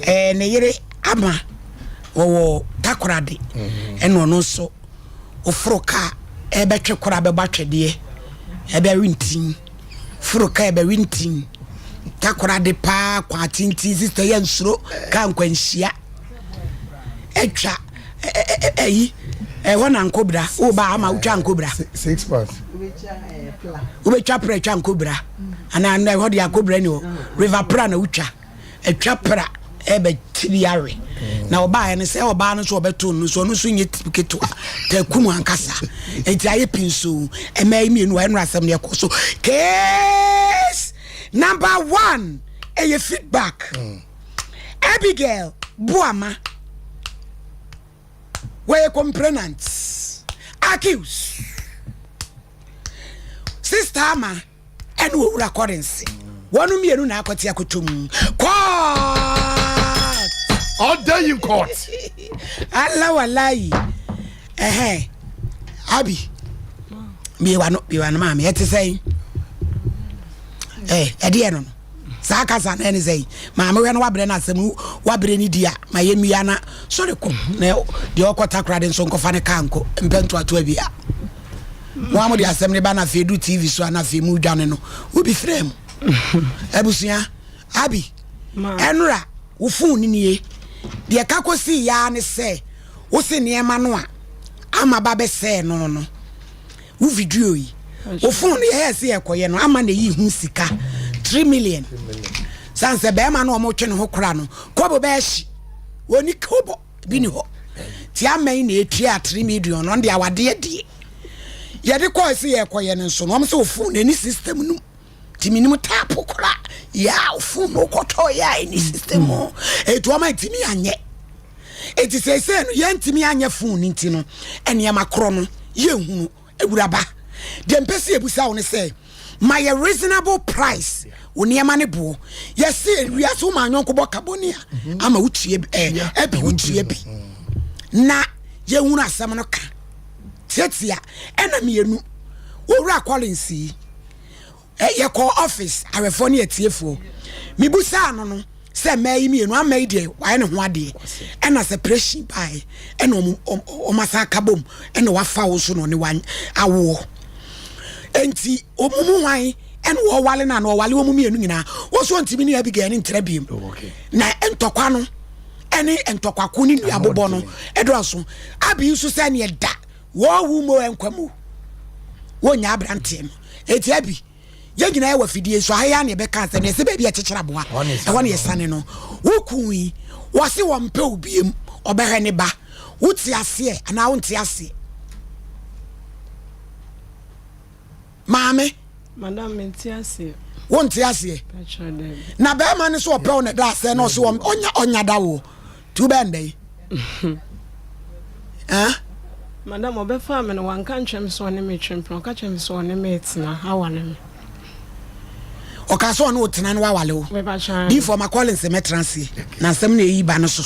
Ɛɛ ne yere ama wɔwɔ Takoradi ɛna ɔno nso oforo kaa ɛbɛtwe kora bɛbɔ atwɛdeɛ ɛbɛwe ntin foro kaa ɛbɛwe ntin Takoradi paa kwan tenten sista yɛ nsuro kaa nkwanhyia atwa ɛyi ɛhɔ na nkobra woba ama wotwa nkobra wobɛtwa pra atwa nkobra anaa ɛhɔ de akobra ni hɔ river pra na wotwa atwa pra ɛbɛtiri awe na ɔbaeɛ no sɛ ɔbaa no nso ɔbɛto no nso ɔno nso nyɛ tiri ketewa takum ankasa nti ayɛ pinso ɛmɛ yi mmienu ɛno asɛm no ɛkɔ so case number one ɛyɛ feedback mm. Abigail Boama wɔyɛ complainant accused sister ama ɛne owura Collins wɔn mmienu na akɔte akoto mu court. All day in court. Ala walayi ɛhɛn Abi biewa no biewa no maame ɛte sɛn ɛɛ ɛdeɛ no no saa kasa na ɛne sɛn maame wɛ no wabrɛ no asɛm wabrɛ no di a ma yɛ mmia na sɔre kɔ na deɛ ɔkɔ takoradi nso nkɔfa ne kaa nkɔ mpɛ ntoatoa bi a. Mo a mode asɛm no ba na afei du TV so a na afei mu dwane no, obi frɛ mu. Abusua, Abi, ɛnora wo phone no nie. Deɛ ɛka kɔsii yaa ne sɛ wo se nneɛma no a ama ba bɛsɛɛ no no wo video yi wo phone no yɛyɛ sɛ yɛkɔyɛ no ama na ɛyi ho sika 3 million sane sɛ bɛrima no ɔmotwe ne ho kora no kɔbo bɛɛhye wɔni kɔbɔ bi ni hɔ ti ama yi na etua 3 million no ɔno awadeɛ deɛ yɛde kɔɔ sɛ yɛkɔyɛ no nso no ɔmo sɛ ofon na ɛni system no ti mi nim taapo kora yɛ a ofon no kɔtɔ yɛ a ɛni system mu etu ɔmo ntumi anyɛ eti sɛsɛ no yɛntumi anyɛ fon no nti no nneɛma korɔ no yɛnhunu Awuraba, deɛ mpɛ sɛ yɛbusa wo ne sɛ, ma yɛ reasonable price wo nneɛma ne boɔ. Yɛse wiase wo maa nyɔnko bɔ ka bɔne a, mhm. ama wotua bi, eh, ɛbi wotua bi. Na yɛhunu asɛm no ka. Tiatia, ɛna mmienu, Owura Collins yi, Yɛkɔɔ office, awɛfoɔ ne atiefoɔ. Mebusaa no no sɛ mmaa yi mmienu, ama yi deɛ wayɛ ne ho adeɛ, ɛna separation baeɛ, ɛna ɔmo ɔmo asan aka bom, ɛna wafa wo nso na ɔne wa awoɔ. Enti ɔmo mu hwan ɛna wɔwale no ana ɔwale wɔn mmienu nyinaa? Wɔn nso ɔntumi ne Abigail ne ntra biem. Oh, na ntɔkwa no ɛne ntɔkwako ne nnuabobɔ no ɛdɔɔso. Abi nso sɛ neɛ da wɔwu mo nkwa mu wɔnya aberanteɛ no. Eti Abi, yɛn nyinaa yɛwɔ afidie nso aha yi ara na yɛbɛka asɛm no, yɛsɛ baabi a ɛkyekyere aboa, ɛhɔ na yɛsane no. Wo kun yi, wɔse wɔmpɛ wo biem, ɔbɛhwɛ ne ba. Wote aseɛ anaa wonte aseɛ? Maame. Madam, mente aseɛ. Wonte aseɛ? Na bɛrima no so ɔpɛ wo na ɛda asɛ na ɔse ɔnya ɔnya da woɔ. Nti wobɛyɛ no dɛn? Ah? Madam, ɔbɛfaa me no, wanka nkyerɛ me sɛ ɔne me retwe mpena, ɔka kyerɛ me sɛ ɔne me retena aware me. Ɔka sɛ ɔne wo tena no wawale wo. Difoɔ ma Collins mɛtena ase na asɛm na ɛyi ba no so.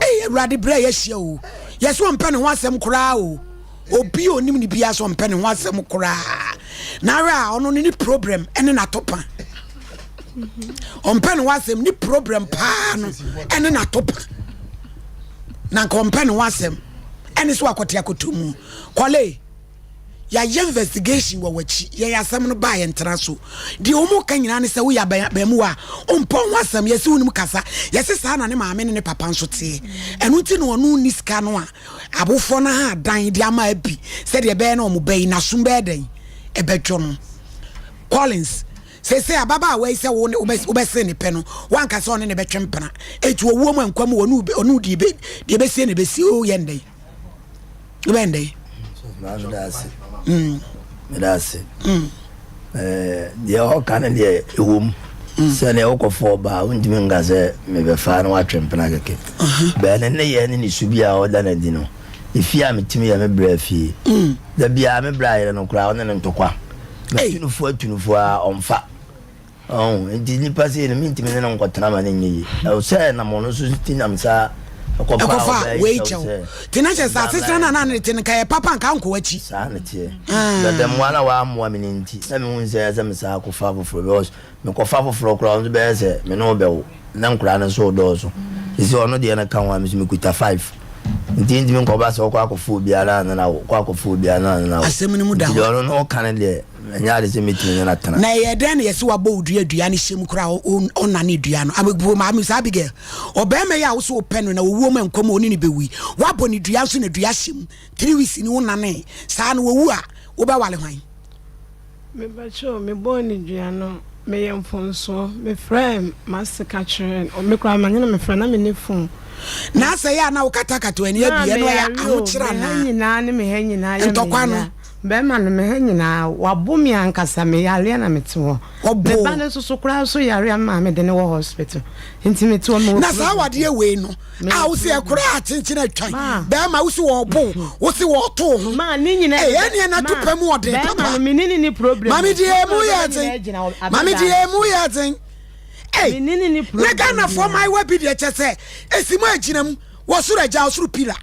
Ei Awurade berɛ a yɛahyia o. Yɛsɛ ɔmpɛ ne ho asɛm koraa o. Obi a onim ne biara sɛ ɔmpɛ ne ho asɛm koraa. Na ahwɛ a ɔno no ne problem ɛne n'atopa. Ɔmpɛ ne ho asɛm ne problem paa no ɛne n'atopa. Na nka ɔmpɛ ne ho asɛm ɛne so akɔte akɔtɔ mu. Kɔle yɛayɛ investigation wɔ w'akyi yɛn asɛm no baa yɛn tena so deɛ wɔn ka nyinaa ne sɛ woyɛ abaamuwa a ɔmpɛ ho asɛm yɛsi wonim kasa yɛsi saa na ne maame ne ne papa nso teɛ ɛno nti na ɔno nni sika no a Awofoɔ no aha dan de ama abi sɛdeɛ ɛbɛyɛ na wɔn ba yi n'asom bɛyɛ dɛn ɛbɛdwo no. Collins, seesei ababaawa yi sɛ wo ne wobɛse ne pɛ no, woanka sɛ ɔne ne bɛtwe mpena. Enti owuo mu nkwa mu ɔne ɔne deɛ ebe deɛ ɛbɛsie na ɛbɛsie o yɛ ndɛn? Wobɛyɛ ndɛn? Meda ase. Mm. Meda ase. Mm. Deɛ ɔka no deɛ ɛwɔ mu mm. sɛ neɛ wokɔfa ɔbaa wontumi nka sɛ mebɛfa na woatwe mpena kɛkɛ uh-huh. bɛɛ ne nneyɛɛ ne ne su bi a ɔda no adi no ɛfie a metumi yɛ me brɛ fie mm. da biaa me brɛ ayerɛ no koraa ɔne no ntɔkwa matunufoɔ atunufoɔ a ɔmfa Ɔho, nti nipa sei no mentumi ne no nkɔtena ma no nyɛ yie. Ɛwɔ sɛ nam ɔno nso ti nam saa ɛkɔfa ɔbaa yi kyɛw sɛ. Ti na kyɛ sɛ asetena na na ne te no nka yɛ papa nka nkɔ w'akyi. Saa na teɛ. But mmoa na wammoa me no nti na mehu sɛ ɛsɛ me saa kɔfa foforɔ because mekɔfa foforɔ koraa ɔno nso bɛyɛ sɛ me ne wo bɛwo na nkoraa no nso redɔɔso. Sisi ɔno deɛ no ka ho a me nso mekuta 5. Nti ntumi nkɔba sɛ ɔkɔ akɔfa obiara na na wo kɔ akɔfa obiara na na wo. Asɛm no mu da Nti hɔ. deɛ ɔno no ɔka no deɛ ɛnyɛ ade sɛ mɛtumi ne no atena. Na ɛyɛ dɛn na yɛse wabɔ wo dua dua no hyɛ mu koraa ɔnane dua no ameguo maame saa Abigail ɔbɛrima yi a wose wopɛ no na owuo ma nkwa mu ɔne ne bɛwui wabɔ ne dua nso na dua hyɛ mu 3 weeks ni wonane saa no wɔwu a wobɛwale hwan? Mepakyɛw, mebɔɔ no dua no, meyɛ mfomsoɔ. Mefrɛɛ m'ase ka kyerɛɛ no, me koraa manye no mefrɛ na menni phone. Na sɛ yɛ a na wokatakata w'ani Maa abie no ɛyɛ meyare o, ahokyere me ha anaa? nyinaa ne me ha nyinaa yɛ me Ntɔkwa no. ya. Bɛrima no, me ha nyinaa, wabo me ankasa, meyareɛ na mete hɔ. Me Ɔbo ba wo. no nso so koraa nso yare a me maame de no wɔ hospital. Nti mete hɔ, mewɔ Na saa problem. awadeɛ wei no a Mewɔ wo se problem. ɛkora akyenkyen atwan Maa. bɛrima wo se wɔɔbo wo wo se wɔɔto wo ho Ma ne nyinaa Ei yɛ ɛneɛ na ma to pɛ mu ɔden bɛrima papa no me ne ne ni problem Mame o. deɛ Me emu ne yɛ ɔbɛma den nyinaa gyina Mame abɛdaa deɛ no emu so. yɛ den Ei Me ne ne ni na problem Ghanafoɔ biara. maayewa bi deɛ kyɛ sɛ esi mu agyina mu wɔ soro agya ɔsoro pila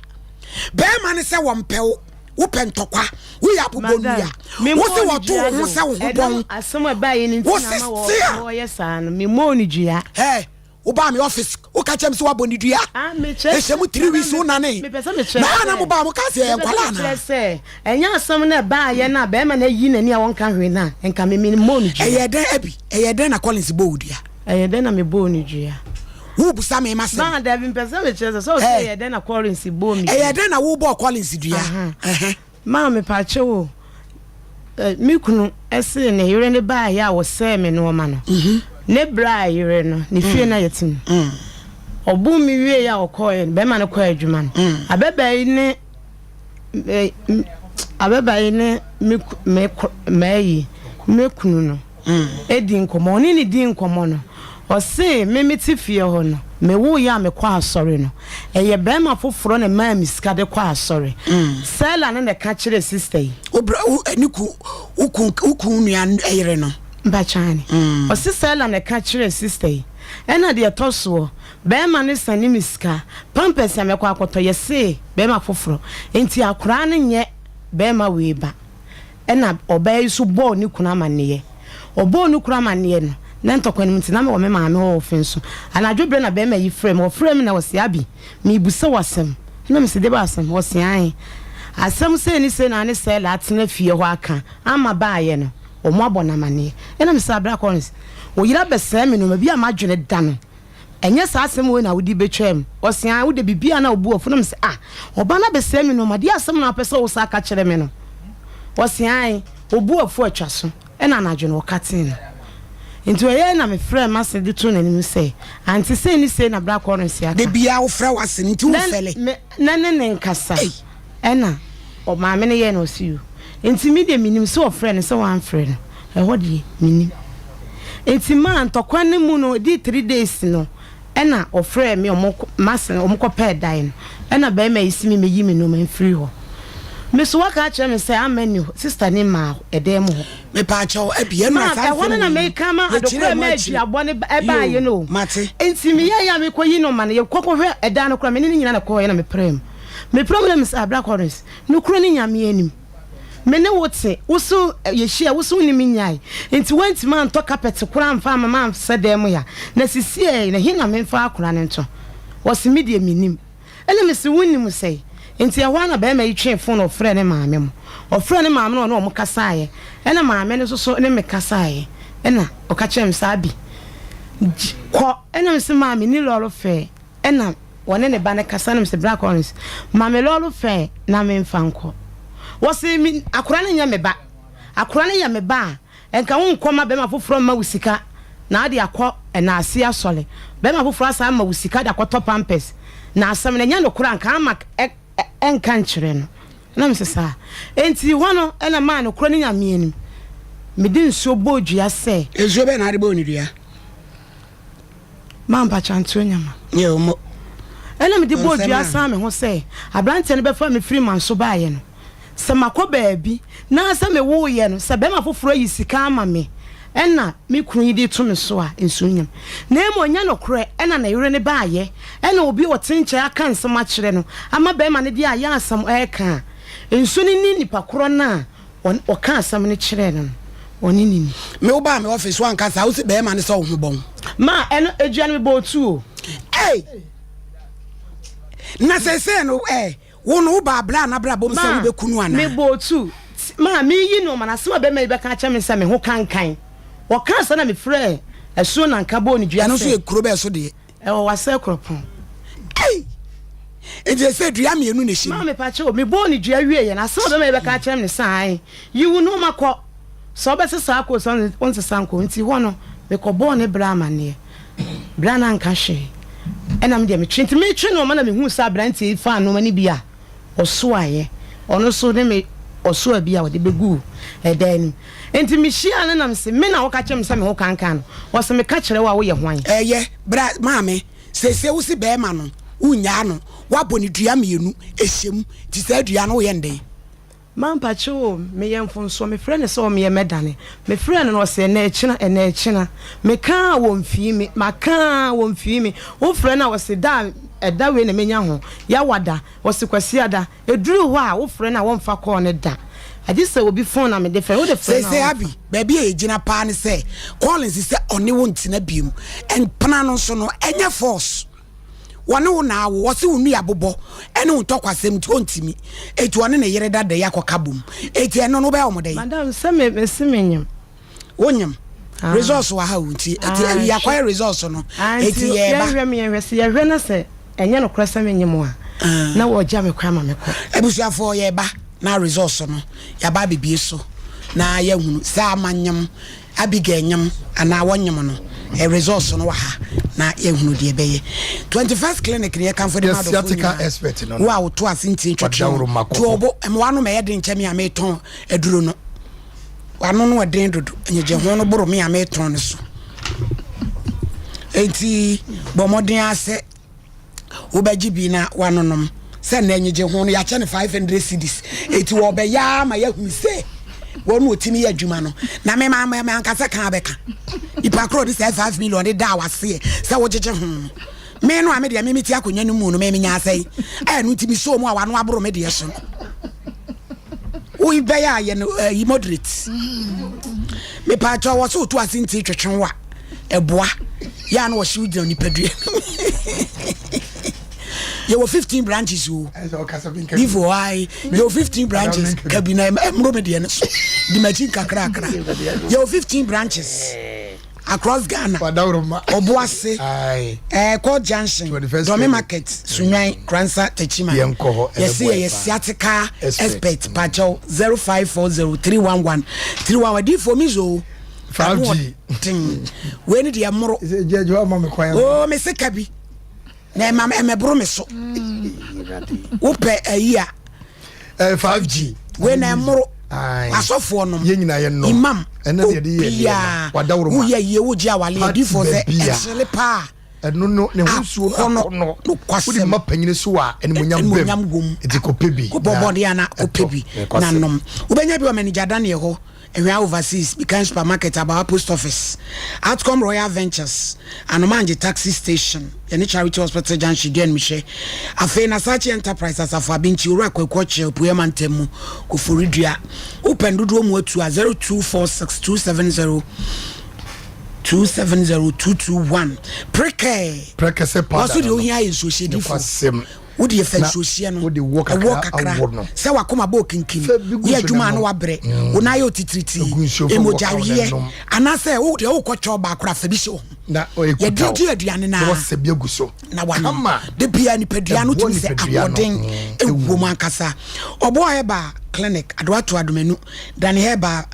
bɛrima ne sɛ wɔmpɛ wo wopɛ ntɔkwa woyɛ abobɔ Madam, nnua me wo se mmɔɔ no wɔto dua wo de ho o. sɛ wo ho Ɛnam bɔn asɛm a ɛbaeɛ no wo nti na se ama wɔ stea wɔyɛ saa no. Me mmɔɔ no dua. Hey, wobaa me office woka kyerɛ me sɛ woabɔ ne dua Ah, mekyerɛ ɛhyɛ mu 3 madam, weeks me wonane mepɛ sɛ mekyerɛ na ɛa na sɛ mobaa mo ka sɛ ɛyɛ mepɛ sɛ nkwalaa mekyerɛ anaa sɛ ɛnyɛ asɛm no ɛbaeɛ no a bɛrima no ayi n'ani a ɔnka hwee no a nka me me mmɔɔ no dua. Ɛyɛ dɛn Abby ɛyɛ dɛn na Collins bɔɔ wo dua? Ɛyɛ dɛn na mebɔɔ no dua? Wobusa me m'asɛm. Maa dabi mpɛ sɛ mekyerɛ sɛ sɛ ɔsɛ Hey. ɛyɛ dɛn na Collins bɔɔ me Ɛyɛ dua. dɛn na wobɔɔ Collins dua? Aha. Ɛhɛ. Maa mepakyɛw o, eh, me kunu se ne yere no baeɛ a wɔsɛee me nnoɔma no, ne bra yere no, ne fie na yɛte mu. Ɔboo me wieeɛ a ɔkɔeɛ no, bɛrima no kɔɔ adwuma no, ababaa yi ne eh, ababaa yi ne me me m'ayi, me kunu no. di nkɔmmɔ. Ɔne no dii nkɔmmɔ no, ɔse, Me mete fie hɔ no, mewoeɛ a mekɔ asɔre no, ɛyɛ barima foforɔ na ɛmaa me sika de kɔ asɔre. Sela no na ɛka kyerɛɛ sista yi. Wo bra, wo, ɛne ku, wo kun, wo kun nua yere no. Mpakyɛ aane. Ɔse Sela na ɛka kyerɛɛ sista yi. Ɛna deɛ ɛtɔ soɔ, barima no sane me sika, pampers a mɛkɔ akɔtɔ, yɛse barima foforɔ, nti akoraa no nyɛ barima wei ba. Ɛnna ɔbaa yi nso bɔɔ ne kunu amanneɛ. Ɔbɔɔ ne kunu amanneɛ no, na ntɔkwa no mu nti, na mewɔ me maame hɔ wɔ Finso. Anadwo berɛ na barima yi frɛɛ me. Ɔfrɛɛ me na ɔse, Abi, merebisa wo asɛm. Ɛnna mese, Deɛ asɛm? Ɔse, Aane. Asɛm sei ne sei na ane Sela atena fie hɔ aka ama baeɛ no, wɔabɔ no amanneɛ. Ɛnna mese, Abra Collins, wo yere abɛsɛe me nnoɔma bi a m'adwene da no. Ɛnyɛ saa asɛm wei na wode bɛtwaam? Ɔse, Aane, wode biribiara na wo bo afu. Na mese, Ah, ɔba no abɛsɛe me nnoɔma, deɛ asɛm na wopɛ sɛ wosan ka kyerɛ me no? Ɔse, Aane, wo bo afu atwa so. Ɛna anadwo no wɔkatee no. Nti ɛyɛɛ na mefrɛɛ m'ase de too n'anim sɛ, Ante sei ne sei na bra Kɔrɛnse aka. Da biara wofrɛ w'ase no nti wofɛle. Na me ne no nkasa. Ɛna maame no yɛɛ no ɔse yoo. Nti me deɛ menim sɛ ɔfrɛɛ no sɛ wamfrɛ no ɛhɔ deɛ menim. Nti maa ntɔkwa no mu no ɛdii 3 days no ɛna ɔfrɛɛ me ɔmo mase no ɔmo kɔ pɛɛ dan no ɛna bɛɛma yi se me mɛyi me nnoɔma mfiri hɔ. Me so waka akyerɛ me sɛ amma nni hɔ sister no mmaa ɛdan mu hɔ. Mepaakyɛw Abby ɛnora Maa saa ɛhɔ no nsɛm na wei no meka ma yɛkyerɛɛ adokorɛ mu ma akyire. aduabɔ no ɛbaayɛ Yoo no o. mate. Nti meyɛɛyɛ a mekɔ yi nnoɔma no yɛkɔ kɔhwɛ ɛdan no koraa me ne no nyinaa na ɛkɔɔyɛ na meprɛɛ mu. Mepira mu na mese, ah, Bra Collins, nokorɛ ne Nyame anim, me ne wo te, wo so yɛhyia, wo so wo ne me nyae, nti woantumi antɔ carpet koraa amfa amma mansɛ dan mu ya, na sisiei no, he na memfa akora no nto? Ɔse, me deɛ mennim. Ɛna mese, wonnim sɛn? Nti ɛhɔ ara na barima yi twee phone ɔfrɛɛ ne maame mo. Ɔfrɛɛ ne maame no ɔne wɔn kasaeɛ, ɛna maame no nso so ne me kasaeɛ, ɛna ɔka kyerɛɛ me sɛ, Abi, kɔ, ɛna mese, maa menni lɔre fare. Ɛna wɔne ne ba no kasa na mese bra Collins ma me lɔre fare na me nfa nkɔ. Wɔse me akora no nyɛ me ba. Akora no yɛ me ba a nka wo nkɔ ma bɛma foforɔ mma wo sika na ade akɔ ɛnaase asɔre. Bɛma foforɔ asan ama wo sika de akɔtɔ pampers na asɛm no ɛnyɛ nokorɛ a nka ama ɛnka nkyerɛ no. Na mese saa. Enti hɔ no ɛna maa nokorɛ no Nyame anim. Mede nsuo bɔɔ dua sɛ. Nsuo bɛn na ade bɔɔ ne dua? Mampa kyantoɔ nyama. Nyɛ omo. Ɛna mede bɔɔ Nsɛm dua a. san me ho sɛ, aberanteɛ no bɛfa me firi manso baeɛ no, sɛ makɔ baabi na sɛ mewoeɛ no, sɛ barima foforɔ ayi sika ama me ɛna me kunu yi de reto me so a, nsuo nyam. Na mmom ɛnyɛ nokorɛ, ɛna ne yere no baeɛ, ɛna obi a ɔte nkyɛn aka nsɛm akyerɛ no ama barima no de ayɛ asɛm reka a, nsuo no ne nipa korɔ no a Ɔn ɔkaa asɛm no kyerɛɛ no no, ɔne no ni. Me wo baa me office wanka saa, wo se bɛɛma no sɛ wo ho bɔn. Ma ɛno edua no me bɔɔ tu o. Ei! Na sɛsɛ no ɛ wo no wo ba abla na abla bom sɛ wo bɛku no anaa? Me bɔ tu. Ma me yi no ma na asɛm a bɛma yi bɛka akyɛ me sɛ me ho kankan. Wɔkaa saa na me frɛɛ asuo nanka bɔɔ ne dua sɛ. Ɛno nso yɛ kuro bɛɛ so deɛ? Ɛwɔ Wasɛ Kuropɔn. Ei! Nti ɛsɛ dua mmienu na ɛhyɛ mu. Maa me pakyɛ o, me bɔɔ ne dua wie yɛ no asɛm a bɛma yi bɛka akyerɛ me ne sɛ ae, yi wo nnoɔma kɔ. Sɛ wobɛsesa akɔ o, sɛ wonsesa nkɔ o. Nti hɔ no, me kɔ bɔɔ ne bra amaneɛ. Bra no anka hwee. Ɛna me deɛ me twe. Nti me twe nnoɔma na me huu sɛ abranteɛ yi faa nnoɔma no bi a ɔsoaeɛ. Ɔno nso ne me ɔsoa bi a ɔde bɛguu ɛdan no mu. Nti me hyiaa no na me se, me na woka kyerɛ me sɛ me ho kankan no? Ɔse, meka kyerɛ wo a woyɛ hwan? Ɛyɛ, bra maame, seesei wo se bɛɛma no, wonnyaa no, woabɔ no dua mmienu, ɛhyɛ mu, nti saa dua no woyɛ no dɛn? Mampakyɛw o, meyɛ mfomsoɔ, mefrɛ no sɛ ɔmmeɛ mɛdane. Mefrɛɛ no na ɔse ɛnɛ ɛkyena, ɛnɛ ɛkyena. Meka a wɔmfii me, maka a wɔmfii me. Wofrɛ no a ɔse da a ɛda wei na mɛnya ho, Yawada, ɔse Kwasiada. Ɛduru hɔ a wofrɛ no a wɔmfa call no da. Agye sɛ obi phone na mede frɛ no, wode frɛ no a Seesei ɔmfa. Abby, baabi a yɛgyina paa ne sɛ Collins sɛ ɔne wo ntena biom. Mpena no nso no, ɛnyɛ force. Wɔne wo na awo, ɔse wo nua bobɔ ɛne wo ntɔkwasɛm nti ɔntimi, eti ɔne ne yere dada yi akɔka bom, eti ɛno no wobɛyɛ wɔn dɛn? Madam, sɛ me mese me nyem. Wo nyem? Ah. Results wɔ ha o, nti eti Ah, ayi hwɛ. akɔyɛ results no, Ah, eti nti yɛɛba. yɛnhwɛ me yɛnhwɛ, sɛ yɛhwɛ na sɛ ɛnyɛ nokorɛ sɛ me nyem a, na wɔgya me kwan ma mekɔ. Abusuafoɔ yɛɛba na results no yɛaba abɛbie so na yɛahunu sɛ ama nyem. Abigail nyem anaa wɔnyem no, ɛ results no wɔ ha na yɛhunu deɛ ɛbɛyɛ. 21st clinic no yɛkamfo de ma The adɔfoɔ sciatica nyinaa. expert no Wo no. a woto ase ntie ntwetwe Wadaworo ho. ma To kɔkɔ. ɔbo, ɛma w'ano ma ɛyɛ den kyɛ me a metɔn aduro no. W'ano no ɛden dodo, nyegye ho no boro me a metɔn no so. Enti bɔ mmɔden ara sɛ wobɛgye bi na wanonom sɛ nnɛ nyegye ho no yɛakyɛ no 500 cedis eti wɔbɛyɛ ara ma yɛahunu sɛ wɔn na wɔtumi yɛ adwuma no na me ma ma ankasa kan abɛka nipa korɔ de sɛ 5 million de da waseɛ sɛ wogyegye ho no me no a me deɛ me mete akonnwa no mu no me menya asɛe ɛno nti me so mu a wano aboro me deɛ so no wobɛyɛ a yɛ no ɛyi moderate mepaakyɛ wɔ sɛ woto ase nti twetwe wo a ɛboa yɛ a na wɔhyew gyina nipadua yɛwɔ 15 branches o bifo ai yɛwɔ 15 branches kabi na ɛmmoro me deɛ no so di m'akyi nkakrakra yɛwɔ 15 branches across Ghana Obuasi eh, Court Junction Dome Market Sunwan Kransa Techiman yɛse yɛyɛ sciatica expert pakyɛw 0540 311 311 adiifoɔ mizo 5G. Den. Wei ne deɛ mmoro. Judge wa ma me kwan. Oo me se ka bi. Na ɛma ɛmɛboro me so. Wopɛ ayi a. 5G. Wei na ɛmmoro. Asɔfoɔ nom. Yɛn nyinaa yɛ nom. Imam. Ɛnna deɛ de yɛ deɛ. Wadaworo ma. Woyɛ yie wogye awale adiifoɔ sɛ ɛkyele paa. Ɛno no ne ho nsuo akɔnɔ. Wode ma panyini so a animuonyam bɛm. Wom. Nti kɔpɛ bi. Kɔbɔ bɔde ana kɔpɛ bi na nom. Wobɛnya bi wɔ manager Daniel hɔ. Awia Overseas, Bikan Supermarket, Abawa Post Office, Outcome Royal Ventures, Anomangye Taxi Station, yɛne Charity Hospital Junction di animhwɛ. Afei Nasachi Enterprise, Asafo Abinkyi, Owura Kwaku Ɔkyɛ, Opueɛ Mantam mu, Koforidua. Wopɛ ndodoɔ mu atu a, 0246 270 270 221. Prekɛɛ! Prɛkɛsɛ powder Wɔso deɛ no no. ohia yɛ nsuohyɛdifoɔ. Nokwasɛm. Wo deɛ fa Na nsuohyeɛ no wode wɔ ɛwɔ kakra kakra awɔ no. sɛ wakoma bɔ okinkim Fa bi gu woyɛ so adwuma na a na nom. wabrɛ wo nan ayɛ otitiritii Egu nsuo fa wɔ emogya ka wo na weɛ nom. anaasɛ wo deɛ wokɔ kyɛw baako a fa bi hyɛ wo ho Na ɔyɛ yɛde kuta wo. gye aduane no Na ara wasɛ bi agu so. na wanom Kama. de bia nipadua no Ɛboa tumi sɛ nipadua no. ahoɔden Mm, ɛwɔ mu ɛwɔ mu. ankasa ɔboa herbal clinic adoato adomanu dane herbal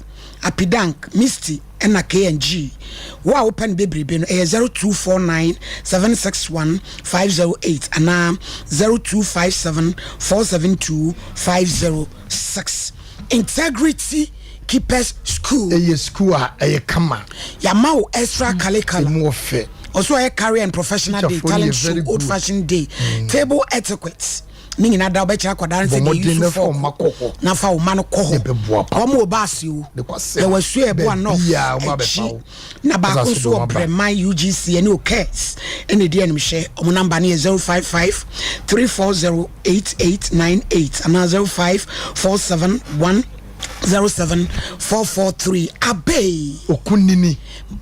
apidank misty ɛna KNG. Wo a wopɛ no bebrebe no, ɛyɛ 0249 761 508 anaa 0257 472 506. Integrity Keepers School. Ɛyɛ sukuu a ɛyɛ kama. Yɛama wo extra curriculum. Emu ɔfɛ. Ɔso ɔyɛ career and professional day, Teacherfoɔ no talent yɛ show, very old good. fashioned day, table etiquette. Ne nyinaa da wobɛkyerɛ akwadaa no Bɔ sɛ deɛ mmɔden yusu na fa wo mma fɔk kɔ hɔ. na fa wo ma no kɔ hɔ. Ɛbɛboa papa. Wɔn wɔ baase o. Nokwasɛm. Yɛwɔ asuo a ɛboa North Baabiara wɔn abɛfa akyi wo. na baako Asase nso do wɔ wɔn aba. Brɛman UGC ɛne OKES ɛna ɛdi animhwɛ. Wɔn namba no yɛ 055 340 8898 anaa 0547 1. 07443 Abei. Okunini.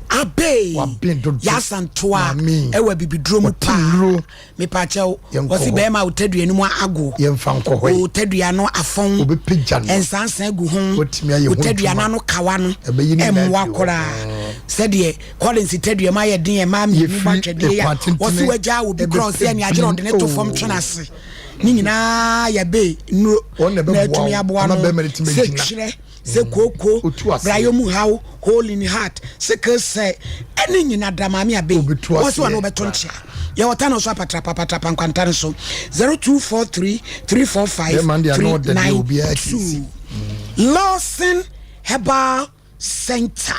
Abei. Waben dodo. Yasantoa. Maame. Ɛwɔ abibiduro mu Ɔte paa. nnuro. Mepakyɛw. Yɛnkɔ Wɔsi hɔ. bɛrima a otadua no mu ago. Yɛmfa nkɔ hɔ yi. Otadua no afɔn. Obɛpagya no. Nsansan gu ho. Watumi ayɛ ho Otadua adwuma. no ano kawa no. Ɛbɛyi ne nyinaa Ɛmmoa afiri hɔ. koraa. Sɛdeɛ Collins tadua mu ayɛ den ɛmaa mmienu Yɛfiri bɔ atwɛdeɛ yi a ɛkwan tentene wɔsi wagya obi korɔ ɔsɛ ɛne agyerɛ ɔde ne to fam Oh. twene ase. Ne nyinaa yɛbe nnuro Wɔn na na ɛbɛboa atumi wo aboa ama no bɛrima no atumi sɛ agyina. twerɛ sɛ kooko Otu aseɛ. brayɛ mu haw hole in heart sickle cell ɛne nyina da maame abe Obetu wɔ so aseɛ. ɔne wobɛto nkyea yɛwɔ ta no so apatrapapatrapa nkwanta no so 0243 345 Bɛrima no deɛ ano ɔdɛ deɛ obiara ti si. 392 Lawson Herbal Center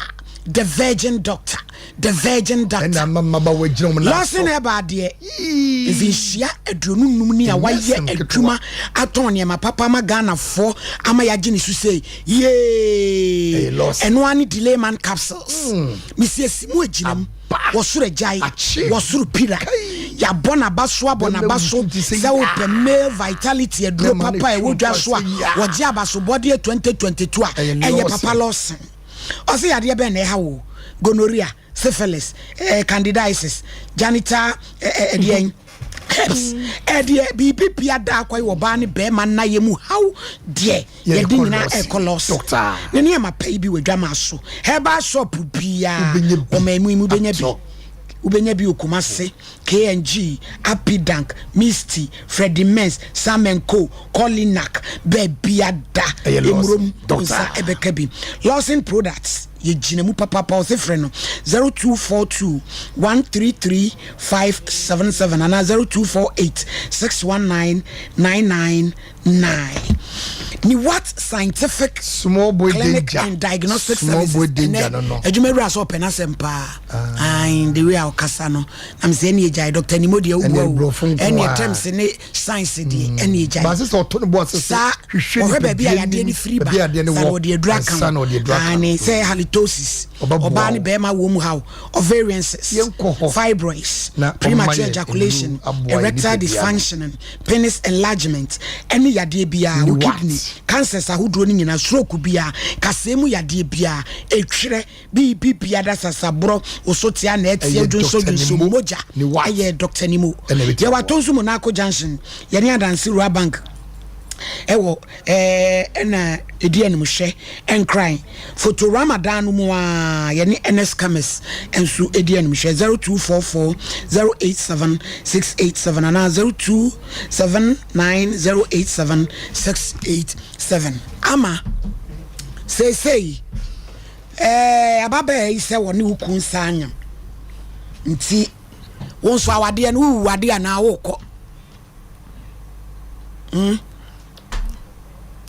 the Virgin Doctor the Virgin Doctor Ɛna ama mmabaawa gyina wɔn nan so. Lawson Herbal deɛ mfinhyia 25 ni a Ɛnyɛ wayɛ asɛm ketewa. adwuma atɔn nneɛma papa ama Ghanafoɔ ama yɛagye ne so sei yee Ɛyɛ Lawson. ɛno ara ne delay man capsules mesiesi mu agyina mu Aba. wɔsoro agyae Akye. wɔsoro pira Kai. yɛabɔ n'aba so abɔ Bɛma n'aba so wusu te sɛ sɛ wopɛ yaa. male vitality aduro Bɛma ne papa a ɛwɔ dwa twom so a pa sɛ yaa. wɔgye abasobɔdeɛ 2022 a Ɛyɛ ɛyɛ Lawson. papa Lawson ɔsɛ yadeɛ bɛn na ɛha wo gonorrhea syphilis candidiasis genital ɛdeɛn herpes ɛdeɛ biribi bia da akɔyɛ wɔ baa ne bɛrima nna yɛ mu haw deɛ Yɛde yɛde kɔ nyinaa Lawson. ɛkɔ Lawson Doctor. ne nneɛma pɛ yi bi wɔ adwama so herbal shop biara Wobɛnya bi. ɔman mu yi mu wobɛnya bi Atɔ. wobɛnya bi wɔ Kumase KNG Apidank Misty Freddie Mens Samenco Colinac baabia da Ɛyɛ Lawson. emurom Doctor. nsa ɛbɛka bi Lawson products yɛgyina mu papapa ɔsɛ frɛ no 0242 133 577 anaa 0248 619 999 ni what scientific Small boy clinic danger. and diagnostic Small services boy danger Ɛnɛ, no no. adwuma wura sɛ ɔpɛ n'asɛm paa Ae, the way a ɔkasa no na mesɛ ɛne ɛgyae dr nimo deɛ Ɛne wobua o aborɔfo nko ɛne a. terms ne science deɛ ɛne ɛgyae Baasi sɛ ɔtɔ ne bo ase sɛ saa hwehwɛ ɔhwɛ baabi a nipadua yadeɛ no nim, firi ba baabi a yadeɛ no saa na wɔ, ɔde aduru aka ansa na ɔde aduru aka ho. Aane, sɛ halitosis Ɔbɛboa ɔbaa ne wo. bɛrima wɔ mu haw ovarian cysts Yɛnkɔ hɔ. fibroids Na ɔmma premature yɛ ejaculation nnuru aboa yɛ erectile nipadua no. dysfunctioning penis enlargement ɛne yadeɛ biara Ne wo what? kidney cancers ahodoɔ no nyinaa stroke biara kasɛɛ mu yadeɛ biara ɛtwerɛ biribi biara sasaborɔ osotea na ɛteɛ Ɛyɛ dwonso Dr. dwonso Nimo. mogya Ne what? ɛyɛ Dr. Nimo Ɛna ɛbɛtumi yɛwɔ aboa. Atonsu Monaco Junction yɛne Adanse Rural Bank ɛwɔ ɛna ɛdi animhwɛ ɛnkran Fotorama dan no mu a yɛne ns camis nso ɛdi animhwɛ 0244 087 687 anaa 0279 087 687 ama seesei ababaa yi sɛ wɔne wo kun nsa anyam nti wo nso awadeɛ no wowu adeɛ anaa wokɔ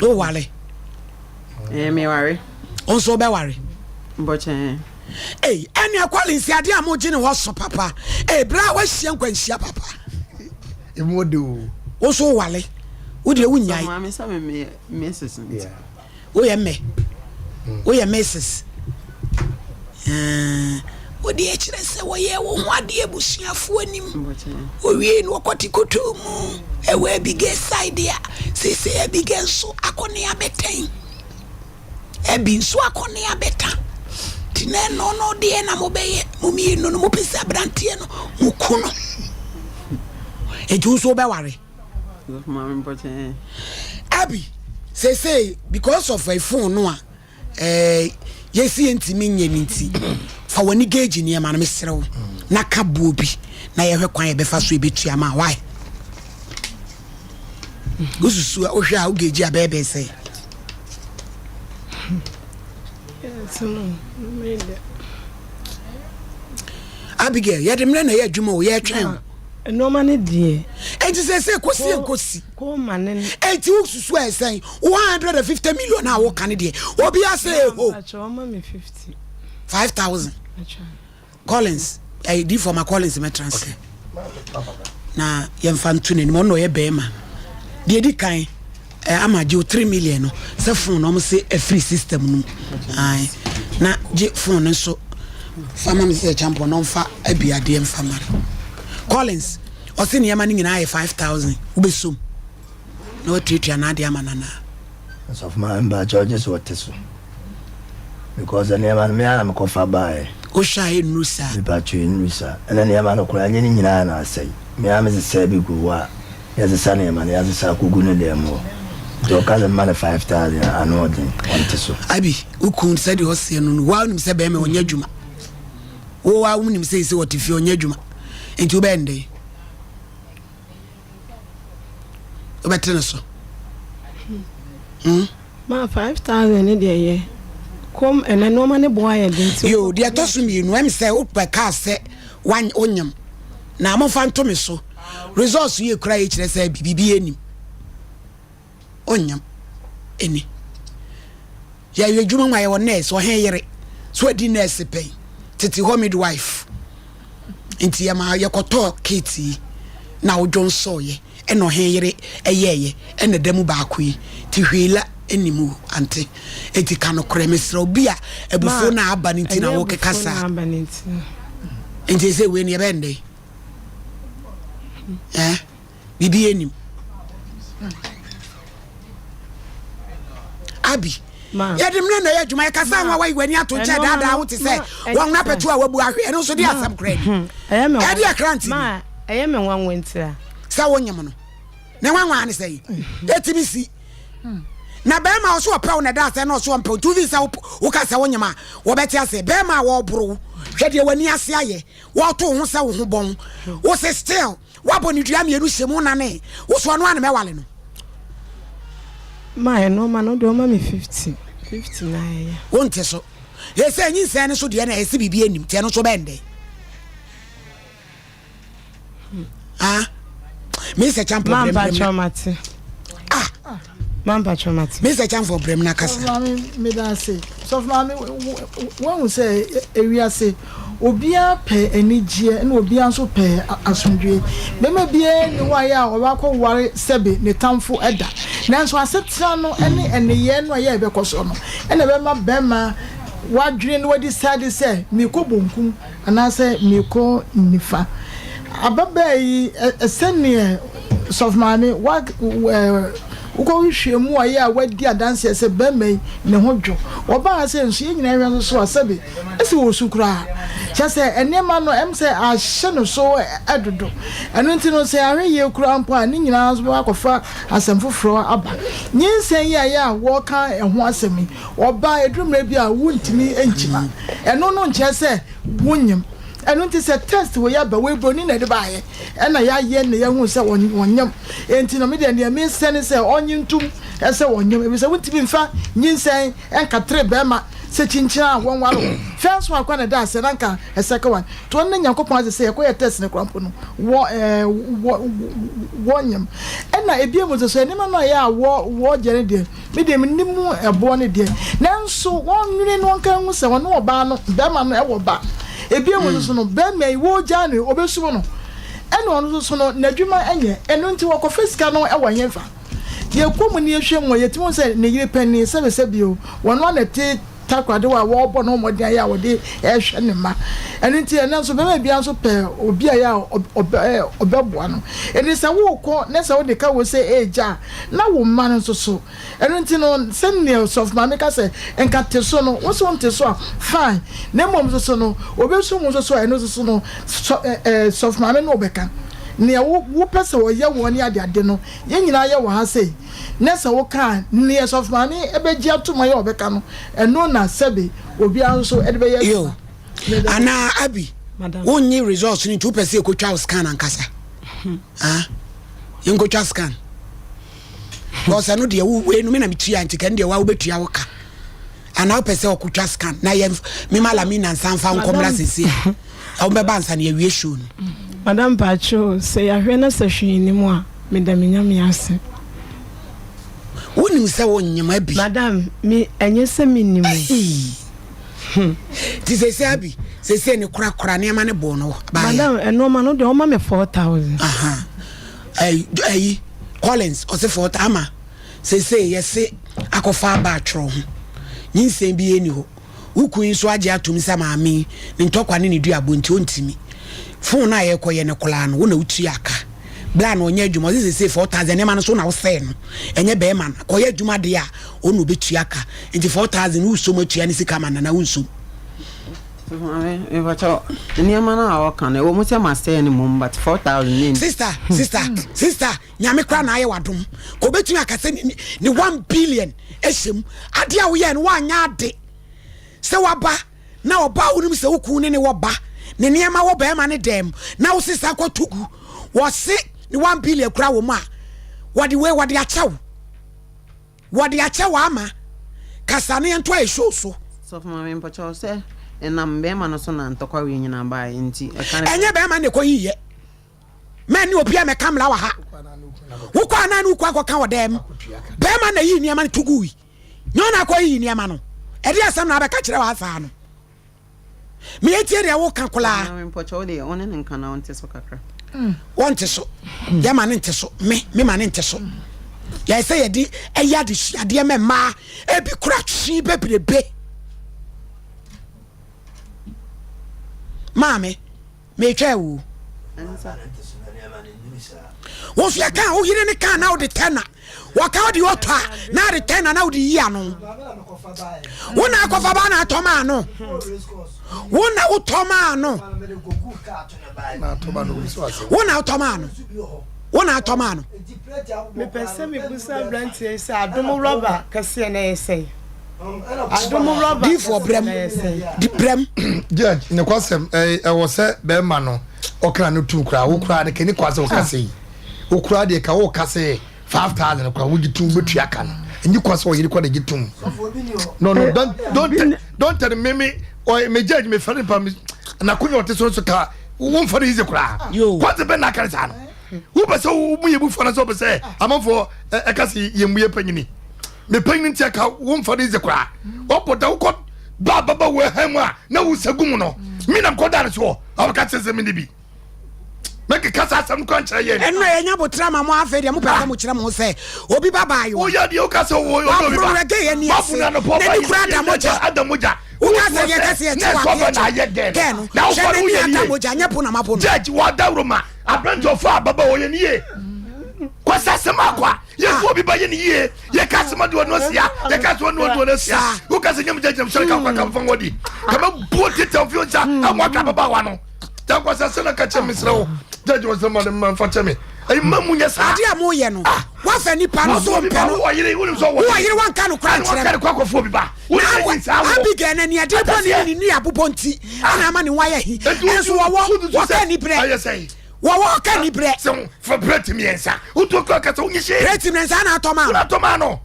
Woware? Meware. Wo nso wobɛware? Mbɔkyɛn. Ei, ɛne akwale nsi adeɛ a mogye ne hɔ so papa. Ei, berɛ a woahyia nkwanhyia papa. Emu ɔde o. Wo nso woware? Wo deɛ wonyae. Sɛ maame sɛ me meyɛ Mrs. nti. Yeah. Woyɛ mmɛ? Woyɛ Mrs. Wo deɛ kyerɛ sɛ wɔyɛ wo ho adeɛ abusuafoɔ anim. Mbɔkyɛn. Owie no wɔkɔte kotoo mu ɛwɔ Abigail side a seesei Abigail nso akɔ ne abɛtɛn. Abi nso akɔ ne abɛta. Nti na ɛno no deɛ na mobɛyɛ mo mmienu no mopɛ sɛ aberanteɛ no moku no. Enti wo nso wobɛware? Sɛ maame mbɔkyɛn. Abi seesei because of a phone no a yɛsi yɛntumi nyɛ no nti fa w'ani gauge nneɛma no mesrɛ wo na ka boɔ bi na yɛhwɛ kwan yɛbɛfa so yɛbɛtua ma why wosusu a wohwɛ a wo gauge a bɛyɛ bɛyɛ sɛ Abigail yɛde mmerɛ na ɛyɛ adwuma o yɛtwɛn o nneɛma no deɛ enti sɛ sɛ kɔsi ɛnkɔsi kɔma ne enti wosusu a ɛsɛn 150 million a woka ne deɛ obia sɛ ɛho atwa ɔma me 50 5000 atwa Collins ɛyɛ di fɔma Collins mɛtra se na yɛmfa nto n'anim ɔno na ɔyɛ bɛrima deɛ di kan ama gye o 3 million no sɛ phone no ɔmo se ɛfiri system no mu ae na gye phone no nso fa ma me sɛ champɔn na ɔmfa abi adeɛ mfa ma no Collins ɔse nneɛma no nyinaa yɛ 5000 wobɛsom na watuatua n'adeɛ ama nanaa. Ɔsɔfo maame mpakyɛw gye sɛ ɔte so because nneɛma no me ara na mekɔfa baeɛ. Wohwɛ a ɛnnuru saa? Mepakyɛw ɛnnuru saa. Ɛna nneɛma no koraa ɛnyɛ ne nyinaa na asɛe. Me ara mesesaa bi gu hɔ a yɛsesa nneɛma no yɛasesa akɔgu ne dan mu hɔ. Nti ɔka sɛ mema no 5000 a ano ɔden ɔnte so. Abi, wo kun sɛdeɛ ɔseɛ no no, wo ara wonim sɛ bɛrima ɔnyɛ adwuma. Wo ara wonim sɛ sɛ ɔte fie ɔnyɛ adwuma. Nti wobɛyɛ no dɛn? Wobɛte ne so. Hmm? Ma 5000 ne deɛ yɛ. Kom ɛnɛ nneɛma ne boa yɛ den ti. Yo, deɛ ɛtɔ so mmienu, ɛm sɛ wopɛ kaa sɛ wonyam. Na momfa nto me so. Results yɛ kura yɛ kyerɛ sɛ biribi anim. Onyam ɛni. Yɛyɛ adwuma mu a yɛwɔ nurse, ɔhen yere. So adi nurse pɛn. Tete hɔ midwife. Nti yɛma yɛkɔtɔɔ kit yi na wodwo nsɔɔyɛ ɛna ɔhen yere ɛyɛɛyɛ ɛna da mu baako yi. Ti hwee la ɛni mu ante. Enti ka nokorɛ mesrɛ wo bi a abufuo no a aba no nti na wokeka saa. Nti ɛsɛ wei no yɛbɛyɛ no dɛn? Eh? Biribi anim. Abi, yɛde mmerɛ na ɛyɛ adwuma yɛkasa ho a wayi w'ani ato nkyɛn daadaa ho te sɛ wɔn apɛtu a wabu ahwe ɛno nso de asɛm koraa ni. Ɛde akra nti ni. Ɛyɛ me nwanwa ntira. Sɛ wonyem no. Ne nwanwa ne sɛ yi. Ɛtumi si. Na bɛrima a ɔso ɔpɛ wo na ɛda asɛ na ɔso ɔmpɛ wo nti wofi sɛ woka sɛ wonyem a wɔbɛte ase. Bɛrima a wɔboro wo hwɛ deɛ w'ani ase ayɛ wɔto wo ho sɛ wo ho bɔn wo se still Woabɔ ne dua mienu hyɛ mu nane wo so ɔno ara na mɛwale no. Ma ɛno ma no deɛ ɔma me 50 50 na ɛyɛ. Wonte so. Ɛsɛ nyinsɛn no so deɛ na ɛsɛ biribi anim nti ɛno nso bɛn dɛn. Ah, Mr. Champo brem brem. Mate. Ah. Mampa twɛ mate. Mr. Champo brem na kasa. Maame meda ase. Sɔfo maame wahu sɛ ewiase obiara pɛ anigyeɛ na obiara nso pɛ asomdwoe. Bɛrima biara nni hɔ a yɛ a ɔbɛakɔ ware sɛbe ne tamfo da. Nanso asetena no ne nneyɛɛ no a ɛyɛ a ɛbɛkɔ so no na ɛbɛma bɛrima wadwene na wadecide sɛ merekɔ bonkum anaasɛ merekɔ nifa. Ababaa yi, sɛdeɛ Sɔfo Maame, wa, wokɔhwehwɛ mu a yɛ a wadi adanseɛ sɛ bɛrima yi ne ho dwo. Wɔbaa ha sɛ nso yɛn nyinaa hwɛ nso so a sɛbe ɛsɛ wɔsu koraa. Kyerɛ sɛ nneɛma no ɛm sɛ ahyɛ no so dodo. Ɛno nti no sɛ ahwɛ yie koraa mpo a ne nyinaa nso bɛkɔ akɔfa asɛm foforɔ aba. Nyinsɛn yi a yɛ a wɔreka ɛho asɛm yi, ɔbaa ɛduru mmerɛ bi a wontumi nkyima. Ɛno no nkyerɛ sɛ wonyem. Ɛno nti sɛ test wei aba, wei broni na ɛde baeɛ, ɛna yɛayɛ na yɛahu sɛ ɔnyem. Enti no me deɛ deɛ mesɛ ne sɛ ɔnye ntom sɛ ɔnyem, ɛfiri sɛ wontumi mfa nyinsɛn nkatere bɛrima sɛ kyinkyin a wɔnware wo. First one koraa na ɛda aseɛ na nka second one. Nti ɔno ne Nyankopɔn ase sɛ yɛkɔyɛ test no koraa mpo no wɔ ɛɛ wɔnyem. Ɛna ebiem nso so nneɛma no a ɛyɛ a wɔ wɔgyɛ no deɛ, Me deɛ mennim mu ɛboɔ no deɛ, nanso wɔnwene no wɔnka nhu sɛ ɔne ɔbaa no, bɛrima no wɔ ba. Ebiem nso so no, bɛrima yi wɔregyaa no yi, ɔbɛsum no. Ɛna ɔno nso so no, n'adwuma nyɛ, ɛno nti wɔkɔfa sika no wɔ hefa? Yɛkɔ mu na yɛhwɛ mu a, yɛtumi hu sɛ ne yere panin, sɛbesɛbe o, wɔn ara na ɛte takoradi hɔ a wɔrebɔ ne ho mmɔden ayɛ a wɔde rehwɛ ne mma. Ɛno nti ɛnnɛ nso barima biara nso pɛ obi a ɛyɛ a ɔbɛboa no. Enti sɛ worekɔ na sɛ wode ka wo sɛ ɛregya a, na wo mma no nso so. Ɛno nti no, sɛdeɛ Sɔfo Maame ka sɛ, nka te so no, wo nso wonte so a, fine. Na mmom nso so no, obesu wo nso so a, ɛno nso so no, Sɔfo Maame ne wo bɛka. Nea wopɛ sɛ ɔyɛ woɔ ne adeade no, yɛn nyinaa yɛwɔ ha sei. Na sɛ woka a, nea sɔfo maame bɛgye atom ayɛ a ɔbɛka no, ɛno na sɛbe obiara nso de bɛyɛ Yo, adwuma. anaa Abby, wonnye results no nti wopɛ sɛ yɛkɔtwa wo scan ankasa? Ah, yɛnkɔtwa scan. Because ɛno deɛ wo wei no me na metua nti kɛne deɛ wa wobɛtua wo ka. Anaa wopɛ sɛ ɔkɔtwa scan na yɛn mema Lamina nsa mfa nkɔ mmra sɛsi a wɔbɛba ansa na yɛawie show no. Madam mpakyɛw sɛ yɛahwɛ na sɛ hwee nni mu a meda me Nyame ase. Wonim sɛ wonyem Abi. Madam me ɛnyɛ sɛ mennim o. Eii Nti sɛsɛ Abi sɛsɛ ne kora kora nneɛma ne bɔɔ no baayɛ. Madam nneɛma no deɛ ɔma me 4000. Aha ɛyi ɛyi Collins ɔse 4000 ama. Seesei yɛse akɔfa aba atwerɛ ho. Nyinsɛn biara nni hɔ. Wo kun yi nso agye atom sɛ maame yi, ne ntɔkwa ne ne duabɔ nti ɔntumi. Fon no a yɛrekɔyɛ no koraa no, wo na wotua ka. Bla na ɔnyɛ adwuma ɔse sesei 4000 nneɛma no so na wosɛe no ɛnyɛ bɛrima no kɔyɛ adwuma deɛ a ɔna ɔbɛtua ka nti 4000 wosom atua ne sika ma nana wonsom. Nneɛma no a ɔka no ɛwɔ mu sɛ masɛe no mmom but 4000 ne. Sister sister sister nyame koraa na ayɛ wadom ka ɔbɛtumi aka sɛ ne 1 billion ɛhyɛ mu adeɛ a woyɛ no woanyɛ ade sɛ waba na ɔbaa a wonim sɛ wo kun ne ne wɔ ba ne nneɛma wɔ bɛrima ne dɛm na wo sesa kɔto gu wɔse ne 1 billion kura wɔ mu a wɔde wei wɔde akyɛ wo wɔde akyɛ wo ama kasa ne yɛnto ayɛ show so. Sɔfo maame mpɔkyɛw sɛ ɛnam bɛrima no so na ntɔkwa wei nyinaa baeɛ nti ɛka ne. Ɛnyɛ bɛrima na ɛkɔ yiyɛ mɛ ne obi a mɛka mmara wɔ ha wokɔ anaa ne wokɔ akɔka wɔ dɛm bɛrima na yi nneɛma no to gu yi. Nyɛ ɔna akɔ yiyi nneɛma no. Ɛde asɛm na abɛka kyerɛ wɔ asaa no. Meyɛ tie deɛ woka kolaa. Wɔnte so. Yɛ ma ne nte so. Me, me ma ne nte so. Yɛ sɛ yɛde ɛyɛ adesuadeɛ mɛ mmaa ebi kura twi bebrebe. Maame. Metwa awu. Wo nso yɛka wo yere ne kaa na wode tɛ na wɔka wode ɔtɔ a na ade tɛ na na wode yi ano. Wo na akɔfa ba na atɔ maa no. Wo na wotɔ maa no. Wo na wotɔ maa no. Wo na atɔ maa no. Mepɛ sɛ mebusa aberanteɛ yi sɛ adom rɔba kɛseɛ na ɛyɛ sɛn? Diifoɔ brɛm di brɛm. Judge ne kwasɛm ɛwɔ sɛ bɛrima no ɔkra no tum koraa wo koraa no kani kwa sɛ ɔka sɛ yi wo koraa deɛ ka wo ka sɛ 5000 koraa wogye tum bɛtua ka no ɛnyi kwa sɛ ɔyere kɔ na gye tum no no don't don't don't tell me me ɔyɛ me judge me fɛre nipa me na konya ɔte so nso ka wo mfa no yize koraa kwasɛ bɛ na aka ne saa no wopɛ sɛ wo mu yɛ bu fo na sɛ wopɛ sɛ amanfoɔ ɛka sɛ yɛn mu yɛ panyini me panyin nti aka wo mfa no yize koraa wabɔ da wokɔ ba baba wɔ ha mu a na wo sɛ gu mu no me nam kɔ da no soɔ abɛka kyerɛ sɛ mene bi mɛkeka saa asɛm no kora nkyerɛ yɛn ɛno yɛnya botra ma mo afei deɛ mopɛ sɛ mokyerɛ mo ho sɛ obi ba baayewa woyɛ deɛ woka sɛ waporo rɛgɛ yɛ ni ase n'ani kura ada mogya ada mogya woka sɛ yɛ kɛse yɛ kyɛ wakeɛ kyɛ gɛɛ no hwɛ n'ani ada mogya nyɛ po na mapo no judge wadawuro ma aberante ɔfa ababa ɔyɛ ne yie kwasa asɛm akwa yɛfo obi ba yɛ ne yie yɛka asɛm ade ɔno asia yɛka asɛm ɔno ɔno asia woka sɛ nyam gyinagyinam sɔre ka ka fa wɔdi kama buo tete ɔfio nsa ɛmo aka ababaawa no gya kwasa sɛ na ka kyɛ mesrɛ wo gyagye wɔ sɛ ma ne ma mfa kyɛ me ɛyi ma mu nyɛ saa ade a moyɛ no ah. wafa nipa no so mpɛ no wɔ yere wonim sɛ wɔ yere wanka no kora nkyerɛ no kɔ akɔfo obi ba Abigail na nea ɛde bɔ ne ne nua bobɔ nti ana ama ne ho ayɛ he ɛnso wɔwɔ wɔka ni berɛ wɔwɔ ɔka ni berɛ sɛ fa plɛti mmiɛnsa wotu kɔ kasa wonye hyɛ plɛti mmiɛnsa na atɔ maa no atɔ maa no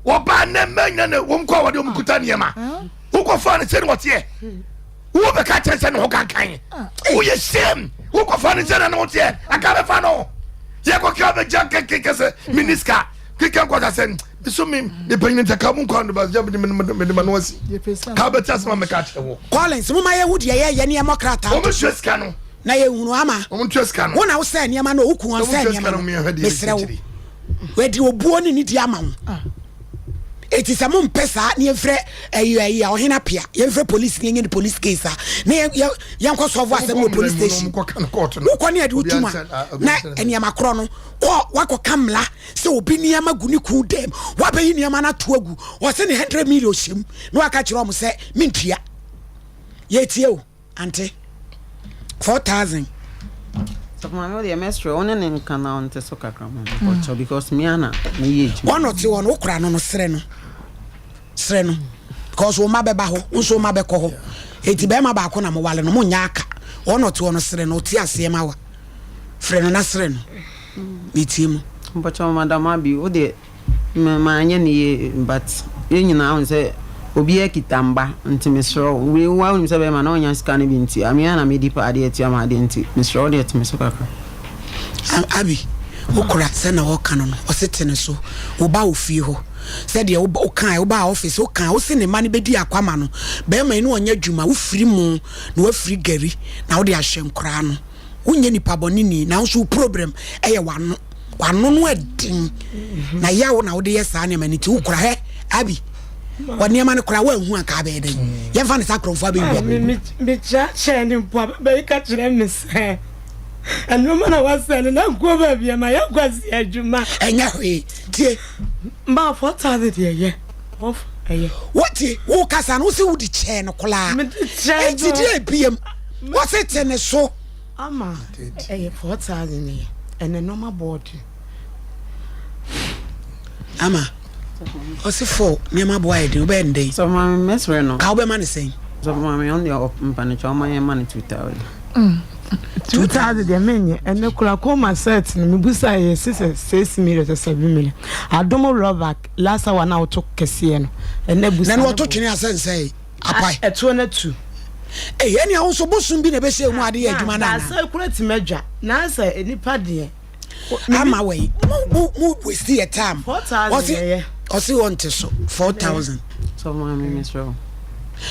wɔbaa nɛ mma nyina ne wɔm kɔ a wɔde wɔm kuta nneɛma wokɔfaa no sɛ ne wɔteɛ wobɛka kyerɛ sɛ ne ho kankan woyɛ shame wokɔfa no sɛ ne ne ho teɛ aka bɛfa no yɛkɔka bɛgya kɛkɛkɛ sɛ menni sika keka nkɔsa sɛ so me mepanyini nti ka mu nkwa no ba mede ma no asi ka bɛte asɛm a mɛka kyerɛ wo Collins moma yɛhu deɛ yɛyɛ ne yɛmmɔ krataa wɔmɛsua sika no na yɛhunu ama wɔntua sika no wo na wosɛ nneɛma no woku wɔn sɛ nneɛma no mesrɛ wo wɔde obuo ne nidi ama wo ah. eti sɛ mompɛ saa ne yɛmfrɛ ɛyi ɛyi a ɔhene apia yɛmfrɛ police ne yɛnyɛ ne police case a ne yɛnkɔ sɔfo asɛm wɔ police station wokɔ ne yɛde wotum a na nneɛma korɔ no kɔ wakɔka mmla sɛ obi nneɛma gu ne kun dɛm wabɛyi nneɛma no ato agu ɔsɛ ne 100 million hyɛm na waka kyerɛ ɔmo sɛ mentua yɛtie o Ante. 4000. Sɔfo maame wo deɛ mɛsrɛ wo ne ne nka na ɔnte so kakra ma me ɔkyɛw because me ana meyɛ adwuma. Wɔn ɔte hɔ no wokora no no srɛ no srɛ no because wo mma bɛba hɔ wo nso wo mma bɛkɔ hɔ eti bɛrima baako na mo wale no mo nyɛ aka wɔn ɔte hɔ no srɛ no ɔte aseɛ ma wa frɛ no na srɛ no metie mu. Mpakyɛw madam Abi wo deɛ Me manyɛ no yie but yɛn nyinaa wohu sɛ obiara kita mba nti mesrɛ wo wei wo ara wonim sɛ bɛrima na ɔnya sika no bi nti me ara na medi paa adeɛ atua m'adeɛ nti mesrɛ wo deɛ te me so kakra. Abby wo kora sɛ na ɔka no no ɔse te ne so wo ba wɔ fie hɔ sɛ deɛ wo kae wo baa office wo kae wo se ne mma no bɛdi akwama no bɛrima yi ne ɔnyɛ adwuma wo firi mo na wafiri gari na wode ahyɛ nkoraa no Wonyɛ nipa bɔne ni nanso wo problem ɛyɛ w'ano. W'ano no ɛden na yaw na wode yɛ saa nneɛma no nti wokora hɛ Abi wɔ nneɛma no kora woanhu anka abɛyɛ dɛn yɛmfa ne sa akorɔmfoɔ abɛwia. Mekyerɛkyerɛ ne mpo abɛyi ka kyerɛ me sɛ. Nneɛma na wasɛe no na nkuo baabi a ma yɛ nkwasi adwuma. Ɛnyɛ hwee tie. Maa 4,000 deɛ ɛyɛ. Ɛyɛ. Wotie wo kasa no wose wodi kyɛɛ no koraa. Mede kyɛɛ no. Enti deɛ ebiem wose te ne so. Ama ɛyɛ 4,000 yɛ ɛnɛ nneɛma bɔɔde. Ama ɔse fo nneɛma boa yɛ den wobɛyɛ no dɛn? Sɔfo maame mɛsrɛ no. Ka wobɛma no sɛn? Sɔfo maame ɔno deɛ mpanekyɛ ɔma yɛn ma no 2,000. 2,000 deɛ menyɛ ɛnɛ kora kɔma set no mebusa yɛ si sɛ 6 million sɛ 7 million adom rɔba last hour na woto kɛseɛ no ɛnɛ busa na no wɔto twene asɛnsɛe apae ɛtoɔ no atu. Ei ɛnea wo nso bosom bi na ɛbɛhyɛ mu ade yɛ adwuma no anaa? Baasa kura tumi adwa na sɛ nipa deɛ ama wei mo mo mo waste yɛ time. 4,000 Ɔse yɛyɛ. ɔse ɔnte so 4,000. Sɔfo maame mesrɛ wo.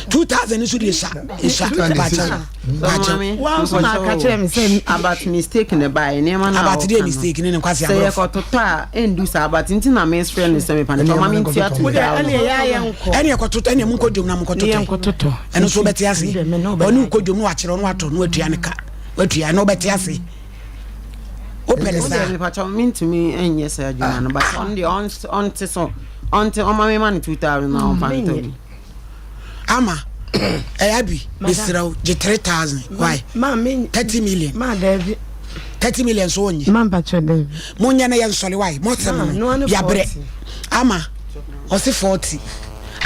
2,000 nso deɛ sa sa baakyɛw baakyɛw. Wa nso na aka kyerɛ me sɛ. About mistake na ɛbaeɛ nneɛma no a About ɔka deɛ no mistake ne ne nkwasi sɛ aborɔfo. yɛkɔtotɔ a ɛndu saa but nti na mesrɛ no sɛ mepa no kyɛ ɔma mentua Wode 2,000. ɛne ɛyɛ ayɛ nkɔ. Ɛne ɛkɔtotɔ ɛne ɛmu nkɔ dwom na mo Ne yɛ nkɔtotɔ. nkɔtotɔ. Ɛno nso wobɛte ase. Ɛne deɛ me ne wo bɛyɛ Ɔne wokɔ dwom na wakyerɛ ɔno watɔ na watua ne ka watua ɛno wobɛte ase. Wopɛ ne Wode saa. mepa kyɛ mentumi nyɛ saa adwuma no but ɔno deɛ ɔnte so ɔnte ɔma me ma no 2,000 na ɔmfa ntɔ bi. Ama ɛyɛ abi mesrɛ wo gye 3,000 why Ma me 30 million ma daabi. 30 million so wonye. Ma mpakyɛ daabi. Monyɛ na yɛnsɔre wae mɔsɛm Ma, no noa ne yɛabrɛ 40. ama ɔse 40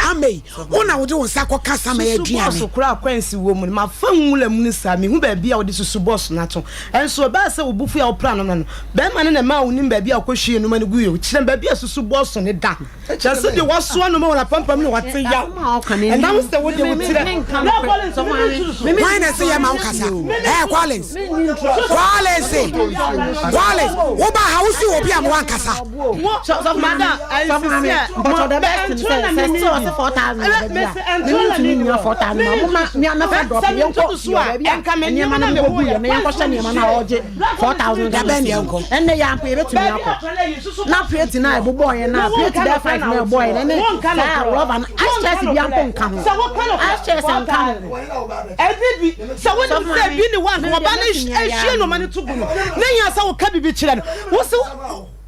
ama yi wo na wode wo nsa kɔka sama yɛ Susu aduane bɔɔso koraa kwansi wɔ mu no mafa nwura mu no saa mehu baabi a wɔde susu bɔɔso no ato ɛnso ɛbaa sɛ wo bo fui a wopra no no no bɛrima no na ɛmaa wonim baabi a wokɔhwie noma no guiɛ kyerɛ me baabi a susu bɔɔso no da kyerɛ sɛ deɛ wasoa noma wɔ n'apampam na wate yaw ɛnam sɛ wode wo tirɛ na Collins Why na ɛsɛ yɛ ma wo kasa ɛɛ Collins Collins Collins woba ha wosi obi a ma wankasa Dabɛn deɛ nkɔ. Ɛnɛ yɛ ampa yɛbɛtumi akɔ na plate na ɛbobɔɔyɛ na plate bɛɛ five na ɛbɔɔyɛ na ne saa rɔba no ice chest bi ampo nka ho ice chest nka ho. Ɛdi bi sɛ wonim sɛ bi ne wa nka ɔba no ahwie nnoɔma no to gu no ne hia sɛ woka biribi kyerɛ no wo se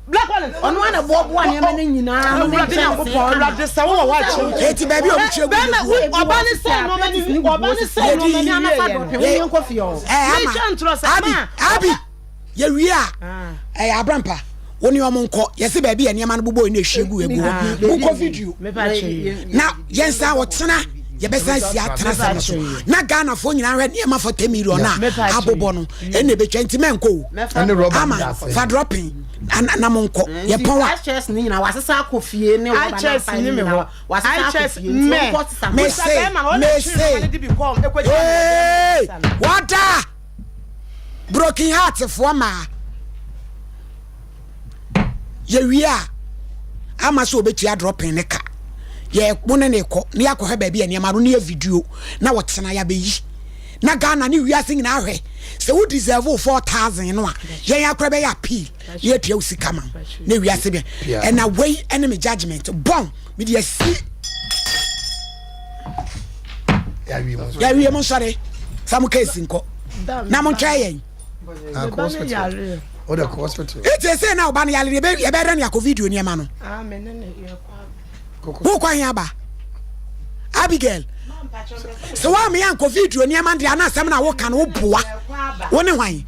Black Collins ɔno ana boaboa nneɛma no nyinaa no ne Awurade nkyɛnsee Nyankopɔn kama. Awurade sɛ wowɔ hɔ akyɛ Eti baabi a ɔmo kyerɛ gu bɛrima yɛ gu. ɔba ne sɛ nnoɔma no ɔba ne sɛ nnoɔma no Yɛdi wieɛ no yi yɛnkɔ fie hɔ. Ɛɛ ama Metwa ntorɔ sɛ Abi ma Abi yɛwie a ɛyɛ abrampa wo ne ɔmo nkɔ yɛse baabi yɛ nneɛma no bobɔ ne ehwie gu egu hɔ monkɔ video na yɛnsa ɔkyena yɛbɛsan si atena sɛm so na Ghanafoɔ nyinaa hwɛ nneɛma for ten million a abobɔ no ɛna ebetwa nti mɛnkɔ o ama fa dropping na mo nkɔ yɛpɔn a. IHS ne nyinaa wasesa akɔ fie ne rɔba na afa ne nyinaa wasesa akɔ fie nti ɔnkɔ sesa. Mese mese ee wɔda. Broken heart foɔ maa yɛwie a ama sɛ ɔbɛtua dropping ne ka yɛ mo ne ne kɔ ne yɛakɔhwɛ baabi a nneɛma no ne yɛ video na wɔtena yɛabɛyi na Ghana ne wiase nyinaa hwɛ sɛ wo deserve wo 4000 no a yɛn akora bɛyɛ appeal na yɛatua wo sika ma na wiase bɛ ɛna wei ɛne me judgment bɔn mede asi yɛawie mo nsɔre fa mo case nkɔ na montwɛn yɛn ɛti ɛsɛ na ɔba no yare yɛbɛdɛ no yɛakɔ video nneɛma no wokɔ he aba Abigail sɛ woame ankɔ video nneɛma deɛ ana asɛm na woka no woboa wo ne hwan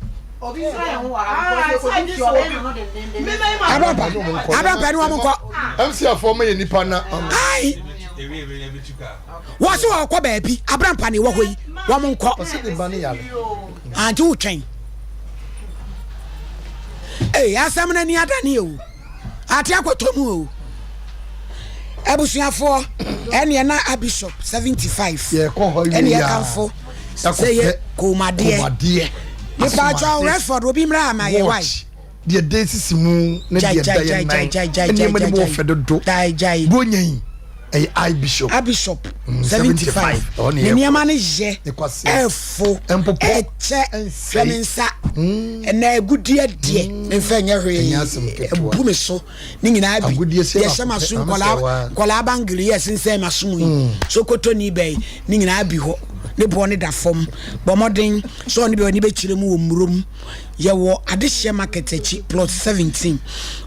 Abrampa Abrampa ne wɔn nkɔ MC afɔ ma yɛ nipa na. Ayi wɔsi wɔkɔ baabi Abrampa ne wɔ hɔ yi wɔn nkɔ. Ɔsi ne ba ne yare. Ante wotwɛn. Ee asɛm no ani adane o. Ate akɔtɔ mu o. Abusuafoɔ ɛneɛ na Abishop 75 ɛneɛ kamfo sɛ yɛ kɔnmuadeɛ. Nipa atwa Redford obi mmra ama yɛ wae. Deɛ ɛda esisi mu ne deɛ ɛda yɛ nan nneɛma no mu wɔ fɛ dodo. Buronya yi ɛyɛ I Bishop. I Bishop 75 ne nneɛma no yɛ ɛfo ɛkyɛ hwɛ me nsa ɛnna agudeɛ deɛ mfa nyɛ hwee ɛbu me so ne nyinaa bi yɛhyɛ ma so nkɔlaa nkɔlaa bangiri yɛ sensɛn ma so mu yi sokoto ni bɛyi ne nyinaa bi hɔ. Ne boɔ no da fam. Bɔ mmɔden sɛ ɔne bɛ w'ani bɛkyerɛ mu wɔ Mmurom. Yɛwɔ Adehyeɛ Market akyi, plot 17.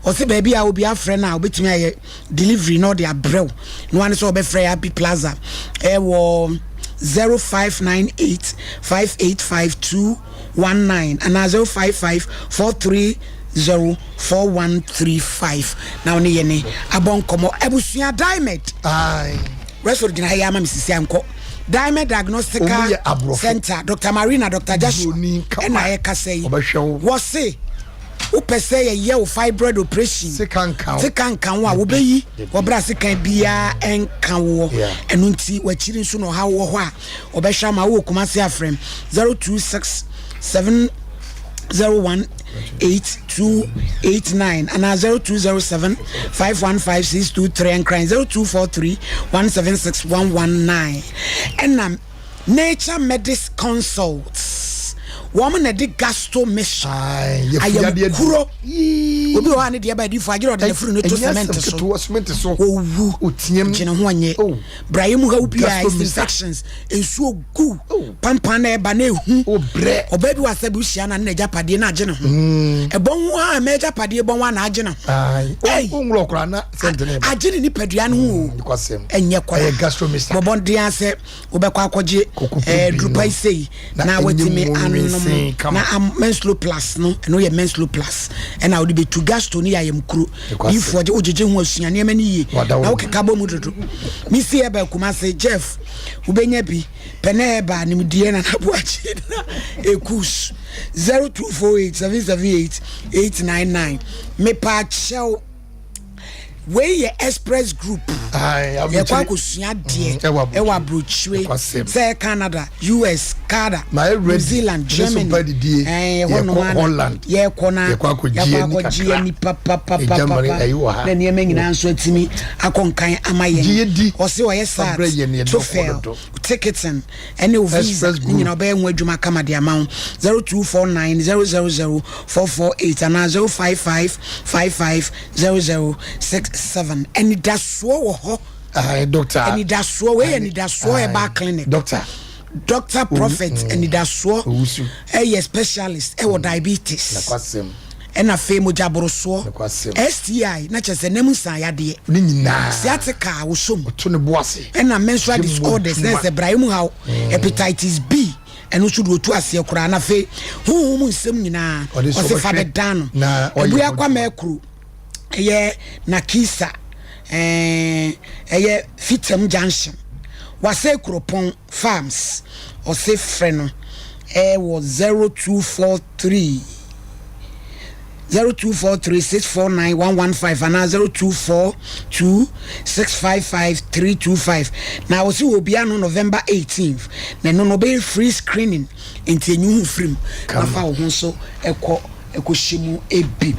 Ɔse baabi a obi afrɛ no a, obɛtumi ayɛ delivery na ɔde abrɛ wo. No ara ne sɛ ɔbɛfrɛ yɛ Happy Plaza ɛwɔ 0598 585 219 anaa 055 430 4135 na wo ne yɛne abɔ nkɔmmɔ. Abusua Dimed. Rexford gyina ha yi ama me sisi ankɔ. Diamond Diagnostical Center, Dr. Marina, Dr. Joshua, ɛna ɛkasa yi. Wɔse wopɛ sɛ yɛyɛ wo fibroid operation sika nka wo a wobɛyi wɔbrɛ sekan biara ɛnka woɔ. Ɛno nti wakyiri nso na ɔhaw wɔ hɔ a ɔbɛhwɛ ama wowɔ Kumase afrɛm 026 7 018289 anaa 0207 515 623 Nkran 0243 176 119. Ɛna Nature Medis Consults wɔn na ɛde gasto mission ayamkuro obi wɔ hɔ a ne deɛ ba adiifo agyere ɔde n'afuru no to cement so owu gyene ho ɔnyɛ Brayɛ mu haw biara, yeast infections, nsuo gu pampan na ɛba na ehu. Ɔbaa bi wɔ asɛ bi wohyia na ne n'agyapadeɛ na agye ne ho. Mm. Ɛbɔ ho a ɛma agyapadeɛ bɔ ho a na agye ne ho. Agye ne nipadua no ho o. Mm, Ɛnyɛ kora. Bɔbɔ den asɛ wobɛkɔ akɔgye eh, durupa yi sei na watumi anom na menslo plus no ɛno yɛ menslo plus ɛna wode bɛtu gastro no yɛ ayamkuro diifoɔ gye wogyegye ho asua nneɛma no yie na wokeka bɔ mu dodo mesi ɛba akuma se jeff wobɛnya bi pɛ na ɛba nimdeɛ na naboakye na ɛkus 0248 778 899 mepaakyɛw Wei yɛ express group. Yɛkɔ akɔsua adeɛ mm, ɛwɔ aburokyire sɛ Canada, US, Canada, New Zealand, Germany, ɛhɔ nom ana yɛkɔ na yɛkɔ akɔgye ani papapapapa na nneɛma nyinaa nso atumi akɔ nkan ama yɛn. Ɔse ɔyɛ SAT, TOEFL, ticketing ɛne wo visa ne nyinaa ɔbɛyɛ ho adwuma kama de ama wo. 0249 000 448 anaa 055 55 0067. Anidasoɔ wɔ hɔ. Doctor. Anidasoɔ wei yɛ anidasoɔ herbal clinic. Doctor. Doctor Prophet mm. anidasoɔ ɛyɛ specialist ɛwɔ mm. diabetes. Ɛna afei mogya borosoɔ. STI na kyerɛ sɛ nam nsan yadeɛ. Ne nyinaa. Sciatica wosom. Ɔto ne bo ase. Ɛna menstrual disorders na ɛsɛ brae mu haw. Mm. Hepatitis B. Ɛno nso deɛ ɔtu aseɛ koraa na afei honhom mu nsɛm nyinaa ɔse fa bɛdan no. Abua Kwame Akuru ɛyɛ Nakisa ɛyɛ Fitam Junction Wasei Kuropɔn Farms ɔse frɛ no ɛwɔ 0243 0243 649 115 anaa 0242 655 325 na wɔsi wɔ obi ano November 18th na ɛno no ɔbɛyɛ free screening nti enyi ho firim na fa wo ho nso ɛkɔ ɛkɔhyɛ mu ebi.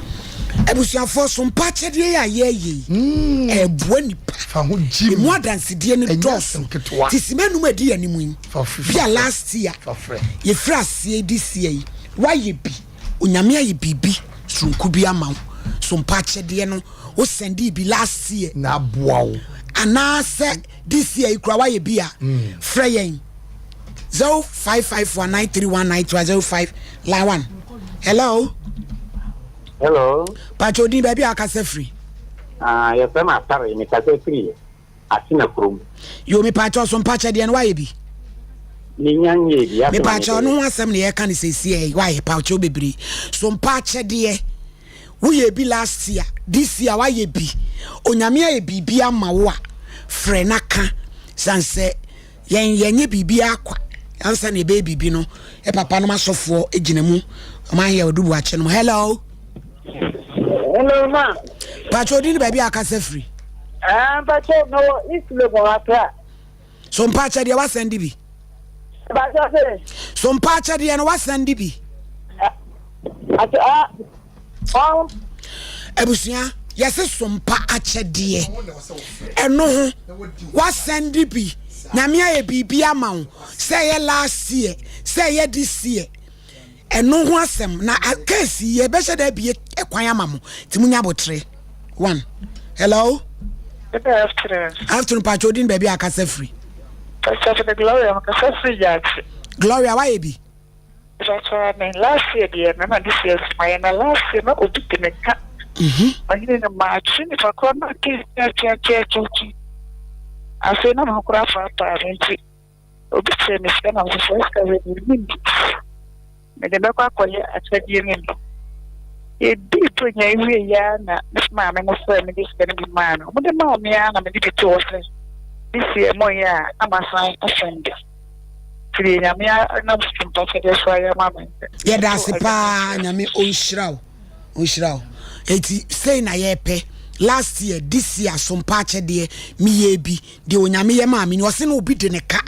Abusuafoɔ so mpa akyɛdeɛ yi a yɛyɛ yi hmm. ɛboa nipa emu adansedie no dɔɔso te sima num adi yɛn anim yi bi a last year yɛfiri aseɛ di seɛ yi wayɛ bi. Onyame ayɛ biribi soronko bi ama wo. So mpa akyɛdeɛ no wo sɛndee bi last year. Na aboa wo. Anaasɛ this year yi koraa woayɛ bi a, mm. frɛ yɛn 0554 931 05 line 1. Hello. Hello. Pacho odin baabi a akasa firi. Ah, yɛfrɛ me Asare, mekasa firi Atena kurom. Yoo mepaakyɛw so mpakyɛ deɛ no wayɛ bi. Menya nyɛɛ bi afei na Mepaakyɛw no ho asɛm na yɛka no seesie wayɛ paakyɛw bebree so mpakyɛ deɛ woyɛ bi last year this year wayɛ bi onyame ayɛ biribi ama wo a frɛ na ka san sɛ yɛn yɛnyɛ biribi akwa ansa na yɛbɛyɛ biribi no ɛ papa nom asɔfoɔ gyina mu ɔmo ahɛ ɔdubu akyɛ nom hello. Hello ma. Pakyɛ odi ne baabi a akasa firi. Ah, mpakyɛ mewɔ East Legon Accra. So mpakyɛ deɛ wasan di bi. Mpakyɛ sɛ. So mpakyɛ deɛ no wasan di bi. Ate ah. Oh. Abusua yɛse so mpa akyɛdeɛ ɛno ho wasan di bi nyame ayɛ biribi ama wo sɛ ɛyɛ last year sɛ ɛyɛ this year Ɛno ho asɛm na case yi yɛbɛhyɛ da abie kwan ama mo nti munya abotere. One. Hello. Good afternoon. Afternoon, Pacho Odin baabi a akasa firi. Pastor me Gloria mekasa firi Gyaakye. Gloria wayɛ bi? Mepakyɛw amen last year deɛ mɛma this year nso mayɛ na last year na obi de me ka ɔhene no makye nipa korɔ na ate ate ate ate ate afei na me ho koraa paapaa me nti obi kyerɛ me sika na mesɛ saa sika wei deɛ menni mede bɛkɔ akɔyɛ akyɛdeɛ no bi yɛdii bronya yi wie yɛ ara na me maame mo frɛ me de sika no bi maa me wɔde maa me ara na mede bi too hɔ sɛ this year mɔnyɛ a na masan asɛn de Nti deɛ Nyame nam mpakyɛdeɛ so ayɛ ama me. Yɛda ase paa Nyame ɔnhyira wo ɔnhyira wo. Eti sei na yɛpɛ last year this year asompa akyɛdeɛ meyɛ bi deɛ onyame yɛ maa me ni ɔse na obi de ne ka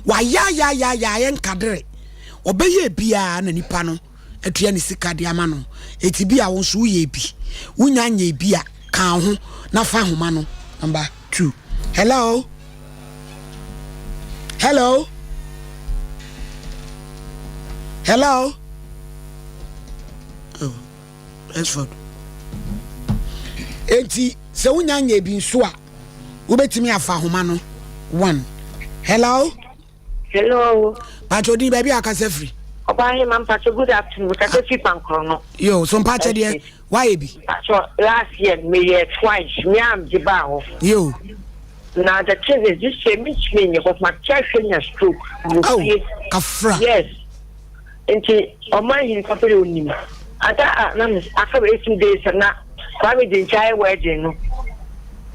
wayayayaya nkadere ɔbɛyɛ biara na nipa no atua ne sika de ama no eti bi a wo nso woyɛ bi wonya nyɛ bi a ka ho na fa ahoma no number 2 hello Hello? Hello? Oh, Rexford. Enti sɛ wonya nyɛ bi nso a wobɛtumi afa ahoma no one. Hello? Hello. Pacho din baabi a akasa firi. Ɔbaa hema mpacho good afternoon kasa firi pankoro no. Yo so mpacho deɛ wayɛ bi. Mpacho last year meyɛ twice me a megye baa hɔ. Yo. Na the thing is this year mentumi nyɛ cause makyɛ hwɛ nya stroke wɔ fie. Kafra. Yes. Nti ɔman hene papa de onim. Ada a na me aka bɛyɛ 2 days na Kwame de nkyɛ ayɛ wedding no.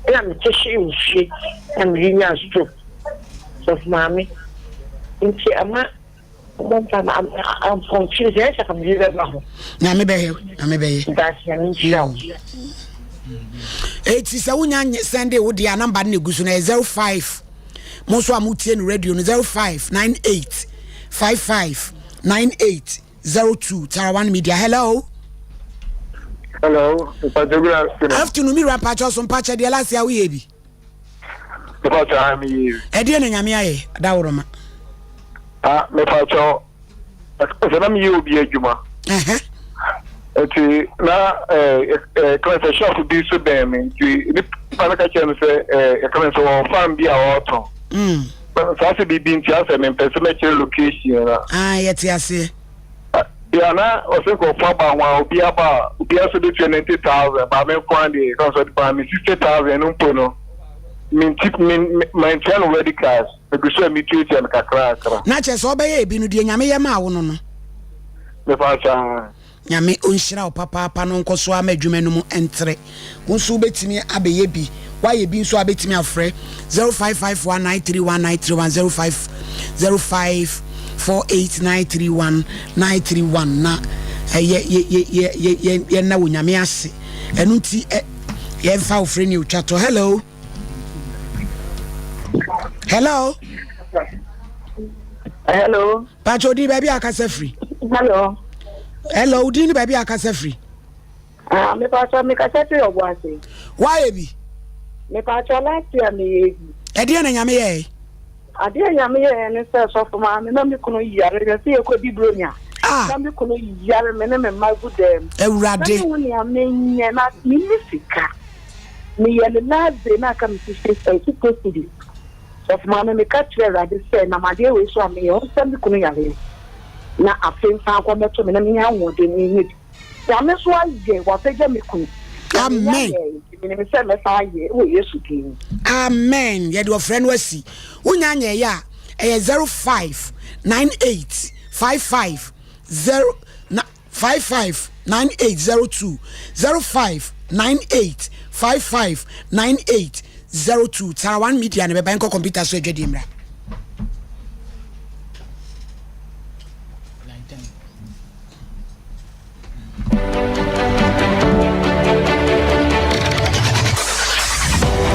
Ɛna mete hwee wɔ fie na mede nya stroke. Sɔfo maame nti ɛma ɔbɔ mpa ma ampɔnkye sɛ ɛsɛ ka mede bɛba ho. Nyame bɛyɛ, nyame bɛyɛ. Ntaase nyame nhyira wo. Eti sɛ wonya sɛnde wo deɛ a namba no na egu so no ɛyɛ 05 mo nso a motie no radio no 0598 55 98 02 Tarawan Media. Hello. Hello, mpakyɛ good afternoon. Afternoon, mi wura mpakyɛ so mpakyɛ deɛ last year woyɛ bi. Mepakyɛ ha me yie. Ɛdeɛ na nyame ayɛ daworoma. Ah, mepakyɛ sɛ na meyɛ obi adwuma. Nti na ɛɛ sɛ shop bi so bɛn me nti nipa no ka kyerɛ me sɛ ɛɛ yɛka sɛ wɔwɔ farm bi a wɔretɔn. Saa sɛ biribi nti asɛ mempɛ sɛ mɛkyerɛ location na. Ah, yɛte aseɛ. Bia na ɔsɛ nkurɔfoɔ aba ho a obi aba a obiara nso bɛtua 90,000 ba me nko ara deɛ ɛka sɛ ɔde maa me 60,000 no mpo no menti me mantua no ready cash megu so a metuatua no kakrakra. Na kyerɛ sɛ ɔbɛyɛ ebi no deɛ Nyame yɛ maa wo no no. Mepa kyɛw. Nyame ɔnhyira wo papaapa na ɔnkɔ so ara ma adwuma no mu ntere. Wo nso wobɛtumi abɛyɛ bi. Woayɛ bi nso a wobɛtumi afrɛ 0551931931 050548931931 na yɛ yɛ yɛ yɛ yɛ yɛ yɛnna wɔ Nyame ase. Ɛno nti ɛ yɛmfa wo frɛ ne otwa to. Hello. Hello. Hello. Pacho din baabi a akasa firi. Hello. Hello, din ne baabi a akasa firi. Ah, me pacho me kasa firi ɔbo ase. Wayɛ bi. Me pacho last year me yɛ bi. Ɛdeɛ na nyame yɛɛ. Adeɛ nyame yɛɛ ne sɛ sɔfo maa me na me kunu yare na sɛ yɛkɔ di bronya. Ah. Na me kunu yare me ne me mma gu dɛm. Awurade. Na me hu nea menyɛ na me ni sika. Me yɛ ne last day na aka me sisi cedi. Sɔfo maame, meka kyerɛɛ Awurade sɛ, nam adeɛ wei so a meyɛ, ɔnsa me kunu yareɛ, na afei nsan nkɔ mmɛto me na menya ahoɔden menyɛ bi. Nyame nso ayɛ, wapagya me kunu. Na menya Amen. yɛɛ, nti menim sɛ mɛsan ayɛ wɔ Yesu din mu. Amen yɛde ɔfrɛ no asi wonya nyɛeɛ a ɛyɛ 0598 55 0 na 55 9802 05 98 55 98 02 Tarawan Media na bɛba nkɔ kɔmputa so adwadie mmra.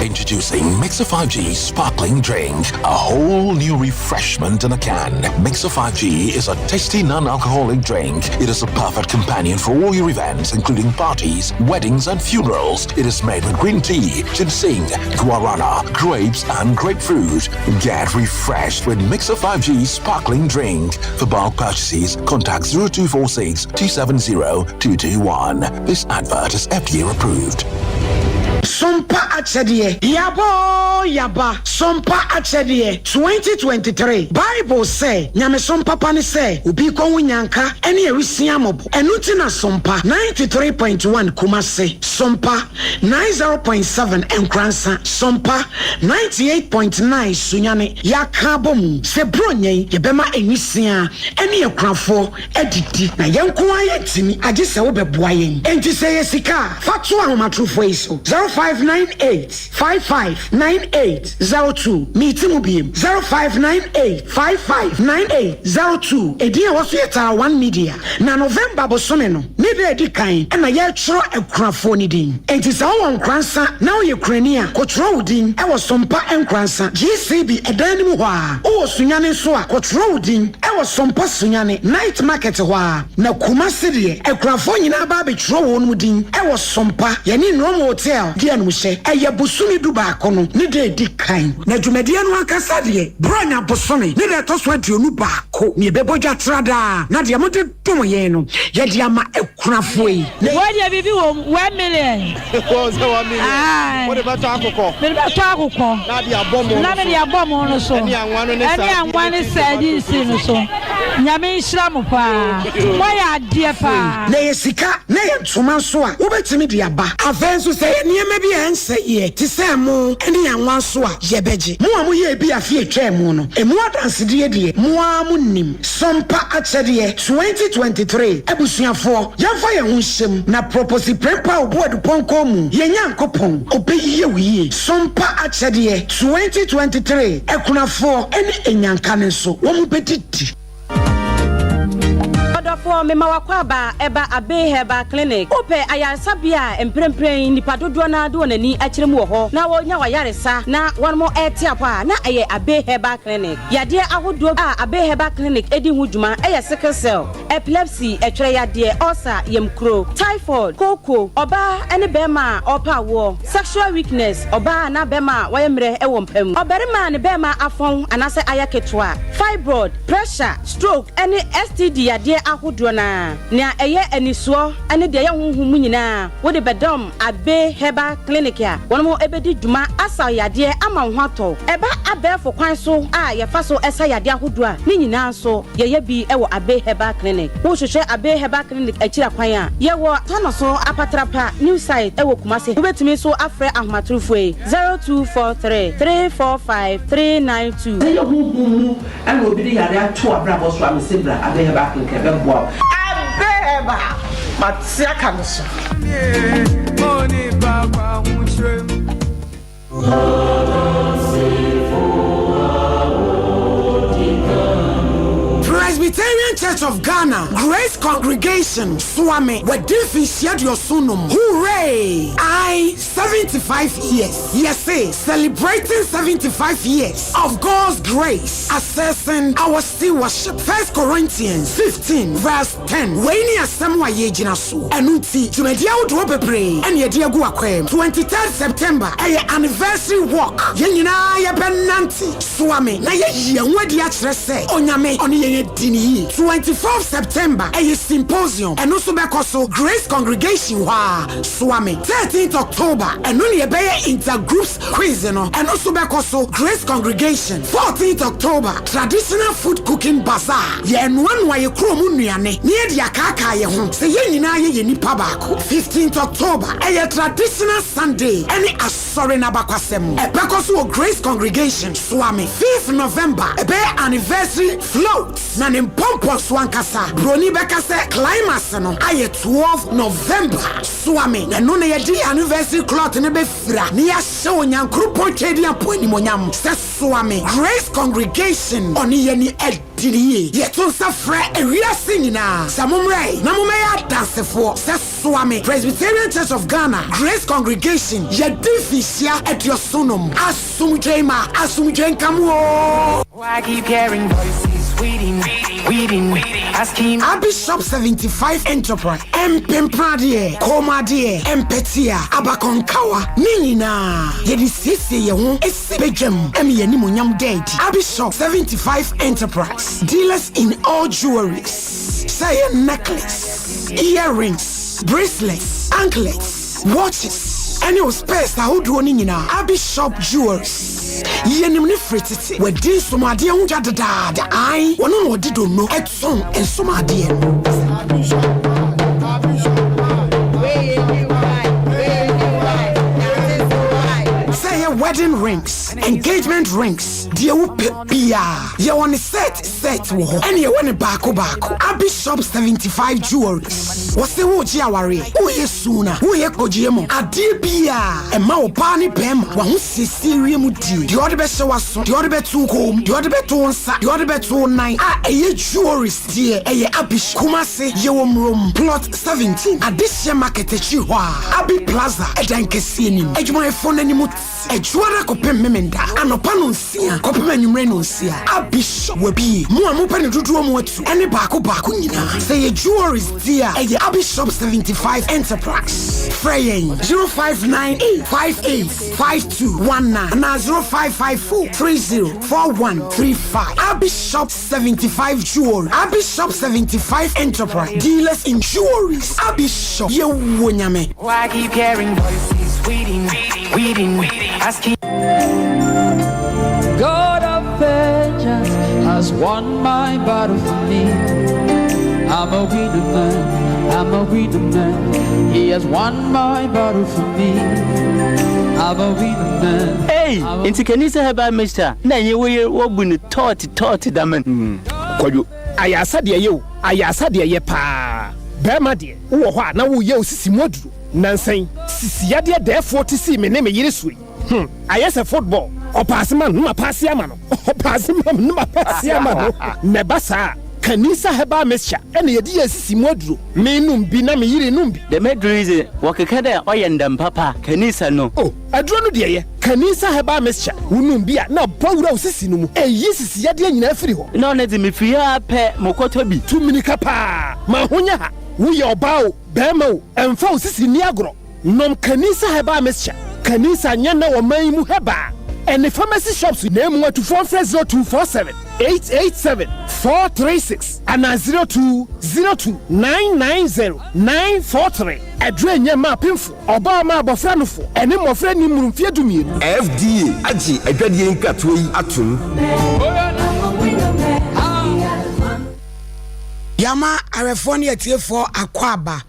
Introducing Mixer 5G Sparkling Drink, a whole new refreshment in a can. Mixer 5G is a tasty non-alcoholic drink. It is a perfect companion for all your events, including parties, weddings, and funerals. It is made with green tea, ginseng, guarana, grapes, and grapefruit. Get refreshed with Mixer 5G Sparkling Drink. For bulk purchases, contact 0246 270 221. This advert is FDA approved. Sompa akyɛdeɛ, Yaba oo yaba, Sompa akyɛdeɛ, 2023 Bible sɛ, Nyamesom papa ne sɛ obi rekɔhu nyanka ne awisiaa mmɔbɔ. Ɛno nti na Sompa 93.1 Kumasi, Sompa 90.7 Nkoransa, Sompa 98.9 Sunyani yɛaka abɔ mu sɛ Buronya yi yɛbɛma nwisiaa ne akunafoɔ adidi na yɛn nko ara yɛntumi agye sɛ wobɛboa yɛn. Enti sɛ ɛyɛ sika a, fa to ahomatorofoɔ yi so, 0598 55 98 02. Meti mu biem, 0598 55 98 02. Edin a ɛwɔ so yɛ Tara One Media. Na November bosome no ne da a ɛdi kan na yɛretwerɛ akunafoɔ no din. Enti sɛ wowɔ Nkoransa na woyɛ kunani a, kɔtwerɛ wo din wɔ Sompa Nkoransa, GCB ɛdan no mu hɔ ara. Wowɔ Sunyani nso a, kɔtwerɛ wo din wɔ Sompa Sunyani, Night Market hɔ ara. Na Kumasi deɛ, akunafoɔ nyinaa ba abɛtwerɛ wɔn din wɔ Sompa, yɛne Nrom Hotel di animhyɛ. Ɛyɛ bosome dubaako no ne da a ɛdi kan. Na dwumadie no ankasa deɛ, Buronya bosome ne da a ɛtɔ so 21 na yɛbɛbɔ dwa tra daa, na deɛ mode dom yɛn no, yɛde ama akunafoɔ yi. Na. Wei deɛ biribi wɔ mu, 1 million. Wɔn sɛ 1 million. Aye. Wode bɛtɔ akokɔ. Mede bɛtɔ akokɔ. Na de abɔ mo no so. Na mede abɔ mo no so. Ɛne anwa no ne Ɛne anwa ne sardines no so. Nyame nhyira mo paa. Moayɛ adeɛ paa. Na ɛyɛ sika na ɛyɛ ntoma nso a, wobɛtumi de aba. Afei nso sɛ ɛyɛ nneɛma bi a ɛnsɛeɛ te sɛ ɛmo ne anwa nso a, yɛbɛgye. Mo a moyɛɛ bi afe a ɛtwaa mu no, ɛmu adansedie deɛ, mo ara monim. Sompa Akyɛdeɛ 2023 Abusuafoɔ, yɛmfa yɛn ho nhyɛ mu na Proposi Prempeh Obuadu Pɔnkɔ mu, yɛn Nyankopɔn, ɔbɛyie wo yie. Sompa Akyɛdeɛ 2023 Akunafoɔ ne Anyanka no nso, wɔn bɛdidi. Ɔdɔfoɔ, mema w'akwaaba ɛba Abbey Herbal Clinic. Wopɛ ayaresabea a mprempren nnipa dodoɔ no ara de wɔn ani akyerɛ mu wɔ hɔ na wɔnya w'ayaresa na wɔn rete apɔ a, na ɛyɛ Abbey Herbal Clinic. Yadeɛ ahodoɔ a Abbey Herbal Clinic di ho dwuma yɛ sickle cell, epilepsy, ɛtwerɛ yadeɛ, ulcer, yamkuro, typhoid, kooko, ɔbaa ne barima a ɔrepɛ awoɔ, sexual weakness, ɔbaa anaa barima a wayɛ mmerɛ wɔ mpa mu, ɔbarima a ne barima afɔn anaasɛ ayɛ ketewa, fibroid, pressure, stroke ne STD yadeɛ ahodoɔ no ara. Nea ɛyɛ anisoɔ ne deɛ ɛyɛ honhom mu nyinaa wode bɛdɔm Abbey Herbal Clinic a wɔn bɛdi dwuma asaw yadeɛ ama wo ho atɔ wo. Ɛba abɛɛfo kwan so a yɛfa so sa yadeɛ ahodoɔ a, ne nyinaa nso yɛyɛ bi wɔ Abbey Herbal Clinic. Wohwehwɛ Abbey Herbal Clinic akyiri akwan a, yɛwɔ Tanoso Apatrapa New Site wɔ Kumasi. Wobɛtumi nso afrɛ ahomatorofoɔ yi, 0243 345 392. Sɛ ɛyɛ honhom mu na obi de yare ato w'abrabɔ so a, mese bra Abbey Herbal Clinic ɛbɛboa wo. Abbey Herbal, mate aka no so. Presbyterian Church of Ghana, Grace Congregation, Suame, wadi mfinhyia 75. Hooray! I 75 years. Yɛse celebrating 75 years of God's grace, assessing our stewardship. First Corinthians 15 verse 10. Wei ne asɛm a yɛgyina so. Ɛno nti, dwumadi ahodoɔ bebree ɛne yɛde agu akwam. 23rd September ɛyɛ anniversary walk. Yɛn nyinaa yɛbɛnante Suame na yɛyi yɛn ho adi akyerɛ sɛ Onyame ɔne yɛn adi ne yie. 24th September ɛyɛ symposium. Ɛno nso bɛkɔ so Grace Congregation hɔ a Suame. 13th October ɛno ne yɛbɛyɛ intergroups quiz no. Ɛno nso bɛkɔ so Grace Congregation. 14th October traditional food cooking bazaar. Yɛnoanoa yɛ kurom nnuane na yɛde akaakaa yɛn ho sɛ yɛn nyinaa yɛyɛ nipa baako. 15th October ɛyɛ traditional Sunday ɛne asɔre n'abakwasɛm. Ɛbɛkɔ so wɔ Grace Congregation Suame. 5th November ɛbɛyɛ anniversary float na ne mpɔmpɔ so ankasa broni bɛka sɛ climax no ayɛ 12 November Suame na ɛno na yɛde anniversary cloth no bɛfira na yɛahyɛ Onyankoropɔn Twɛdi Apo animonyam sɛ Suame Grace Congregation ɔne yɛni adi ne yie. Yɛto nsa frɛ ewiase nyinaa sɛ mommrɛ na mommɛyɛ adansefoɔ sɛ Suame Presbyterian Church of Ghana Grace Congregation yɛdi mfinhyia 75. Asomdwe ma asomdwe nka mo o. I keep hearing voices waiting, waiting, asking. Abishop 75 Enterprise, mpempradeɛ, kɔnmadeɛ, mpɛtea, abakɔnkawa ne nyinaa yɛde siesie yɛn ho esi badwam ɛma yɛn animonyam da adi. Abishop 75 Enterprise, dealers in all jewelries, sɛ yɛ necklace, earrings, bracelets, anklets, watches. ɛne wo spares ahodoɔ no nyinaa. Abi Shop Jewelries, yɛnim no firi tete, wadi nsomadeɛ ho dwa dedaada, ae, ɔno na ɔde donno tɔn nsomadeɛ no. Sɛ ɛyɛ wedding rings, engagement rings, deɛ wopɛ biara, yɛwɔ ne set set wɔ hɔ, ɛne yɛwɔ ne baako baako. Abi Shop 75 Jewelries, wɔse woregye awareɛ, woreyɛ suna, woreyɛ kɔgyeɛ mu, adeɛ biara ɛma ɔbaa ne bɛrima w'ahosiesie wie mu die, deɛ ɔde bɛhyɛ w'aso, deɛ ɔde bɛto wo kɔn mu, deɛ ɔde bɛto wo nsa, deɛ ɔde bɛto wo nan a ɛyɛ jewelries deɛ ɛyɛ Abi Shop. Kumasi, yɛwɔ Murom, Plot 17, Adehyeɛ Market akyiri hɔ a, Abi Plaza ɛdan kɛseɛ no mu. Adwumayɛfoɔ no anim te. Ɛdwoada kɔpem Memenda anɔpa nonsia kɔpem anwummere nonsia. A Bishop wabie. Mo a mopɛ no dodoɔ mu atu ɛne baako baako nyinaa. Sɛ ɛyɛ jewelries deɛ a, ɛyɛ Abishop 75 Enterprise. Frɛ yɛn 0598 58 5219 anaa 0554 30 4135. Abishop 75 Jewelry, Abishop 75 Enterprise, dealers in jewelries. Abishop, yɛwɔ Nyame. I keep hearing voices waiting, waiting, asking. God of vengeance has won my battle for me. I'm a winner man, I'm a winner man. He has won my battle for me. I'm a winner man. Ei, ntsi Kanisa Herbal Mixture na enye wo yer wobu no tɔɔt tɔɔt dɛm no. Kwadwo, ayarsa deɛ ɛyɛ o, ayarsa deɛ ɛyɛ paa. Barima deɛ, wowɔ hɔ a na woreyɛ wo sisi mu aduro. Nansa yi, sisi yadeɛ dɛɛfoɔ te sii me ne me yere soɔ yi. Hmm, ayɛ sɛ football. Ɔpaase ma no na mapaase ama no, ɔpaase ma me na mapaase ama no. Na ɛba saa a, Kanisa Herbal Mixture na yɛde yɛ sisi mu aduro. Menom bi na me yere nom bi. Dɛm edur yi dze, wɔkeka dɛ ɔyɛ ndam papa, Kanisa no. Oh, aduro no deɛ ɛyɛ. Kanisa Herbal Mixture, wonom bi a na abɔ wura wo sisi no mu. Ɛyi sisi yadeɛ nyinaa firi hɔ. Nna ɔno dze, mifir ha ara pɛ, mokɔtɔ bi. Tu mmirika paa ma ho nyɛ ha. Woyɛ ɔbaa o, barima o, ɛmfa wo sisi nni agorɔ. Nom Kanisa Herbal Mixture. Kanisa nyɛ nnɛ wɔ man yi mu herbal ɛne pharmacy shops na emu atufoɔ mfrɛ 0247 887 436 anaa 0202 990 943. Aduro ɛnyɛ mma apemfoɔ, ɔbaa mma abɔfra nofo ɛne mmɔfra nni mmoro mfeɛ dumienu. FDA agye adwadie nkratoɔ yi atom. Yɛama awɛfoɔ ne atiefoɔ akwaaba.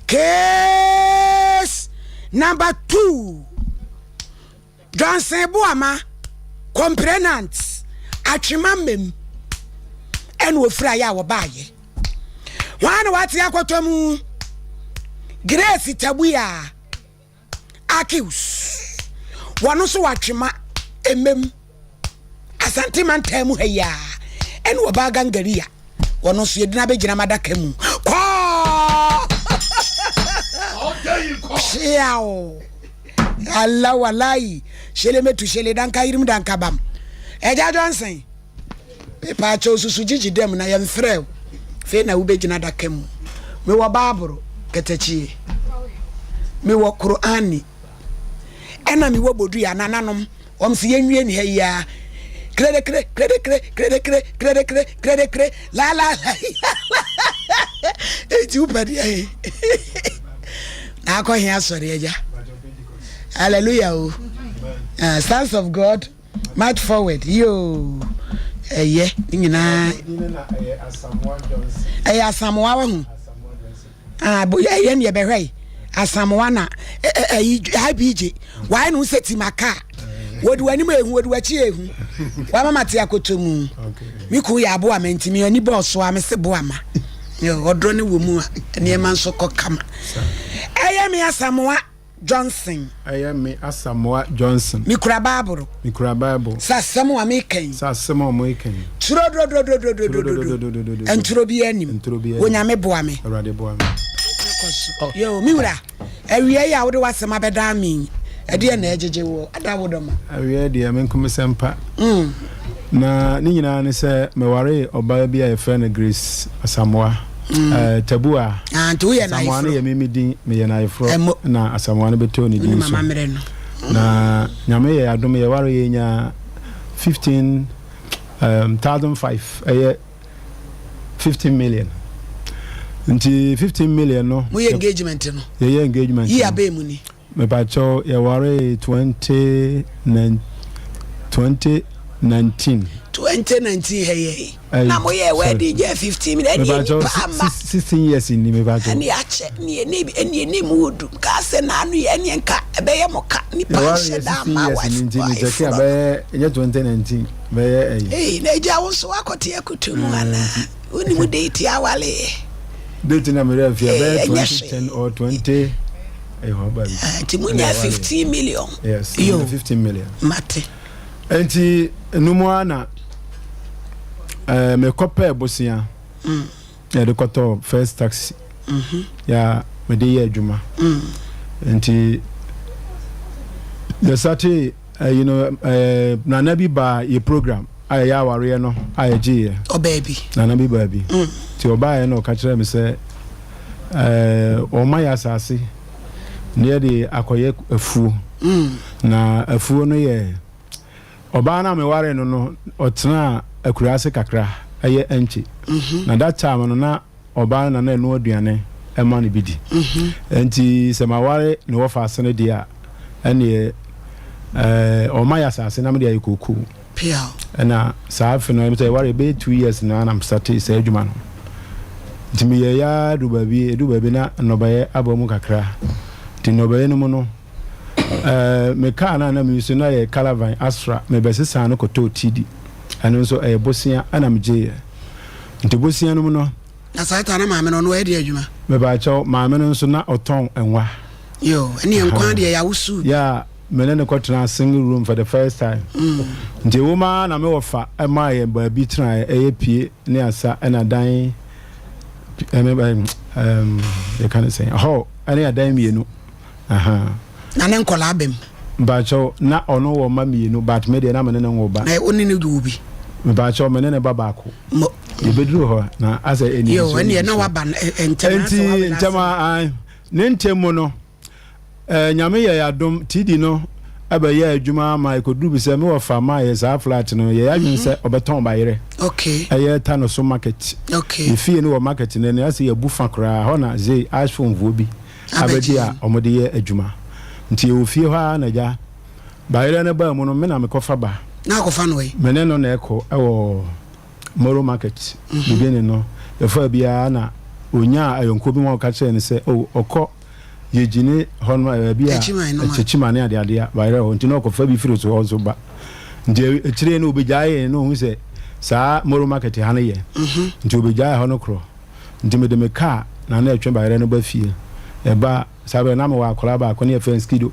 Case number 2, Johnson Boama, complainant, Atwema Mmem ɛna ofiri ayɛ a wɔbaayɛ. Hwan na wate akɔtɔ mu? Grace Tabuya Akius. Wɔn nso watwema mmem. Asante mantam mu ha yi ara ɛna ɔbaa Gangaria wɔn nso yɛde no abɛgyina m'adaka mu kɔɔ hyeaw ala walayi hyele metu hyele danka yirim danka bam ɛgya Johnson mepaakyɛw susu gyigyi dɛm na yɛmfrɛ wo fei na wobɛgyina adaka mu mewɔ baaboro katakyie mewɔ Korani ɛna mewɔ bodua nananom Wɔn se yɛnwie ne ha yi ara. Kredekre, kredekre, kredekre, kredekre, kredekre, la la la. Eti wopɛ deɛ he? Na akɔ he asɔre agya. Hallelujah o. Uh, sons of God, march forward. Yo. Ɛyɛ ne nyinaa. Ɛyɛ Asamoah wɔ ho. Ah, bo yɛ yɛ ne yɛbɛhwɛ yi. Asamoah na ɛyi IBJ. Wayɛ ne ho sɛ timaka. Wɔde w'anim ehu, wɔde w'akyi ehu. Wama ma te akoto mu. Me kun yɛ aboa ma nti me ani bɔɔ so a me se boa ma. Ɔdɔ ne wɔ mu a nneɛma nso kɔ kama. Ɛyɛ me Asamoah. Johnson. Ɛyɛ me Asamoah Johnson. Mekura Bible. Mekura Bible. Sɛ asɛm a meka yi. Sɛ asɛm a meka yi. Turododododododododo. Nturo biara nim. Nturo biara nim. Onyame boa me. Awurade boa me. Kɔ so. Yoo, me wura, awia yi a wode w'asɛm abɛdan me yi, ɛdeɛn na ɛgyegye woɔ? Ada wo dɔ ma. Awia deɛ, me nko mesɛ mpa. Na ne nyinaa ne sɛ mewaree ɔbaa bi a yɛfrɛ no Grace Asamoah. Mm. Eh, Tabua. Ah, nti woyɛ Asamoah no yɛ me me din, meyɛ n'ayeforɔ na Asamoah no bɛtoo ne din so. Na Nyame yɛ adom yɛware yɛ nya 15 um, 1005 ɛyɛ 15 million. Nti 15 million no. Moyɛ engagement no. Yɛyɛ engagement. Yi abɛɛ mu ni. Mepakyɛw yɛwaree 2019. 2019 hɛ yɛ na mo yɛ wedding jɛ 15 minutes ɛni ɛni pa ama. 16 years ni mepakyɛw. Ɛni akyɛ ni ɛni ɛni ɛni mu odu nka sɛ n'ano yɛ ɛni nka ɛbɛyɛ mo ka nipa nhyɛ da ama wa ni nti mi kyɛkɛ a bɛyɛ ɛnyɛ 2019 bɛyɛ ɛyi. Ee na egya wo nso wakɔte akutu mu ana wonimu date awale yɛ. Date na mmerɛ afie bɛyɛ 2010 or 20. Nti mo nya 15 million. Yes, yo. 15 million. Mate. Nti no mu ara na eh, mekɔpɛɛ bosea mm. yɛde kɔtɔɔ first taxi mm -hmm. ya mede yɛ adwuma mm. nti yɛsate eh, you know, eh, nana bi baa yɛ program a yɛyɛ awareɛ no a yɛgyeeɛ ɔbaa bi nana bi baa bi mm. nti ɔbaeɛ no ɔka kyerɛɛ me sɛ Wɔma yɛ asase na yɛde akɔyɛ afuo. Na afuo no yɛ ɔbaa no a mewaree no no ɔtenaa akuraase kakra ɛyɛ ɛnkye. Mhm. Na that time no na ɔbaa no na na ɛno aduane ɛma no bi di. Mhm. Nti sɛ maware ne wɔfa ase no deɛ a ɛneɛ ɛɛ ɔma yɛ asase na mede ayɛ kookoo. Peaw. Ɛna saa afe no ɛm sɛ yɛware bɛyɛ 2 years na na mesate saa adwuma no. Nti meyɛeɛ ara duru baabi, ɛduru baabi na nnɔbaeɛ aba mu kakra. Nti nnɔbaeɛ no mu no, ɛɛ me kaa no a na me use no na yɛ Caravan Astra, mebɛsesaa no kɔtɔɔ TD. Ɛno nso ɛyɛ bosea ɛna megyeeɛ. Nti bosea no mu no. Na saa ta na maame no ɔno ɔyɛ deɛ adwuma? Mebaakyɛw, maame no nso na ɔtɔn nwa. Yoo, ɛneɛ nkwa deɛ yɛawosu. Yeah. Me ne no kɔtenaa single room for the first time. Nti ɛwom ara na me wɔfa maa yɛn baabi tenaeɛ, ɛyɛ pie ne asa ɛna dan ɛne ɛm yɛka ne sɛn hall ɛne adan mmienu. Aha. Na ne nkɔlaa bɛm? Mpakyɛw, na ɔno wɔ mma mmienu but me deɛ na me ne no nwo ba. Na wo ne no wo bi? Mpakyɛw, me ne ne ba baako. Mo. Yɛbɛduru hɔ na asɛ ɛni Yo, ɛneɛ na waba ntɛm. Nti ntɛm a, ne ntɛm mu no. Eh, Nyame yɛ y'adom, TD no bɛyɛɛ adwuma ma ɛkɔduru bi sɛ me wɔfa maa yɛ saa flat no, yɛyɛ adwene sɛ ɔbɛtɔn bayerɛ. Okay. Ɛyɛ Tanoso market. Okay. Yɛ fie no wɔ market no ani, asɛ yɛabu fa koraa, hɔ na Zay iPhone foɔ bi abɛgye a wɔde yɛ adwuma. Nti yɛwɔ fie hɔ ara na agya, bayerɛ no baa mu no, me na mekɔfa ba. Na akɔfa no wɔ he? Me ne no na ɛkɔ wɔ Moro market, beginning no, yɛfaa biara na ɔnyaa ayɔnkoɔ bi ma ɔka kyerɛɛ no sɛ, oh, ɔkɔ yɛgyine hɔ nom baabi a kyekyima ne adeade a bayerɛ hɔ nti na ɔkɔfa bi firi so hɔ nso ba nti akyire no obɛgyae na ɔhu sɛ saa moro market ha no yɛ mhm. nti obɛgyae hɔ no korɔ nti mede me kaa na na ɛtwe bayerɛ no ba fie ɛba saa berɛ na mewɔ akwadaa baako ne yɛfrɛ skido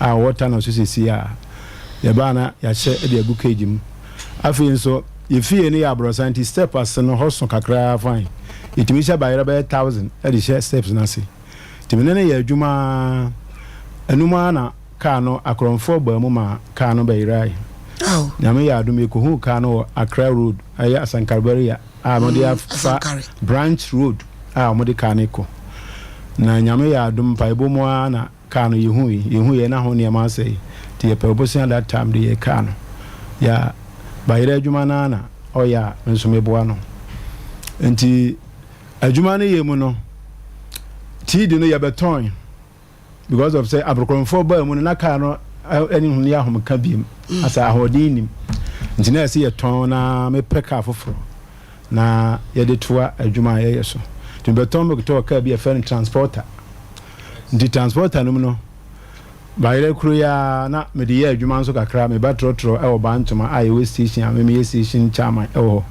a ɔwɔ ta no so sɛsi a yɛbaa na yɛahyɛ de agu cage mu afei nso yɛfie no yɛ aborɔsan nti step ase no hɔ so kakraa fine yɛtumi hyɛ bayerɛ bɛyɛ thousand de hyɛ steps no ase Nti me ne no yɛɛ adwuma ara, ɛno mu ara na kaa no akorɔmfoɔ baa mu maa kaa no bɛyerae. Nyame yɛɛ adom yɛkɔhuu kaa no wɔ Accra road, ɛyɛ Asankare barrier a wɔde mm, afa Branch road a wɔde kaa no kɔ. Na Nyame yɛɛ adom mpaebɔ mu ara na kaa no yɛhui, yɛhuiɛ na ho nneɛma asɛe. Nti yɛpɛ bosea that time de yɛɛ kaa no. Yɛ bayerɛ adwuma no ara na ɔyɛ a me nso meboa no. Nti Adwuma no yɛ mu no, TD no yɛbɛtɔn because of sɛ aborɔkorɔmfoɔ baa mu no na kaa no ɛne ho yɛ ahomeka biem mm. asɛ ahoɔden nim nti na ɛsɛ yɛtɔn na mepɛ kaa foforɔ na yɛde toa adwuma a yɛyɛ so nti mebɛtɔn mekɔtɔɔ kaa bi yɛfrɛ no transporter nti transporter no mu no bayerɛ kuro yi ara na mede yɛ adwuma nso kakra meba trɔtrɔ wɔ Bantoma a yɛwɔ station a memeyɛ station chairman wɔ hɔ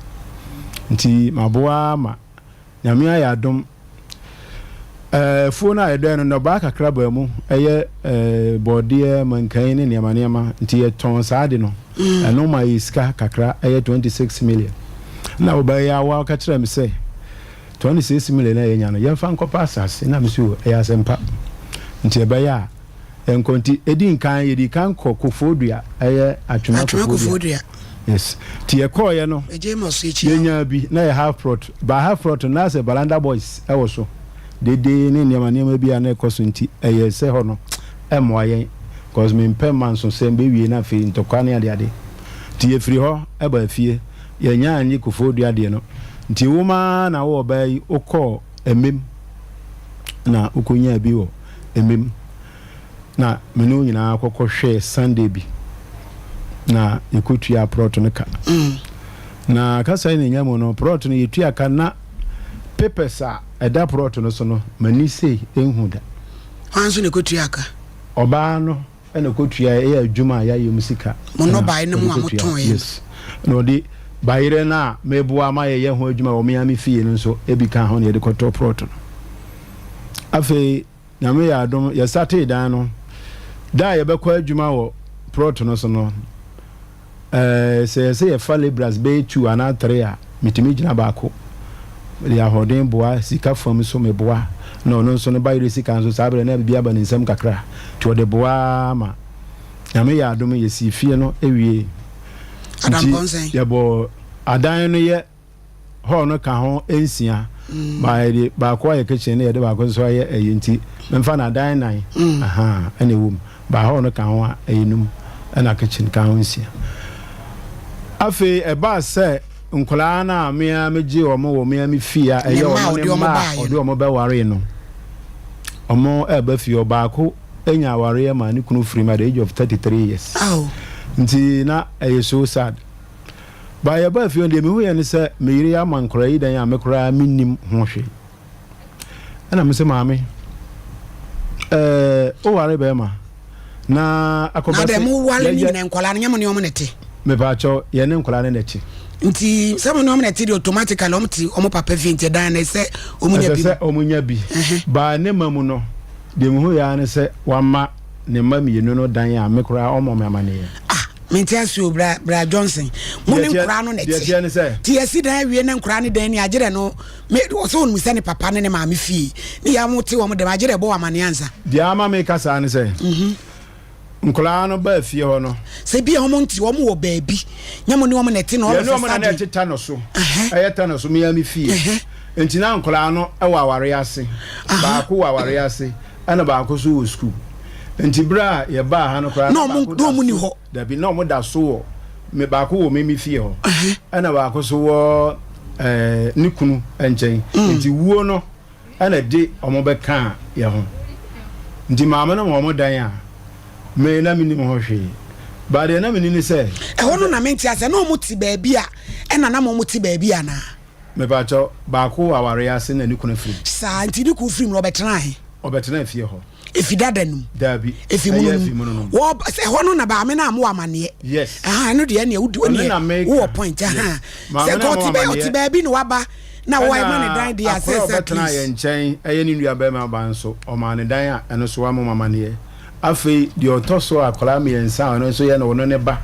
nti maboa ma Nyame ayɛ adom afuo no a yɛdɔɛ no nnɔbaa kakra baa mu ɛyɛ bɔɔdeɛ mankan ne nneɛma nneɛma nti yɛtɔn saa de no ɛno ma yɛ sika kakra ɛyɛ 26 million na ɔbaa yi awa ɔka kyerɛ me sɛ 26 million a yɛnya no yɛmfa nkɔpɛ asase na me so ɛyɛ asɛmpa nti ɛbɛyɛ a yɛnkɔ nti ɛdi nkan yɛdi kan kɔ Kofoɔdua ɛyɛ Atwema Kofoɔdua yes nti yɛkɔɔyɛ no yɛnyaa bi na yɛ half plot ba half plot no na sɛ Balanda boys ɛwɔ so dede ne nneɛma nneɛma bi a na ɛkɔ so nti ɛyɛ sɛ hɔ no ɛmmoa yɛn cause mempɛ mma nso sɛ mbɛwie na afei ntɔkwa ne adeade nti yɛfiri hɔ ɛba fie yɛnyaa nye Kofoɔdua deɛ no nti woma ara na wo ɔbaa yi wokɔɔ Emem na wokɔnyaa bi wɔ Emem. Na me ne wo nyinaa kɔkɔ hwɛɛ Sunday bi na yɛkɔtuaa prɔt no ka. Na kasa yi na ɛnya mu no, prɔt no yɛtua ka na papers a ɛda prɔt no so no, m'ani sei ɛnhu da. Hwan nso na ɛkɔtua ka? Ɔbaa no na ɛkɔtua, ɛyɛ adwuma a yɛayɛ mu sika. Mo nnɔbaeɛ no mu a motɔn yɛ no? Yes. Na ɔde bayerɛ no a meboa ma yɛyɛ ho adwuma wɔ me ara me fie no nso bi ka ho na yɛde kɔtɔ prɔt no. Afei Nyame yɛ adom yɛsatee dan no, da a yɛbɛkɔ adwuma wɔ prɔt no so no, eh, sɛ yɛsɛ yɛfa labourers bɛyɛ two anaa three a, metumi gyina baako. Mede ahoɔden boa, sika fam nso meboa, na ɔno nso ne ba yere sika nso saa berɛ na biribi aba ne nsam kakra, nti ɔde boa ara ma Nyame yɛ adom yɛsii fie no wiee. Nti yɛbɔɔ adan no yɛ hall no ka ho nsia mm. ba yɛde baako ayɛ kitchen na yɛde baako nso ayɛ ɛyi nti mfa na adan nan mm. ɛna ɛwɔ mu ba hall no ka ho a ɛyɛ num ɛna kitchen ka ho nsia afei ɛbaa sɛ nkwadaa no a mmea megye wɔn wɔ mmea me fie a ɛyɛ wɔn ne mma a ɔde wɔn bɛware no wɔn ɛreba fie ɔbaako anya awareɛ ma ne kunu firi mu at the age of 33 years nti na ɛyɛ so sad. But yɛbaa fie no deɛ mehuiɛ ne sɛ me yere ama nkwadaa yi dan a me koraa mennim ho hwee. Ɛna me sɛ maame, ɛɛ woware bɛrima na akɔba sɛ. Na dɛ mo ware ne nyina nkwadaa no nyɛ mo ne wɔn na ɛte. Mepaakyɛw yɛne nkwadaa no na ɛte. Nti sɛ mo ne wɔn na ɛte deɛ automatically wɔn te wɔn papa fie nti ɛdan no ɛsɛ wɔn nya bi. Ɛsɛ sɛ wɔn nya bi. Baa ne ma mu no deɛ mehuiɛ ara ne sɛ wama ne mma mmienu no dan a me koraa ɔmmɔ me amaneɛ. Ah mente ase o bra bra Johnson mo ne nkoraa no na ɛte ti yɛsi dan awie na nkoraa ne dan ni agyerɛ no me ɔsɛ wɔn sɛ ne papa ne ne maame fie ne yɛ mo te wɔn dɛm agyerɛ bɔ wɔn amaneɛ ansa. Deɛ ama me ka saa ne sɛ mhm. nkoraa no baa fie hɔ no. Sɛ bi a wɔn nte wɔn wɔ baabi nyɛ mo ne wɔn na ɛte na wɔn fɛ sadi. Yɛne wɔn na ɛte ta no so ɛyɛ ta no so mea me fie nti na nkoraa no wɔ awareɛ ase baako wɔ awareɛ ase. Ɛna baako nso wɔ sukuu. Nti berɛ a yɛbaa ha no koraa na baako da so, dabi, na wɔn da so wɔ, me baako wɔ me me fie hɔ, ɛna baako nso wɔ ɛɛ ne kunu nkyɛn. Mm. Nti wuo no ɛna de wɔn bɛkaa yɛn ho. Nti maame no ma wɔn dan a, me na menim ho hwee. Ba deɛ na menim ne sɛ. Ɛhɔ no na mente aseɛ, na wɔn te baabi a, ɛna na wɔn te baabi anaa? Mepakyɛw, baako wɔ awareɛ ase na ne kunu afiri mu. Saa, nti ne kunu firi mu no, ɔbɛtenaa he? Ɔbɛtenaa fie hɔ. Efi dada no mu? Daabi, Efi ɛyɛ mono afi no mono no mu. mu. Wɔ, sɛ ɛhɔ no na baame no a mowɔ amaneɛ. Yes. Aha, ɛno deɛ ɛneɛ wodi, Ɔno na woneɛ, meka. wowɔ point, Yes. aha. Maame Sɛ no nka a mowɔ ɔte bɛ, ɔte amaneɛ. baabi na waba, na Ɛna wɔma ne dan deɛ a, sɛ akora a sɛ at ɔbɛtenaa least. yɛn nkyɛn, ɛyɛ ne nua barima ba nso, ɔmaa no dan a ɛno nso wammɔ me amaneɛ. Afei deɛ ɔtɔ so akwadaa mmiɛnsa a ɔno nso yɛ no ɔno ne ba,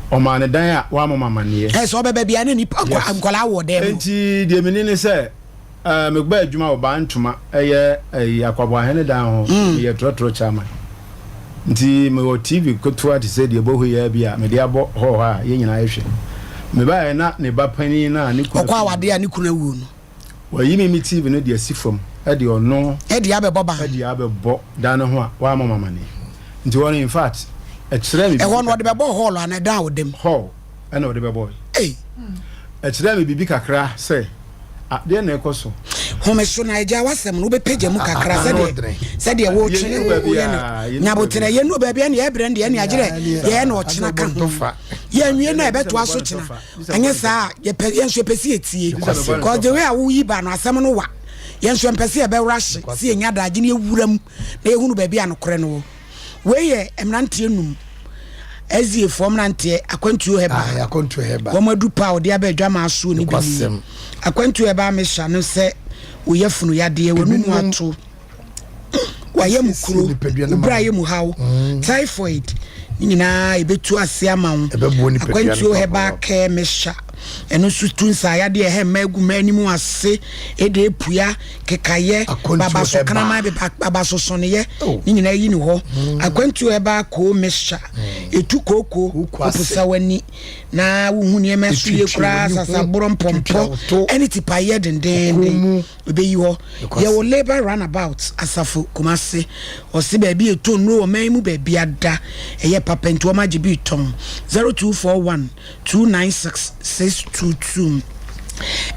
ɔmaa no dan a wammɔ me amaneɛ. Ɛ sɛ ɔbɛba biara na nipa Yes. nkwadaa wɔ dan mu. Enti deɛ menim ne sɛ eh, meba adwuma wɔ Baa Ntoma, ɛyɛ ɛyi Akwaboahene dan ho, meyɛ trɔtrɔ chairman. Nti mewɔ TV ketewa te sɛ deɛ ɛbɔ hɔ yi ara bi a mede abɔ hall hɔ a yɛn nyinaa yɛhwɛ. Mebaeɛ na ne ba panin no a ne kunu Ɔkɔ afiri mu awadeɛ a ne kunu awuo no. Wayi me me TV no de asi fam de ɔno. De abɛbɔ ban. De abɛbɔ dan no ho a wamma me amaneɛ. Nti hɔ no in fact ɛkyerɛɛ me biribi Ɛhɔ no ɔde kakra. bɛbɔɔ hall anaa ɛdan a ɔda mu? Hall ɛna ɔde bɛbɔe. Ei! Ɛkyerɛɛ me biribi kakra sɛ ah deɛn na ɛkɔ so? Home so na agya w'asɛm no wobɛpagya mu kakra sɛdeɛ sɛdeɛ wotwe Yɛnnuru baabi woyɛ no a, yɛnnuru nyaboterɛ baabi a. yɛnnuru baabi a ɛne ɛbrɛ no deɛ ɛne agyerɛ yɛyɛ na ɔkyena ka ho yɛnwie no a ɛbɛtoa so kyena Ɛnyɛ saa a, yɛpɛ yɛn nso yɛpɛ sɛ yɛtie. Cause the way a woyi ba no asɛm no wa. Yɛn nso yɛmpɛ sɛ yɛbɛwura hye sɛ yɛnya daagye na yɛwura mu na yɛhunu baabi a nokorɛ no wɔ. Wei yɛ mmeranteɛ num. SDA foɔ mmeranteɛ akwantuo hɛba. Akwantuo hɛba. Wɔn adu pa a wɔde aba adwamaa soɔ no bi nie. Akwantuo hɛba mesua no sɛ woyɛ funu yadeɛ, w'anum ato. wayɛ mu kuro wobra yɛ mu haw mm. typhoid ne nyinaa ɛbɛtu ase ama wo akwantuo herbal care mixture ɛno nso tu nsaayadeɛ ɛhɛ mma agu mma anim ase ɛde apua kekayɛ babaso kraman babaso sɔneyɛ oh. ne nyinaa yi ne hɔ mm. akwantuo herbal koo mixture mm. ɛtu kooko woposa w'ani na wohu nneɛma so yie koraa sasaborɔ mpɔmpɔ ɛne tipayɛ dendenden Ebeyi hɔ. Yɛwɔ Labour Runabout Asafo, Kumasi. Ɔse baabi a ɛtɔ nnuro wɔ man yi mu baabi ada. Ɛyɛ papa nti wɔn agye bi retɔn. 0241 296 622.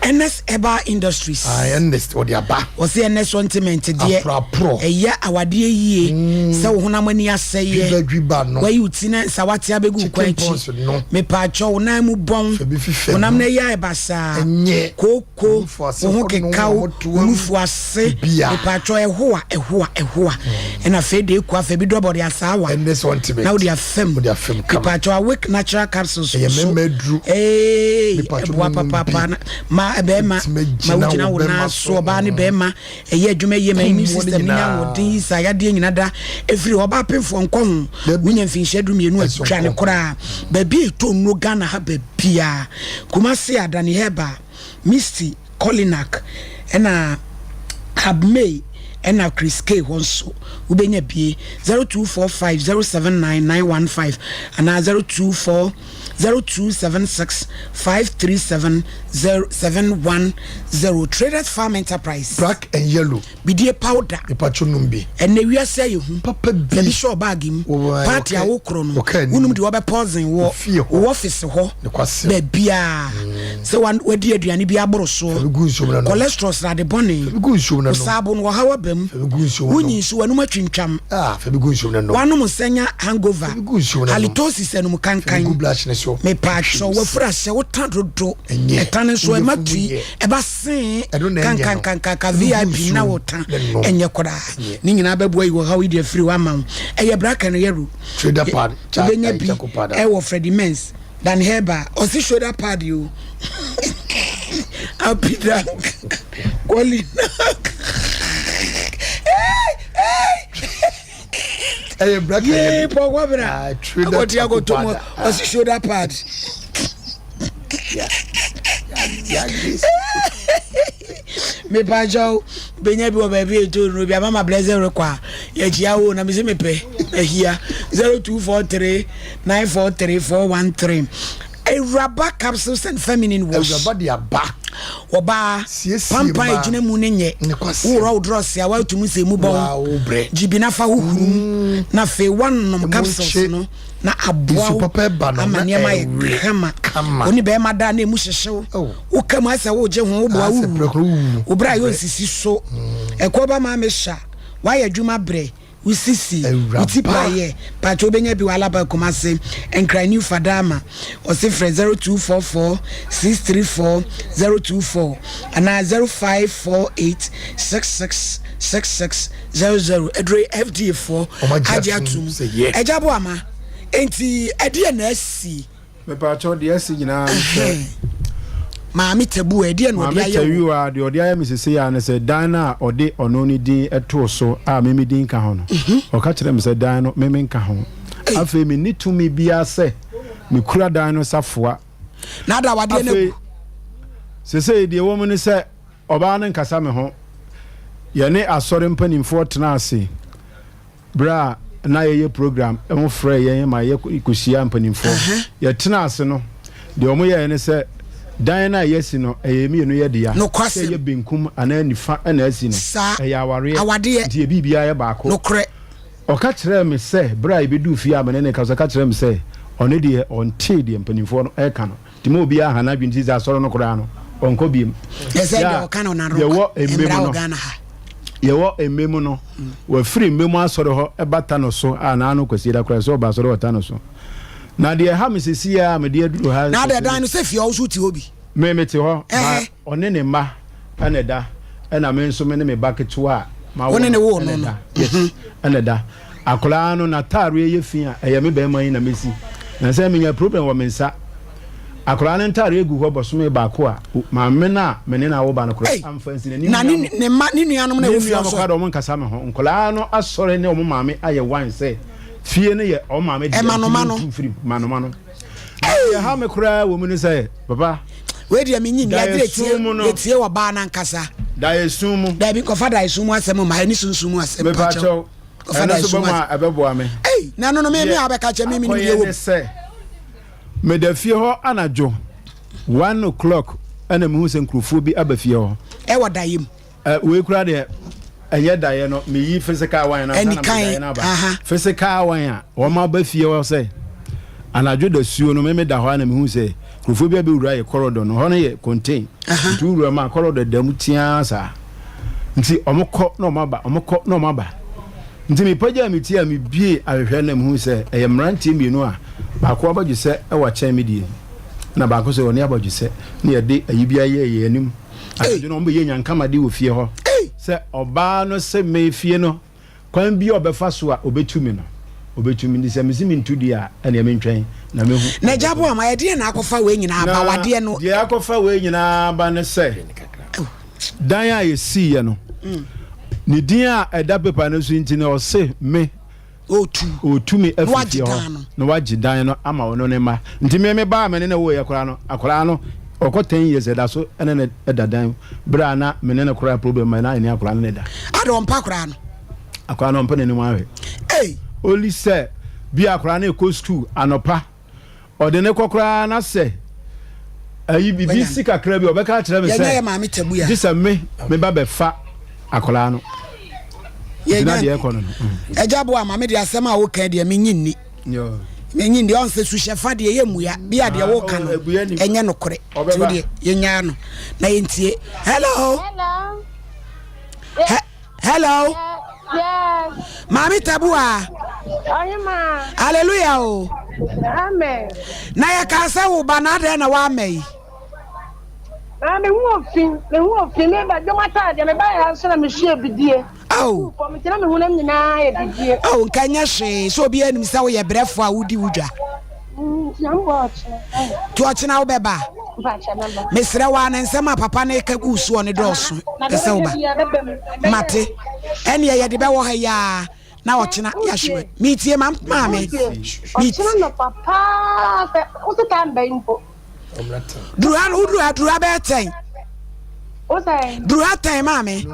Ernest Herbal Industries. Ah, Ernest ɔde aba. Ɔsɛ Ernest ointment deɛ. Aporɔporɔ. Ɛyɛ awadeɛ yie. Mm. Sɛ wo honam ani asɛeɛ. Dwiba dwiba no. Wayi wo ti na nsawate abɛgu wo kwan Chicken pox akyi. no. Mepaakyɛw wo nan mu bɔn. Fa bi fifɛ Honam mu. no ɛyɛ ayɛ basaa. Ɛnyɛ. Kooko. Nufu ase Wo ho hɔ nom, kekaw. wɔtoa Wo mu. nufu ase. Bibia. Mepaakyɛw ɛhoa ɛhoa ɛhoa. Ɛna afei de eku afɛ bi dɔbɔ de asaawa. Ernest ointment. Na wode afam. Wode afam kama. Mepaakyɛw awake natural capsules Ɛyɛ nso. mmarima aduru. Ee, Mepaakyɛw ɛboa monom papaapa bi. na ma bɛrima Ɛtumi ma agyina wogyina wo wo bɛrima nan so. so ɔbaa ne bɛrima ɛyɛ adwuma yie ma immune Pum wɔ ne system no nya nyinaa. ahoɔden yi saa yadeɛ nyina da ɛfiri hɔ ɔbaa pemfoɔ nkɔ ho Dabi. wonya mfinhyia 12 Ɛso atwa ne nkɔ. koraa baabi a ɛtɔ nnuro Ghana ha baabiaa Kumasi Adani Herbal Misty Kolinak ɛna Habmay ɛna Chris K hɔ nso wobɛnya bie 0245 079 915 anaa 024 0276 537 710 Traders Farm Enterprise. Black and yellow. Bidie powder. Mepatwo nom bi. Ɛnɛ wiase ayɛ hu. Papa bi. Ebi hyɛ ɔbaagi mu. Party a wokorɔ no. Wonom deɛ wɔbɛ poison wɔ. Wɔ office hɔ. Baabiaa. Sɛ wadi aduane bi aboro soɔ. Cholesterol srade bɔne. Wosaabo no ɔhaw aba mu. Wonyi nso w'anum atwintwam. Wanom nsa nya hangover. Halitosis anum kankan. Mepatwo wafura hyɛ wota dodo. Ɛta no nso ɛma tui. Ɛba see kankankankanka vip na wota ɛnyɛ koraa ne nyinaa bɛboa yi wɔ haw yi de afiri hɔ ama wo ɛyɛ braka no yɛro wobɛnya bi ɛwɔ Freddie Mens Dan Herbal ɔse shoulder pad o apida kɔlina ɛyɛ braka yee pɔnkɔ bra akɔte akɔtɔ mu ɔse shoulder pad mepakyɛw bɛnya bi wɔ baabi a ɛtɔ nnuro bi ama ma blessed rekɔ a yɛkyia wo na mese mepɛ ahia 0243 943 413 awuraba capsules and feminine wash awuraba de aba ɔbaa pampan egyina mu ne nyɛ worɔ wo drɔs a woatumi sɛ mu bɔn gyibi na fa hohuru mu mm. na afei woanom capsules no na aboa wo ama nneɛma ayɛ kama wo ne bɛrima da na emu hyehyew oh. woka mu asɛ wogye ho woboa wowu wo berɛ a yɛ nsisi so mm. ɛkɔ ba maa mehyɛ woayɛ adwuma berɛ Wo sisi, wo ti paeɛ, pakyɛ wobɛnya bi wɔ Alaba Kumase, Nkran New Fadama, ɔse frɛ 0244 634 024 anaa 0548 66 66 00. Aduro yi FDA foɔ agye atum. Agya Boama, enti ɛdeɛ na asi? Mepaakyɛw deɛ asi nyinaa ne sɛ. Maame Tabu ɛdeɛ na ɔde Maame ayɛ wo? Tawiwa deɛ ɔde ayɛ me sesei ara ne sɛ dan no a ɔde ɔno ne din too so a me me din nka ho no, ɔka kyerɛɛ me sɛ dan no me menka ho. Afei menni tumi biara sɛ mekura dan no safoa. Na ada awadeɛ no Afei agu. sesei deɛ ɛwɔ mu ne sɛ ɔbaa no nkasa me ho. Yɛne asɔre mpanimfoɔ tenaa ase. Berɛ a na yɛyɛ program, wɔfrɛɛ yɛn ma yɛkɔhyiaa mpanimfoɔ. Yɛtenaa ase no, deɛ wɔyɛeɛ ne sɛ, dan no a yɛasi no, ɛyɛ mmienu yɛ dea. Sɛ ɛyɛ benkum anaa nifa na asi no, ɛyɛ awareɛ, nti yɛ biribiara yɛ baako. Ɔka kyerɛɛ me sɛ, berɛ a yɛbɛduu fie a me ne no rekasa, ɔka kyerɛɛ me sɛ, ɔno deɛ ɔntee deɛ mpanimfoɔ no reka no. Nti ma obiara ha n'adwene ti sɛ asɔre no koraa no ɔnkɔ biem. Yɛ yɛwɔ mmɛ mu no yɛwɔ mmɛ mu no wafiri mmɛ mu asɔre hɔ ɛba ta no so a n'ano kwasi da koraa sɛ ɔba asɔre wɔ ta no so. Na deɛ ɛha me sisi a mede aduru ha. Na deɛ dan no sɛ fie ɔwo so te hɔ bi. Me mete hɔ ma ɔne ne mma ɛna ɛda ɛna me nso me ne me ba ketewa a ma wo no ɛna ɛda yes ɛna ɛda. Akwadaa no n'ataareɛ yɛ fi a, ɛyɛ me barima yi na mɛsi. Na sɛ menya problem wɔ me nsa. Akwadaa no ntaareɛ gu hɔ bɔsome baako a, maame no a me ne no awo ba no koraa amfa ansi n'anim. Na ne ne mma ne nuanom na ɛwɔ fie hɔ nso. Ne nuanom koraa deɛ wɔn nkasa me ho. Nkwadaa no asɔre ne wɔn maame ayɛ one sɛ fie no yɛ wɔn maame deɛ nti mentu mfiri mu. Manoma no. Na deɛ ɛha me koraa wɔ mu ne sɛ, papa. Wei deɛ menyim yɛadze etie etie wɔ baa n'ankasa. Daeɛsum mu. Daabi nkɔfa daeɛsum mu asɛm mma ɛne sunsum mu asɛm pakyɛw. Mepakyɛw. Ɛno nso bɛ mu a ɛbɛboa me. Ei, na ɛno no me me a wobɛka kyɛ me menim deɛ Akɔyɛ wɔ ne mu. sɛ meda fie hɔ anadwo 1:00 ɛna mehu sɛ nkurɔfoɔ bi aba fie hɔ. Ɛwɔ daeɛ mu. Ɛ wei koraa deɛ ɛnyɛ daeɛ no meyi physical one no ansa na mede daeɛ no aba. Physical one a wɔn aba fie hɔ sɛ anadwo dasuo no me meda hɔ a na mehu sɛ. Nkurɔfoɔ bi abɛwura yɛ kɔrɔdɔ no, hɔ no yɛ contain. Nti wowura mu a kɔrɔdɔ da mu teaa saa. Nti wɔn kɔ na wɔn aba, wɔn kɔ na wɔn aba. Nti mepagyaa me ti a mebie ahwehwɛ na mehuu sɛ ɛyɛ mmeranteɛ mmienu a baako abɔdwesɛ wɔ kyɛn me deɛ na baako nso ɔne abɔdwesɛ na yɛde ayi bi ayɛ yɛn anim. Anadwo no wɔbɛyɛ nyankamade wɔ fie hɔ sɛ ɔbaa no se me fie no kwan bi a ɔbɛfa so a ɔbɛtu me no ɔbɛtu me nti sɛ mese mentu deɛ a ɛneɛ mentwɛn na mɛhu. Na agya Boama ɛdeɛn na akɔfa wei nyinaa aba wadeɛ no. Deɛ akɔfa wei nyinaa aba ne sɛ dan a yɛsiiɛ no ne din a ɛda pepa no so nti no ɔse me ɔtu me afiri fie hɔ na wagye dan no ama ɔno ne mma nti me me baa me ne ne woeɛ koraa no akwaraa no ɔkɔ 10 years ɛda so ɛne ne ɛda dan berɛ a na me ne no koraa problem ma na ɛne akwaraa no ne da ada ɔmpa akwaraa no akwaraa no ɔmpa n'anim ahwɛ oli sɛ bi akwaraa no ɛkɔ school anɔpa Ɔde no kɔ koraa na sɛ ayi biribi si kakra bi ɔbɛka akyerɛ me sɛ gye sɛ me me ba bɛfa akwadaa no. Gyina deɛ ɛkɔ no no. Ɛgya boa ma me deɛ asɛm a woka deɛ menyi nni. Menyi nni ɔn sɛ suhyɛfa deɛ yɛ mmua bi a deɛ woka no ɛnyɛ nokorɛ. Nti wo deɛ yɛnyaa no na yɛntie. Hello. Hello. Hello. Yes. Maame Tabua. Ɔhema. Hallelujah o. Amen. Na yɛ kaa sɛ wo ba na adɛn na w'ama yi. Na me ho ofi, me ho ofi, me ba dwom ataadeɛ, me ba yɛ nso na me hyia bidie. Aw. Fam nti na me honam nyinaa yɛ bidie. Aw nka nyɛ hwee sɛ obi anim sɛ woyɛ brɛfo a wodi wo dwa. Nti ɔkyena wobɛba? Mesrɛ wo a na nsɛm a papa no reka gu soɔ no dɔɔso. Pɛ sɛ woba. Mate. Ɛneɛ yɛde bɛwɔ ha yi ara na ɔkyena yɛahwɛ. Metie ma maame. Ɔkyena nɔpa paa sɛ wote time bɛn mpo. Duru ha no woduru ha duru ha bɛyɛ tɛn. Duru ha tɛn maame.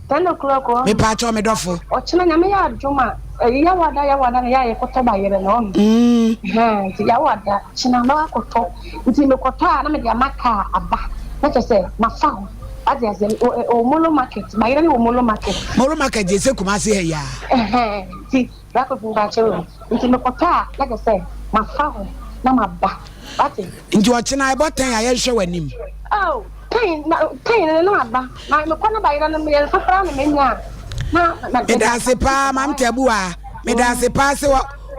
10 o'clock ɔ. Mepaakyɛw me dɔfo. Ɔkyena nyame yɛ adom a ɛyi yawada yawada na yɛ a yɛkɔtɔ bayerɛ no ɔn. Hɛn nti yawada kyena mɛkɔ akɔtɔ nti mekɔtɔ a na mede ama kaa aba na kyerɛ sɛ mafa hɔ wate aseɛ wɔ molo market bayerɛ no wɔ molo market. Molo market deɛ sɛ Kumasi ha yi aa. Ɛhɛn nti bra kofi mpakyɛw o nti mekɔtɔ a na kyerɛ sɛ mafa hɔ na maba wate. Nti ɔkyena ɛbɔ tɛn a yɛnhwɛ w'anim. Oh tɛn na tɛn no na maba na mekɔ na bayerɛ no mmiɛnsa koraa na manya a na na. Medaase paa maame Tabuaa medaase paa sɛ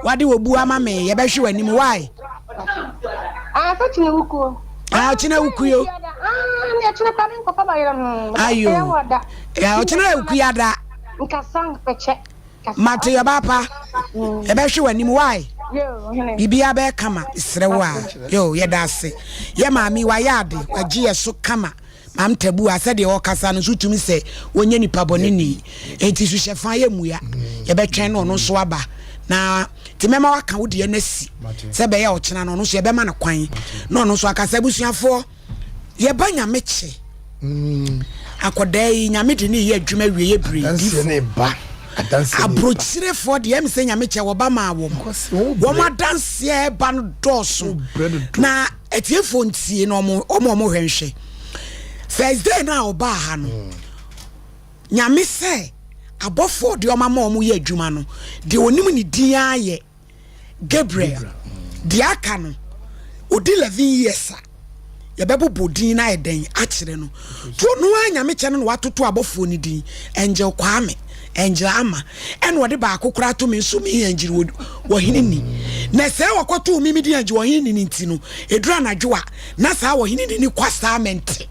wade obu ama me yɛbɛhwɛ w'anim why. Ah sɛ kyena wukuo. Ah ɔkyena wukuo. Ah ne ɔkyena koraa menkɔfa bayerɛ no. Ayo ɔkyena wukuada. Nkasa mpɛkyɛ. Mate ɔbaa pa yɛbɛhwe w'anim why biribiara bɛyɛ kama mesrɛ wo a yo yɛda ase yɛ maame wayɛ ade wagye yɛ so kama maam tabu a sɛdeɛ ɔkasa no nso tumi sɛ wɔnyɛ nipa bɔne ni enti suhyɛ fa yɛ mmua yɛbɛtwɛn no ɔno nso aba na nti mɛma waka wo deɛ no asi sɛ bɛyɛ ɔkyena no ɔno nso yɛbɛma no kwan na ɔno nso akasa abusuafoɔ Yɛba nyame kye. Akɔdaa yi nyame de ne yɛ adwuma wie yɛ bere difo. Aburokyirefoɔ deɛ ɛmi sɛ nyame kyɛ wɔba maa wɔn. Wɔn adanseɛ ɛba no dɔɔso. Na atiefoɔ ntie na wɔn wɔn hwɛ nhwɛ. First day no a ɔbaa ha no. Nyame sɛ abɔfoɔ deɛ ɔma ma wɔn yɛ adwuma no deɛ onim ne din ayɛ. Gabriel, deɛ aka no, ɔdi 11 years a, yɛbɛbobɔ din no ayɛ dɛn akyerɛ no. Nti ɔno ara Nyame kyɛ no na watoto abɔfoɔ no din, Angel Kwame, Angel Ama, ɛna ɔde baako koraa to me nso me Angel Wɔhene ni. Na sɛ wɔkɔtoo me me din Angel Wɔhene ni no nti no, ɛduru anadwo a, na saa Wɔhene ni no kɔ assignment.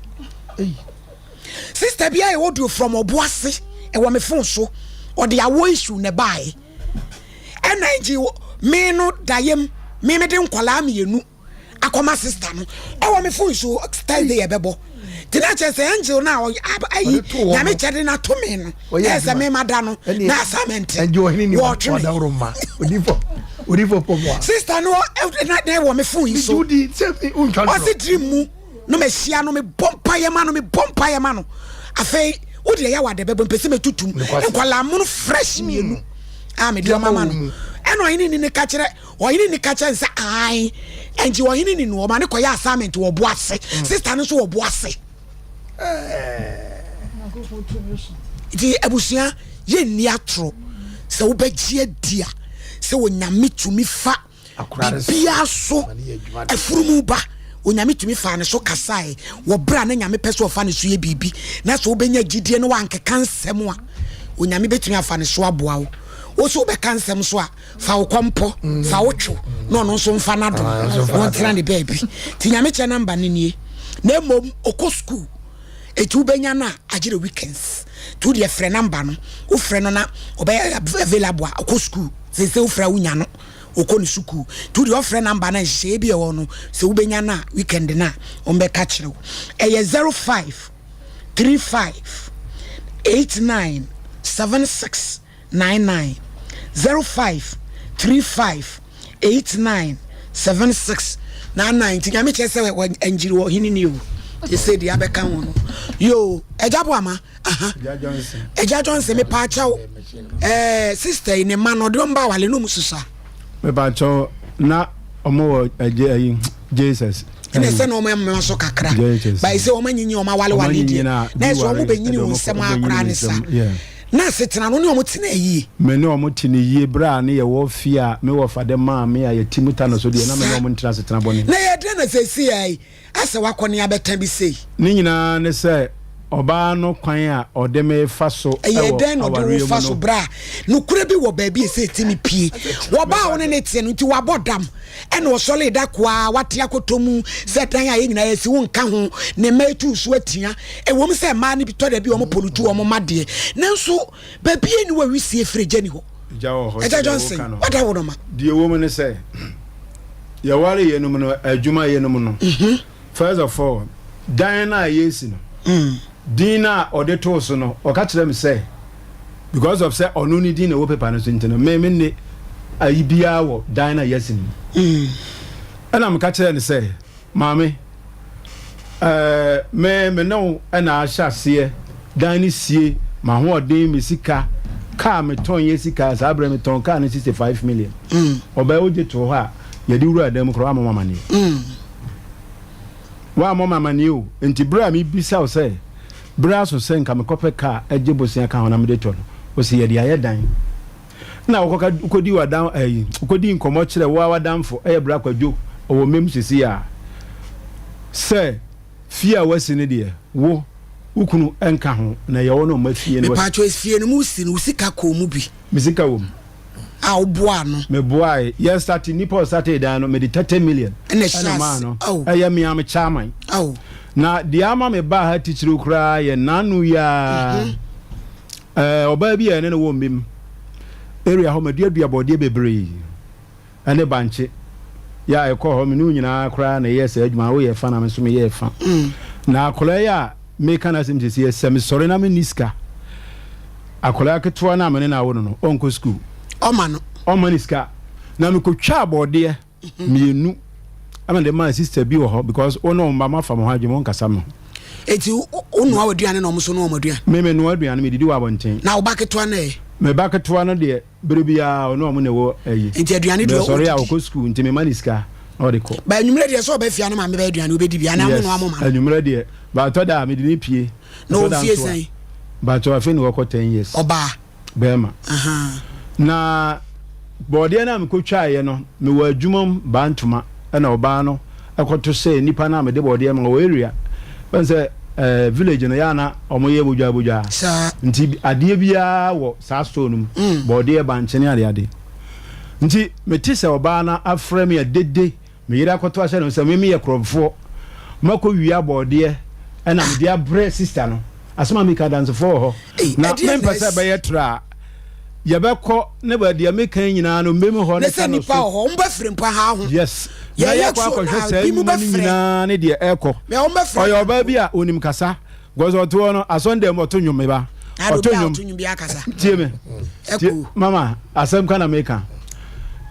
Sister bi ayɛ audio from Ɔboase, ɛwɔ me phone so, ɔde awɔ issue na ɛbaeɛ. Ɛna nti me no dayem me mede nkwadaa mmienu akɔma sista no ɛwɔ me phone so Thursday yɛbɛbɔ nti na kyerɛ sɛ angel no a ayi nyame kyɛde no ato me no ɛyɛ sɛ mema da no na assignment wɔtwe me sista no na ɛwɔ me phone yi so ɔse dream mu no mahyia no mebɔ mpaeɛ ma no mebɔ mpaeɛ ma no afei wo deɛ yɛ wade bɛbɔ mpɛ sɛ mɛtutum nkwadaa mono fresh hmm. mmienu a mede ɔma ma no ɛna ɔhene ni ne ka kyerɛ ɔhene ni ka kyerɛ nsɛ ae ɛnti ɔhene ni no ɔma ne kɔyɛ assignment wɔ bo ase hmm. sister no nso wɔ bo ase nti abusua yɛnni atoro sɛ wobɛgye adi a sɛ onyame tumi fa Biribiara so afunumu ba. Onyame tumi faa ne so kasae wɔ berɛ a na Nyame pɛ sɛ ɔfa ne so yɛ biribi. Na sɛ wobɛnya gyidie na woankeka nsɛm a, Onyame bɛtumi afa ne so aboa wo. Wo so wobɛka nsɛm so a, fa wo kɔmpɔ, fa wo two, na ɔno nso mfa n'adom na ɔntena ne baabi. Nti Nyame kyɛ number no nie. Na mmom ɔkɔ school. Eti wobɛnya no a agyerɛ weekends. Nti wodeɛ frɛ number no, wofrɛ no na ɔbɛyɛ available a, ɔkɔ school. Seesei wofrɛ a wonya no. ɔkɔ ne sukuu nti wodeɛ ɔfrɛ number no a nhyehyɛeɛ bi a ɛwɔ no sɛ wobɛnya no a weekend no a ɔmbɛka kyerɛ wo ɛyɛ 05 35 89 76 99 05 35 89 76 99 nti nyame kyerɛ sɛ ɛngyiri wɔ hene ni o te sɛ deɛ abɛka ho no yoo agya boama aha agya Johnson mepaakyɛw ɛɛ eh, sister yi ne ma no ɔde ɔmba awale no mu susa. Mepaakyɛw na ɔmo wɔ ɛgye ɛyi Jesus. Ɛna ɛsɛ na ɔmo ɛmma so kakra bayi sɛ ɔmo anyinyi ɔmo awale wale deɛ na ɛsɛ ɔmo bɛ nyini wɔn nsɛm akora ne sa na asetena no ne ɔmo tena yie. Me ne ɔmo te ne yie bere a ne yɛ wɔ fie a me wɔ fa de maa me a yɛ ti mu ta no so deɛ na me ne ɔmo ntena asetena bɔne. Na yɛ dɛn na sɛsi yi Asɛ wakɔ ne abɛka bi sei. Ne nyinaa ne sɛ ɔbaa no kwan a ɔde me fa so wɔ Ɛyɛɛ dɛn na ɔde wo awareɛ fa mu so no. berɛ a nokorɛ bi wɔ baabi a ɛsɛ ɛtumi pue? Wɔbaa a wo ne no teɛ no nti wabɔ dam ɛna ɔsɔree da ko ara wate akɔtɔ mu sɛ dan a yɛn nyinaa yɛasi wo nka ho ne mma ɛtu so atua. Ɛwom sɛ mmaa no bi tɔ da bi wɔn polutu wɔn mma deɛ nanso baabi a ɛni wɔ wisie firi gya ni hɔ. Gya wɔ hɔ Agya sɛdeɛ Johnson woka no. wada wo no ma. Deɛ ɛwɔ mu ne sɛ yɛware yɛnom no adwuma yɛnom no first of all dan no a yɛresi no din no a ɔde too so no ɔka kyerɛ me sɛ because of sɛ ɔno ne din na ɛwɔ paper no so nti no me me ne ayi biara wɔ dan no a yɛasi no mu ɛna meka kyerɛ no sɛ Maame, ɛɛ, me, me ne wo na ahyɛ aseɛ, dan no sie, m'ahoɔden, me sika, kaa metɔn yɛ sika, saa berɛ metɔn kaa no 65 million. Mm. Ɔbaa wogye too hɔ a, yɛde wura dan mu koraa woammɔ m'amaneɛ. Mm. Woammɔ m'amaneɛ o, nti berɛ a mebisa wo sɛ, berɛ aso sɛ nka mekɔpɛ kaa agye bosea ka ho na mede tɔ no, wo se yɛde ayɛ dan. Nna wokɔka wokɔdii w'adan ɛyi wokɔdii nkɔmmɔ kyerɛ wo ara w'adamfo ɛyɛ Bra Kwadwo ɔwɔ mem sesei a sɛ fie a woasi no deɛ wo wo kunu nka ho na ɛyɛ wo ne ɔma fie no wasi. Mepatwɔ fie no mu si no wo sika kɔɔ mu bi? Me sika wɔ mu. A woboaa no? Me boae yɛ starte nipa ɔstartee dan no mede 30 million ɛna ɛhyɛ maa ase no ao ɛyɛ me ara me chairman ao. Na deɛ ama me baa ha titiriw koraa yɛ nnaano yi ara. Ɛɛ ɔbaa bi a yɛne no wɔ mmem area hɔ maduadua bɔɔdeɛ bebree ɛne bankye yɛ a ɛkɔɔ hɔ me ne wo nyinaa koraa na ɛyɛɛ saa adwuma woyɛ fa na me nso meyɛɛ fa mm. na akwadaa yi a meka no asɛm sɛsi sɛ mesɔre na menni sika akwadaa ketewa no a mene no awo no no ɔnkɔ sukuu ɔma no ɔma ne sika na mekɔtwaa bɔɔdeɛ mmienu ɛna de maa sister bi wɔ hɔ because wo ne wɔn ba moafa mo ho adwene monkasa me ho. Eti wo noa w'aduane na wɔn nso noa wɔn aduane? Me me noa aduane medidi wɔ abɔnten. Na wo ba ketewa no ɛ? Me ba ketewa no deɛ bere biara ɔne wɔn na ɛwɔ ayi. Nti aduane deɛ ɔdidi? Mesɔre a ɔkɔ sukuu nti mema ne sika na ɔde kɔ. Ba anwummerɛ deɛ sɛ ɔba fie a ne maame bɛyɛ aduane ɔbɛdi bi anaa mo noa mo ma no? Yes anwummerɛ deɛ ba ɛtɔ da a mede no pie. Na ɔwɔ fie sɛn? Bakyɛ afei na wɔkɔ ten years. Ɔbaa? Bɛrima. Na bɔɔdeɛ no a mekɔtwaeɛ no, mewɔ adwuma mu baa ntoma ɛna ɔbaa no ɛkɔto sɛ nipa no a mede bɔɔdeɛ ma wɔ area bɛn sɛ eh, village no yɛ ana wɔyɛ bodwaa bodwaa nti adeɛ biara wɔ saa store no mu mm. bɔɔdeɛ bankye ne adeade nti mete sɛ ɔbaa no afrɛ me a dede Me yere akɔto ahyɛ no sɛ me meyɛ korɔmfoɔ, makɔ wia bɔɔdeɛ ɛna mede abrɛ sista no. Asɛm a meka adansefoɔ wɔ hɔ. Na mempɛ sɛ ɛbɛyɛ tra a yɛbɛkɔ ne ba deɛ meka nyinaa no mmem hɔ ne ka no so. Hɔ, wɔn bɛfiri mpo ha ho. Yes. Na yɛkɔ akɔhwɛ saa nnwuma no nyinaa ne deɛ ɛkɔ. Ɔyɛ ɔbaa bi a onim kasa. Because ɔte hɔ no asɔndɛm ɔto nnwom me ba. Ɔto nnwom. Tie me. Tie mama asɛm ka na meka.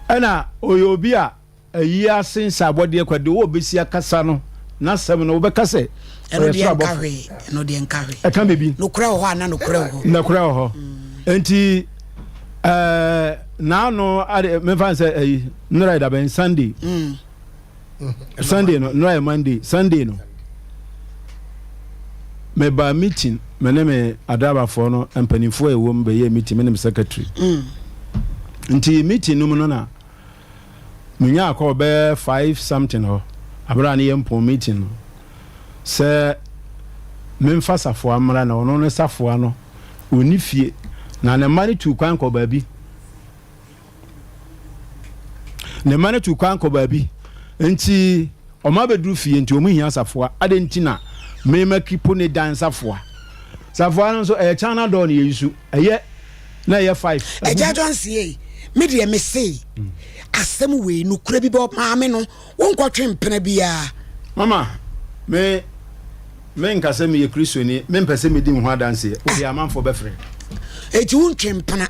Ɛna ɔyɛ obi a Ayi ase nsa abɔdeɛ kwa deɛ ɔbɛsi akasa no n'asɛm no wobɛka sɛ ɔyɛ soro abɔfo. Ɛno deɛ nka hwee. Ɛka biribi. Nokorɛ wɔ hɔ ana nokorɛ wɔ hɔ. Nokorɛ wɔ hɔ. Nti ɛɛ n'ano ade mefa sɛ ɛyi nnora yɛ dabɛn Sunday. Mm. Sunday no nnora yɛ Monday Sunday no meba meeting me ne me adrabafoɔ no mpanimfoɔ a ɛwɔ mu bɛyɛ meeting me ne me secretary. Mm. Nti meeting no mu no na. Menyaa call bɛyɛ 5 something hɔ. Aberɛ a ne yɛ mpɔn meeting no sɛ memfa safoa mmra na ɔno ne safoa no ɔnni fie na ne mma no tuu kwan kɔ baabi. Ne mma no tuu kwan kɔ baabi nti wɔn abɛduru fie nti wɔn hia safoa. Adɛn nti na mema kipo ne dan safoa? Safoa no nso ɛyɛ China door na yɛyi so ɛyɛ na ɛyɛ five. Agya Johnson ei, me deɛ me se asɛm wei nokorɛ bi bɔ maame no wonkɔtwe mpena biara. Mama, me me nka sɛ meyɛ Kristoni, mempɛ sɛ medi me ho adanseɛ, wodeɛ amanfoɔ bɛfrɛ. Enti wontwe mpena?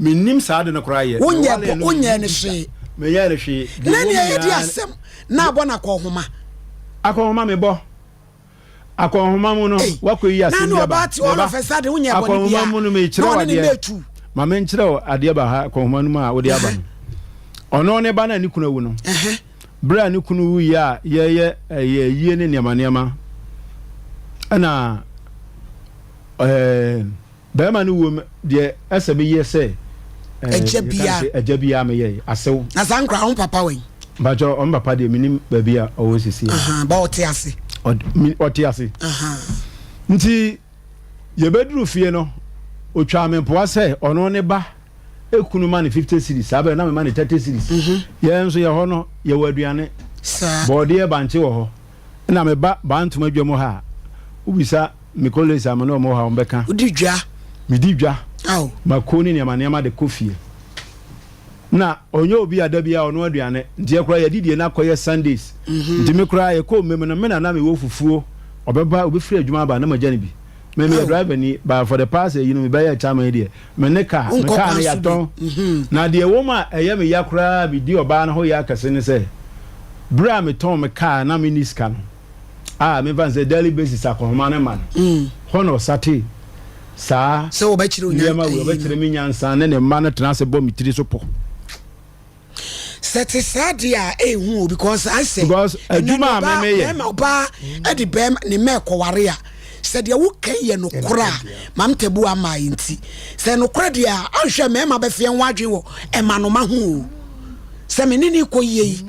Mennim saa ade no koraa yɛ. Wonyɛ wonyɛɛ no hwee. Menyɛɛ no hwee. Na nea yɛdi asɛm na abɔ no akɔnhoma. Akɔnhoma mebɔ. Akɔnhoma mu no, wakɔyi asɛm bi aba. Akɔnhoma mu no, mekyerɛ wo adeɛ. Ma menkyerɛ wo adeɛ ba ha akɔnhoma no mu a wode aba no. Ɔno ne ba no a ne kunu awu no. Berɛ a ne kunu wuiɛ a yɛyɛ ɛyɛ ayie ne nneɛma nneɛma ɛna ɛɛ. Bɛrima no wuom deɛ ɛsɛ meyɛ sɛ Agya biara. Agya biara meyɛ asew. Na saa nkora ɔn papa wɛn? Mpakyɛ ɔn papa deɛ menim baabi a ɔwɔ sisi. Ba ɔte ase. Ɔte ase. Nti yɛbɛduru fie no otwaa me mpoa sɛ ɔno ne ba ekunu ma ne 50 cedis saa bɛrɛ na mema ne 30 cedis. Mhm. Yɛn nso yɛ hɔ no yɛwɔ aduane. Bɔɔdeɛ bankye wɔ hɔ. Ɛna meba Bantoma dwa mu ha a wobisa Me colleagues a me ne wɔn wɔ ha wɔn bɛka. Wodi dwa. Medi dwa. Aw. Mako ne nneɛma nneɛma de kɔ fie. Na ɔnyɛ obi a da biara ɔnoa aduane. Nti yɛ koraa yɛadidie no akɔyɛ Sundays. Nti me koraa yɛkɔɔ mmam no me na na mewɔ fufuo. Ɔbɛba ɔbɛfiri adwuma aba na magya no bi. Me meyɛ driver ni but for the past ayi no mebɛyɛɛ chairman yi deɛ me ne car me Wonkɔ car no kwan so bi. yɛatɔn. Na deɛ ɛwɔ mu a ɛyɛ me ya koraa a medi ɔbaa no ho ya kɛse ne sɛ berɛ a metɔn me car na menni sika no a memfa no sɛ daily basis akɔnhoma no ma no mm. hɔ na ɔsate saa sɛ wɔbɛkyerɛ nneɛma wei ɔbɛkyerɛ me nyansa ne ne mma no tena ase bɔ me tiri so pɔ sɛ te saa deɛ a ɛhu o because asɛ because adwuma a meme yɛ bɛrima ɔbaa ɛde bɛrima ne mma ɛkɔware a sɛ deɛ woka yɛ nokorɛ a mam tabu ama yɛ nti sɛ nokorɛ deɛ a anhwɛ mmarima bɛfeɛ ho adwene wɔ ɛma noma ho o sɛ me ne ne kɔ yie yi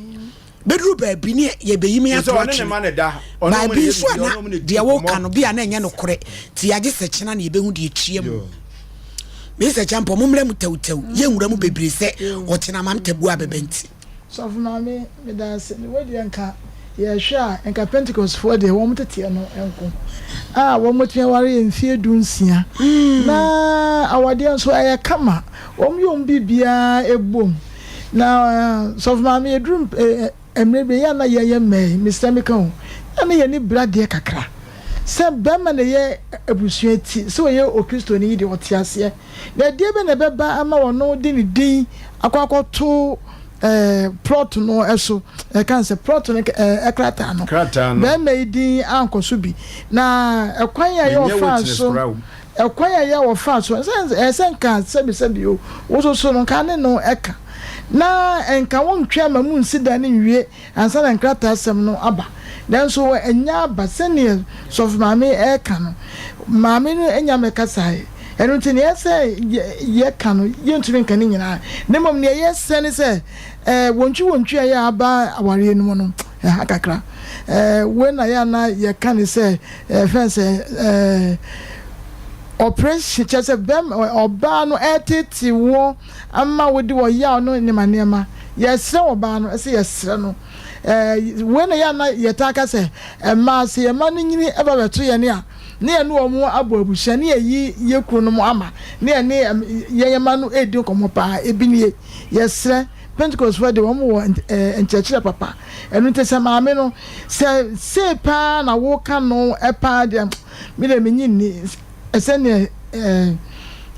Bɛduru baabi ne yɛbɛyi me ato atwene. Baabi nso a na deɛ woka no bi a na ɛnyɛ nokorɛ nti yɛagye sɛ kyena na yɛbɛhu deɛ ɛtua mu. Mese kyampɔ mommra mu tɛwtɛw yɛnwura mu bebree sɛ ɔkyena ma ntabuo abɛba nti. Sɔfo maame meda ase ne wei deɛ nka yɛhwɛ a nka Pentecost foɔ deɛ wɔn teteɛ no nko a wɔn atumi aware yɛ mfie du nsia na awadeɛ nso ɛyɛ kama wɔn yɛ wɔn biribiara ɛbom Na sɔfo maame yɛduru mmerɛ bi yɛ na yɛyɛ mmaa yi mesrɛ meka o yɛ na yɛni bra deɛ kakra sɛ bɛrima na ɛyɛ abusua ti sɛ ɔyɛ okristoni yi deɛ ɔte aseɛ na ɛdeɛ bɛ na ɛbɛba ama ɔno de ne din akɔ akɔto ɛɛ plot no ɛso ɛka sɛ plot no ɛɛ krataa no bɛrima yi din ankɔ so bi na ɛkwan a yɛ ɔfa so Ɛkwan a ɛyɛ a wɔfaa so, ɛsɛ ɛyɛ sɛ nka sɛbisɛbi o, wososo no, nka ne no ɛka. Na nka wontwɛn ma munsi dan no nwie ansa na nkrataasɛm no aba. Nanso ɛnyɛ aba sɛdeɛ sɔfo maame ɛreka no. Maame no anya mmɛkasaeɛ. Ɛno nti nea ɛsɛ yɛka no, yɛntumi nka ne nyinaa. Na mmom nea yɛsrɛ ne sɛ, ɛɛ wontwi wontwi a ɛyɛ aba awareɛ no mu no, ɛha kakra. Ɛɛ wei na yɛ a na yɛka ne sɛ, Yɛfrɛ no sɛ ɛɛ operation kyerɛ sɛ bɛm ɔbaa no ɛretete woɔ ama wode ɔyaw no nneɛma nneɛma. Yɛsrɛ ɔbaa no ɛsɛ yɛsrɛ no ɛɛ wei na yɛ ana yɛtaa ka sɛ mmaa sɛ yɛn mma no nyini ɛba bɛto yɛn a ne yɛne wɔn abɔ abusua ne yɛyi yɛ kunu nom ama ne yɛne yɛn yɛn mma no ɛredi nkɔmmɔ paa ebi nie yɛsrɛ Pentecost foɔ de wɔn wɔ nkyerɛkyerɛ papa ɛno nti sɛ maame no Sɛ sei paa na woka no paa deɛ me deɛ menye nni sɛdeɛ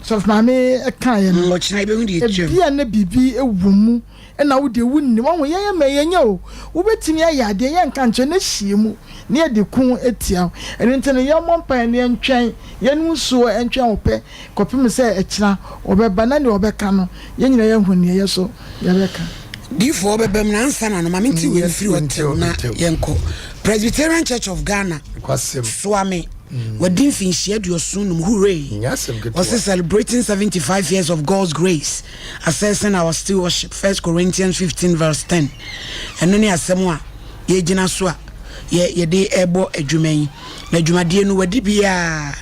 sɔfo maame kaeɛ no. Ɔkyena yɛbɛhu deɛ ɛtwam. Ebia na biribi wɔ mu na wo deɛ wonnim. Wahu yɛn yɛ mma yɛnyɛ o. Wobɛtumi ayɛ adeɛ yɛnka nkyerɛ na hyia mu na yɛde ko atia wo. Ɛno nti no yɛmmɔ mpaeɛ na yɛntwɛn, yɛnom nsuo ntwɛn wo pɛ kɔpem sɛ ɛkyena ɔbɛba na deɛ ɔbɛka no yɛn nyinaa yɛahu deɛ yɛ so yɛbɛka. Difoɔ bɛba mu na ansa na no ma mente wei mfiri hɔ tɛw na yɛnkɔ Presbyterian Church of Ghana Soame wadi mfinhyia 75 hooray ɔse celebrating 75 years of God's grace assessing our stewardship 1 Corinthians 15 verse 10 ɛno ne asɛm a. yɛgyina so a yɛ yɛde ɛbɔ adwuma yi. Na dwumadie no wadi biara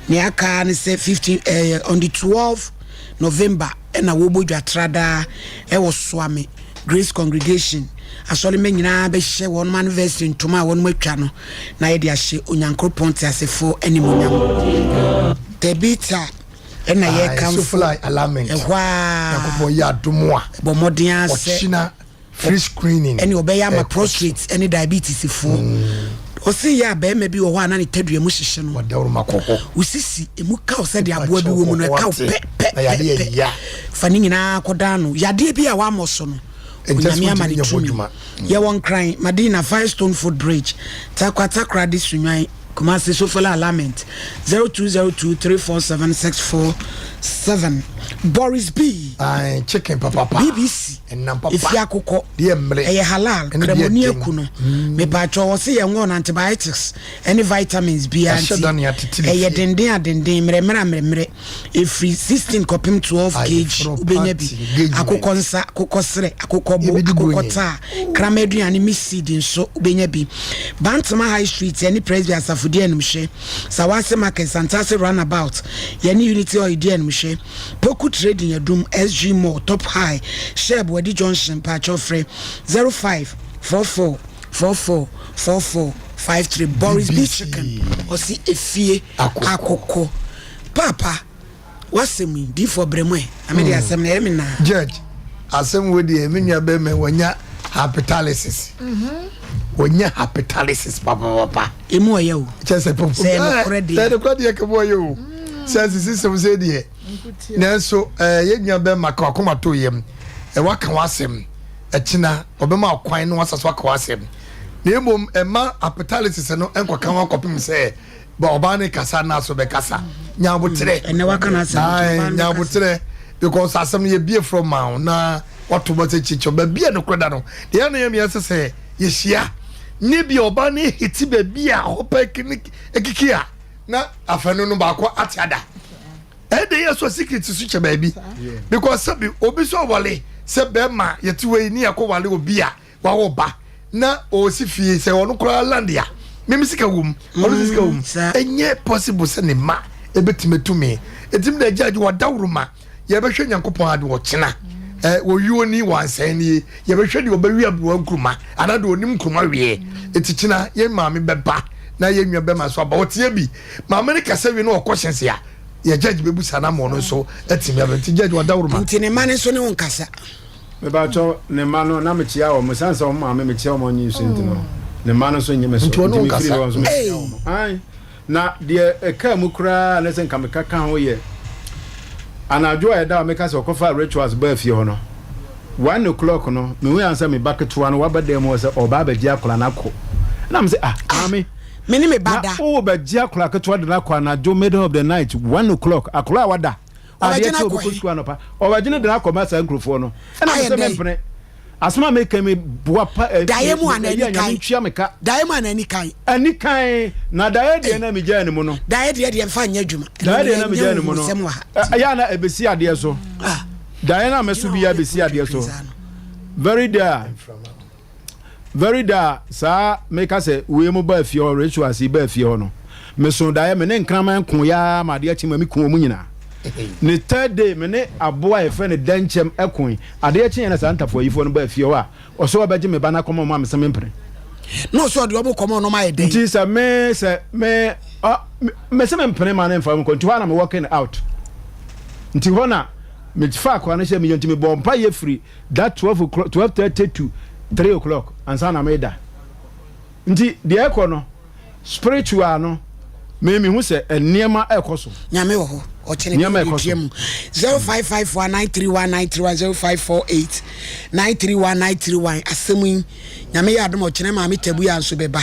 nea aka ne sɛ 15 eh, on the 12 November ɛna wɔbɔ dwa tradaa ɛwɔ Soame Grace Congregation. Asɔremma nyinaa bɛhyɛ wɔn anniversary ntoma a wɔn atwa no na yɛde ahyɛ Onyankoropɔn teasefoɔ animuonyam. Tabitha ɛna yɛkamfo ɛhɔ a bɔ mmɔden ara sɛ free screening ɛne ɔbɛyɛ ama prostrate ɛne diabetes foɔ. Ɔse yɛ a bɛrima bi wɔ hɔ a na ne tadua mu hyehye no, wosisi emu kaw sɛ de aboa bi wɔ mu no ɛkaw pɛ pɛ pɛ pɛ, fa ne nyinaa kɔdan no yadeɛ bi a wammɔ so no. Onyame ama ne tumi. Yɛwɔ Nkran, Madina, Firestone Foot Bridge, Tarkwa Takoradi Sunyani, Kumasi Sofola Alignment, 0202 347 647. Boris B. Aye, chicken papapa. BBC. Ɛnam papa. Efi akokɔ. Deɛ mmere. Ɛyɛ halal. Ɛne deɛ Kremoni den. aku no. Mepatwɔ wɔ se yɛn wɔ no antibiotics ɛne vitamins biara Yɛahyɛ nti. da ne atete ne Ɛyɛ fie. denden a denden, mmerɛmmerɛ a mmerɛmmerɛ. Ɛfiri 16 kɔpem 12 kg Ayeforɔ wobɛnya bi. party engagement. Akokɔ nsa, akokɔ serɛ, akokɔ bo, Yɛbɛdi akokɔ buronyi. taa, krama aduane, mixed seed nso wobɛnya bi. Bantama High Street yɛne Presby Asafo di animhwɛ. Sawase Market, Santase Runabout yɛne Unity Oil di animhwɛ. Poku Trading Adum, SG Mall, Top High, Shell Wadi Junction, mpakyɛw frɛ 0544 44 44 53. Boris B Chicken ɔse efie akokɔ. Paapa w'asɛm yi diifoɔ brɛ mu ɛ na me de asɛm no ɛyɛ me naa. Judge asɛm wei deɛ me nua bɛrima yi wanya hapitalysis wanya hapitalysis papapapa. Emu ɔyɛ o. Kyɛ sɛ pɔpɔ Sɛ ɛnokorɛ deɛ. Sɛ ɛnokorɛ deɛ kɛmu ɔyɛ o. Sɛ sisi sɛm sɛ deɛ. Nanso ɛɛ yɛn nua bɛrima ka wakoma to yam ɛ waka w'asɛm ɛkyina ɔbɛma kwan na wasa so aka w'asɛm na mmom ɛma hapitalysis no nkɔka ho akɔpem sɛ. Ba ɔbaa ne kasa na so bɛkasa. Nyabotrɛ. Ɛnɛ waka no asɛm. Nyabotrɛ because asɛm no yɛbie frɔ ma wo na wato bɔ sɛ kyikyɛ baabi a nokorɛ da no deɛ ɛna yɛ mmiɛnsa sɛ yɛhyia ne bi ɔbaa ne hiti baabi a hɔ pɛ kiki a na afɛno no baako ate ada ɛde yɛ so secret so kyɛ baabi because sɛbi obi so ɔwale sɛ bɛrima yɛte wei ne yɛkɔ wale obi a wawo ba na ɔsi fie sɛ ɔno koraa land a mimi sika wɔ mu ɔno sɛ sika wɔ mu ɛnyɛ possible sɛ ne mma ɛbɛtumi atumi ɛtumi da agya agye wadaworo ma yɛbɛhwɛ nyankopɔn ade ɔkyena wɔyuo ni wansɛn nie yɛbɛhwɛ deɛ ɔbɛwi aberewa nkuruma anaa deɛ ɔnim nkuruma weɛ ɛti kyena yɛn maame bɛba na yɛn nua bɛma so aba ɔteɛ bi maame no kasa wie na ɔkɔ hyɛnse a yɛ judge bɛbu sa na ma ɔno nso atumi abɛ nti judge wadaworo ma nti ne ma no nso ne wo nkasa Mepakyɛw, ne mma no, na mekyia wɔn. Esiane sɛ wɔn maame mekyia wɔn anyi so nti no, ne mma no nso nnye me so. Nti Nti mefiri hɔ nso mekyia wɔn. Ae. Na deɛ ɛkaa mu koraa na sɛ nka meka ka ho yɛ anadwo a ɛda a meka sɛ ɔkɔfaa rituals baa fie hɔ no, one o'clock no, mehui ansa me ba ketewa no waba dan mu hɔ sɛ ɔreba abɛgye akwadaa no akɔ. Ɛna me sɛ, ah, maame, Me ne me ba na da. worebɛgye akwadaa ketewa de no akɔ anadwo middle of the night, 1 o'clock, akwadaa a wada. Ɔbɛgye Adeɛ no kye akɔ ɔbɛkɔ he? sukuu anɔpa. Ɔbɛgye no de no akɔma saa nkurofoɔ no. Ɛna Ayɛ mesɛ dɛn? mempene. Asɛm a meka yi meboa pa ɛ Daeɛ mu anaa ɛyi a ani Nyame kan? ntua me ka. Daeɛ mu anaa ani kan? Ani kan. Na daeɛ deɛ na megyaa ne mu no. Daeɛ deɛ deɛ mfa nyɛ adwuma. Ɛno Daeɛ deɛ deɛ na nyɛ megyaa ne mu no. huhusɛm wɔ ha. Ɛyɛ a na ɛbɛsi adeɛ so. Daeɛ no a mɛso biara bɛsi adeɛ so. Very day a very da a saa meka sɛ wei mo baa fie hɔ rituals yi baa fie hɔ no meso daeɛ me ne nkraman ko yaa ma adeɛ kye ma me ku wɔn nyinaa ne third day me ne aboa a yɛfrɛ no dɛnkyɛm ɛkoe adeɛ kye yɛn na saa ntafoayifoɔ no baa fie hɔ a ɔsɛ ɔbɛgye me ba no akɔma ɔmo a mesɛ mempene na ɔsɛ ɔde ɔmo kɔma ɔnom ayɛ dɛn nti sɛ me sɛ me ɔ mese mempene ma ne mfa mu kɔ nti hɔ a na me working out nti hɔ na mefa akoa no hyɛ meyɛ nti mebɔ mpa yɛ firi that 12 o'clock 12:30 to 3 o'clock ansa na meda nti deɛ ɛkɔ no spiritual no me mehu sɛ nneɛma ɛkɔ so. Nyame wɔ hɔ ɔkyene nneɛma ɛkɔ so mu 0554 931 931 0548 931 931 asɛm yi Nyame yɛ adom ɔkyene maame tabuya nso bɛba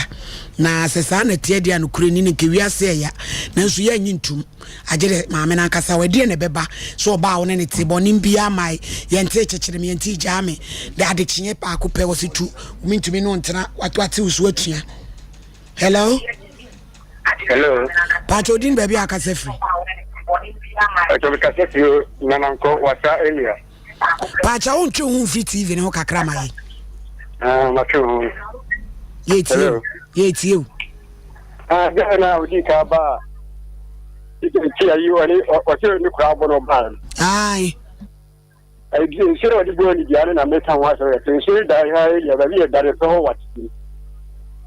na sɛ saa na teɛ deɛ a nokorɛ ni no nka wiase ɛya nanso yɛnnye ntom Agye dɛ maame no ankasa hɔ, ɛdeɛn na ɛbɛba sɛ ɔbaa a wo ne no te, bɔne biara mmae, yɛntee kyekyere me, yɛntee gyaa me, dɛ adekyeɛ baako pɛ, wɔse tu, mentumi ne wo ntena, wate wo so atua. Hello? Hello. Pakyɛ odin baabi a akasa firi? Pakyɛ mekasa firi Nanankɔ, Wasa area. Pakyɛ wontwe wo ho mfiri TV no ho kakra ma yɛ. Ah, matwe ho. Yɛtie o. Yɛtie o. Ah, gɛɛ na odi ka ba a, nti ayi ɔne ɔsɛ ne kura abɔ no ɔbaa no. Ayi. Ɛdi nsuo na ɔde bɔ ne dua no na meka ho asɛm yɛ nsuo da ha yɛ baabi yɛ dare pɛ hɔ wɔ tete.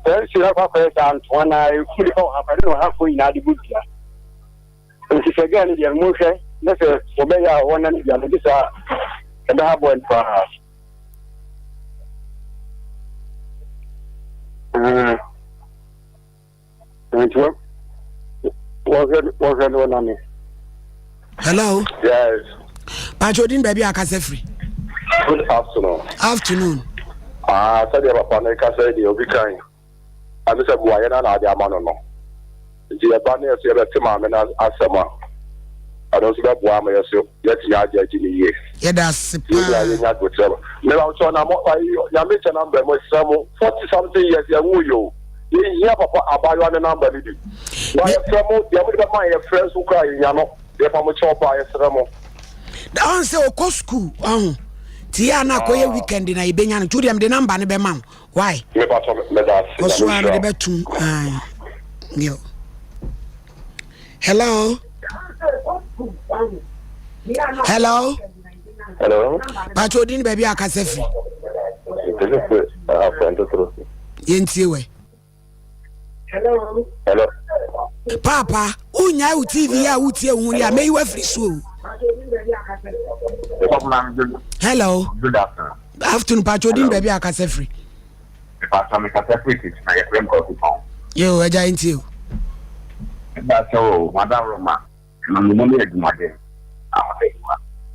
Sɛ nsuo akɔ akɔyɛ saa ntoa na eku nipa wɔ ha kɔ ɛne na ɔha kɔ nyinaa de bɔ dua. Nti sɛ gɛɛ no deɛ monhwɛ na sɛ wɔbɛyɛ a wɔna ne dua no gye saa ɛbɛha bɔ no paa. Nti wɔhwɛ wɔhwɛ no wɔna ne. Hello. Yes. Pacho odin baabi a akasa firi. Good afternoon. Afternoon. Ah, sɛdeɛ papa no kasa yi deɛ obi kan. Ɛne sɛ boayɛ no na ade ama no no. Nti yɛba ne yɛso yɛbɛte maame no asɛm a, ɛno nso bɛboa ama yɛso yɛatumi agye agye no yie. Yɛda ase paa. Yɛn nyinaa yɛnya agokyerɛ. Meba kyɛw na mo ayi nyame kyɛ number mo srɛ mo 40 something years yɛn wo yɛ o. Yɛhia papa abaayewa ne number no bi. Na yɛfrɛ mo deɛ mode bɛma yɛfrɛ nso koraa yɛnya no. Yɛpa mo kyɛw paa yɛsrɛ mo. Da ɔn sɛ ɔkɔ school ɔho. Ti yɛ a na akɔyɛ weekend na yɛbɛnya no. Nti wodeɛ mede number no bɛma wo. Why? Kɔso a mede bɛtom. Yo. Hello. Hello. Hello. Pacho odin baabi a akasa firi. Yɛntie wɛ. Hello. Hello. Paapa, wonyae wo TV a wotie wo ho yi a mɛyi wafiri so o. Hello. Good afternoon. Afternoon, Pacho odin baabi a akasa firi. Pacho me kasa firi titi na yɛfrɛ m kwaku pɔn. Yo, agya ntie o. Ɛda sɛ o, madam Roma, na mo ne adwumaden.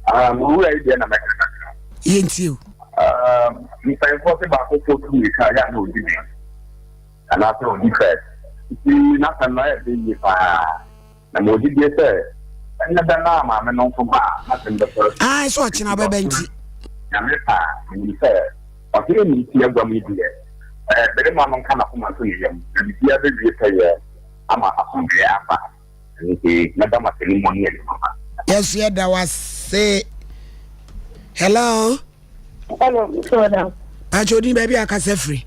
Ah, mo wura yi deɛ na mɛka kakra. Yɛntie o. Ah, mpanyinfoɔ sɛ baako fo tu mirika yɛ a na ɔdi den anaasɛ ɔdi first. Nti n'asɛm no ayɛ den yie paa. Na ma ɔdi die sɛ ɛnyɛ dɛ na maame no nso ba a n'asɛm bɛsɔre. Ah, sɛ ɔkyena bɛbɛ nti. Nyame pa a, menim sɛ ɔhene ne ti agua mu yi deɛ, ɛɛ, barima no nka n'akoma nto ne yam, na biribiara bɛwie pɛyɛ ama asomdwoeɛ aba. Nti mɛda mo ase ne mo ne adwuma pa. Yɛnso yɛda wo ase. Hello. Hello, Mr. Madam. Pacho odin baabi a akasa firi.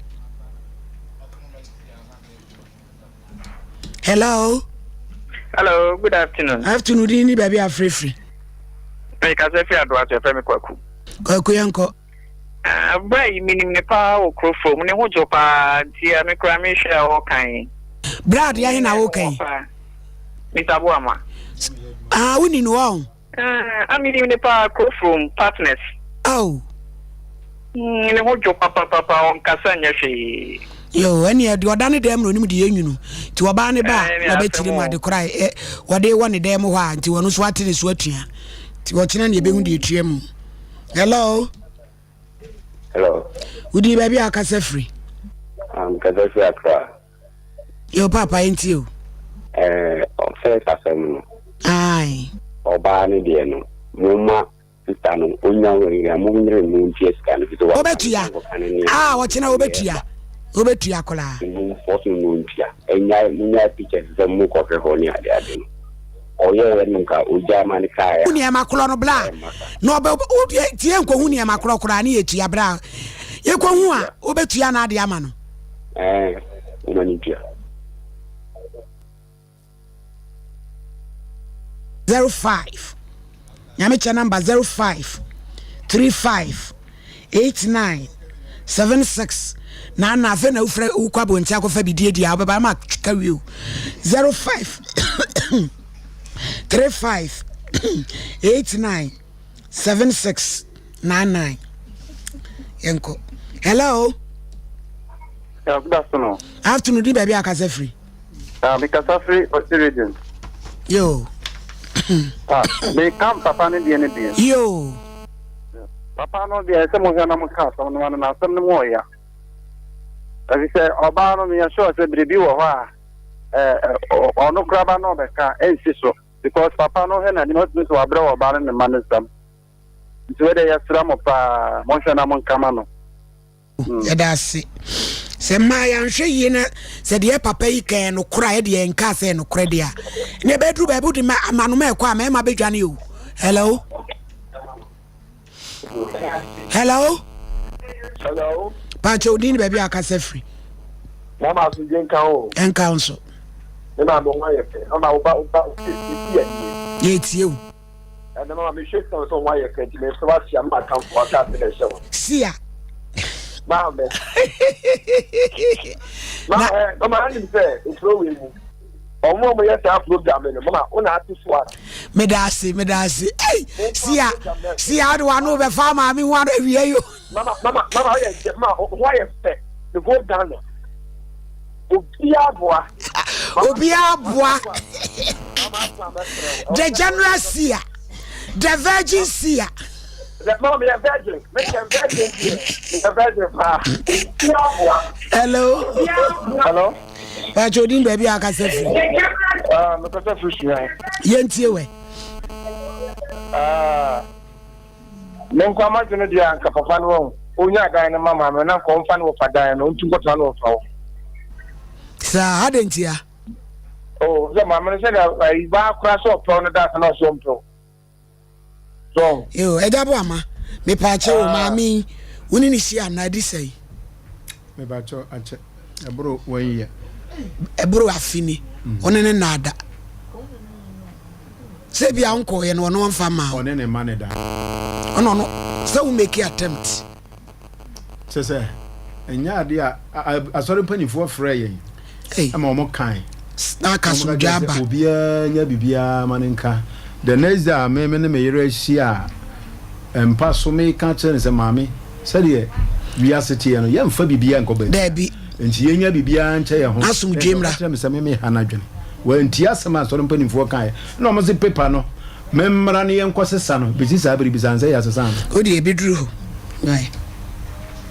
Hello. Hello, good afternoon. Afternoon din ni baabi a afirifiri. Mekasa firi Adoa so, yɛfrɛ me Kwaku. Kwaku yɛnkɔ. Ah, bra yi menim ne paa wɔ kuro fam, ne ho dwo paa, nti a me koraa mehwɛ a ɔka yi. Bra adeɛ ahe na woka yi? Mr. Boama. Ah, woni no wɔn? Ah, menim ne paa kuro fam, partners. Oh. Mm, ne ho dwo papapapa, ɔnkasa nyɛ hwee. Yo, ɛne ɛde ɔda ne dɛm na onim de yɛ nwunu. Nti ɔbaa ne ba a, na ɔbɛkyerɛ mu ade koraa ɛ wɔde wɔ ne dɛm hɔ a, nti wɔn nso ate ne so atua. Nti ɔkyena ne yɛbɛhu deɛ etua mu. Hello. Hello. Wodi baabi a akasa firi? Um, kasa firi Accra. Yo papa nti o. Eh, first asɛm no. Aye. Ɔbaa no deɛ no, mo ma sista no onya wɔn mo nyere mo ntua sika no fi so. Obetua. Ah, ɔkyena obetua. Obetua koraa. Mo fɔso no ntua. Enya mo nya pictures sɛ mo kɔhwɛ hɔ ne ade ade no. Ɔyɛeɛ no nka ogyaa ma no kaeɛ a. Nneɛma korɔ no bra na ɔbɛ wodeɛ tie nkɔhu nneɛma korɔ koraa ne yɛtua bra yɛkɔhu a wobɛtua na ade ama no. Ɛɛ woma no ntua. 05 nyame kyɛ number 05 35 89 76 na na afei na wofrɛ wokɔ abɔnten akɔfa bi die die a wobɛba ma ka wie o 05 35 89 76 99 yɛnkɔ hello. Yeah, good afternoon. Afternoon di baabi akasa firi. Ah, mi kasa firi Oti region. Yo. Ah, mi kam papa ne deɛ ne deɛ. Yo. Papa no deɛ ɛsɛ mo hwɛ na mo ka asɛm no ma no na asɛm no mu ɔya. Ɛfi sɛ ɔbaa no meyɛ sure sɛ biribi wɔ hɔ a ɔno koraba na ɔbɛka ɛnsi so because papa no hwɛ n'anim ɔtumi sɛ wabrɛ wɔ ɔbaa no ne mma no nsam. Nti wei deɛ yɛsrɛ mo paa monhwɛ na monka ma no. Yɛda ase. Sɛ mmaa yɛanhwɛ yie na sɛ deɛ papa yi ka yɛ nokorɛ a yɛde yɛn kaa sɛ yɛ nokorɛ deɛ a na ɛbɛduru baabi wode ma amanoma ɛkɔ a mmarima bɛdwane o. Hello. Hello. Hello. Pakyɛ odin ne baabi a akasa firi. Mama asomdwe nka wo. Ɛnka wo nso. Me maame ho ayɛ fɛ. Mama wo ba wo ba esi anie. Yɛtie wo. Ɛnna mama mehwɛ sɛ sɛ ho ayɛ fɛ nti mefrɛ wakyia ma atamfo asase na ɛhyɛ wo. Sia. Maame. Mama ɛ mama anim sɛ ekuro wei mu. Ɔmo a ɔmo yɛ saa program no mama wo na ate so a. Meda ase meda ase. Ei sia sia wode w'ano bɛfa maame ho ano awia yi o. Mama mama mama ɔyɛ nkyɛ mama ho ayɛ fɛ the whole Ghana obiara boa. Obiara boa. The general seer, the virgin seer. Mama mi yɛ virgin, mi yɛ virgin mi yɛ virgin paa. Hello. Hello. Bàtò odin baabi a akasa firi. Ah, mekasa firi Sudan. Yɛntie wɛ. Ah. Me nkoa m'adwene deɛ anka papa no wahu ɔnya dan no ma maame no na anka ɔmfa ne wɔfa dan no ɔntu nkɔtena ne wɔfa hɔ. Saa adɛn ntia? Oh, sɛ maame no sɛdeɛ ayi baa koraa sɛ ɔpɛw no da ase na ɔsɛ ɔmpɛw. So. Yo, ɛgya bo ama mepaakyɛ o ah. maame yi wo ne ne hyia anaa di sɛn? Mepaakyɛ akyɛ ɛboro wɔn yɛ. Ɛboro afe ni wo ne ne nnaada. Sɛ ebia wonkɔɔyɛ no ɔno ɔmfa mmaa wo. Ɔne ne mma ne da. Ɔno ɔno sɛ wo make attempt. Kyɛ sɛ ɛnyɛ adeɛ a asɔre mpanimfoɔ frɛ yɛn ɛma wɔn kan. Na aka asomdwe aba. Obiara nya biribiara ma ne nka. The next day a me ne me yere ahyia a mpa so meka kyerɛ no sɛ maame sɛdeɛ wiase teɛ no yɛmfa biribiara nkɔ baabi. Daabi. Nti yɛnya biribiara nkyɛ yɛn ho. Asomdwe mmra. Ɔka kyerɛ me sɛ me me ha n'adwene. Wantie asɛm a asɔre mpanimfoɔ kaeɛ. Ɛna wɔn se paper no, memmra na yɛnkɔ sesa no. Bɛsi saa bere bisa no sɛ yɛasesa no. O deɛ ɛbɛduru hɔ. Right.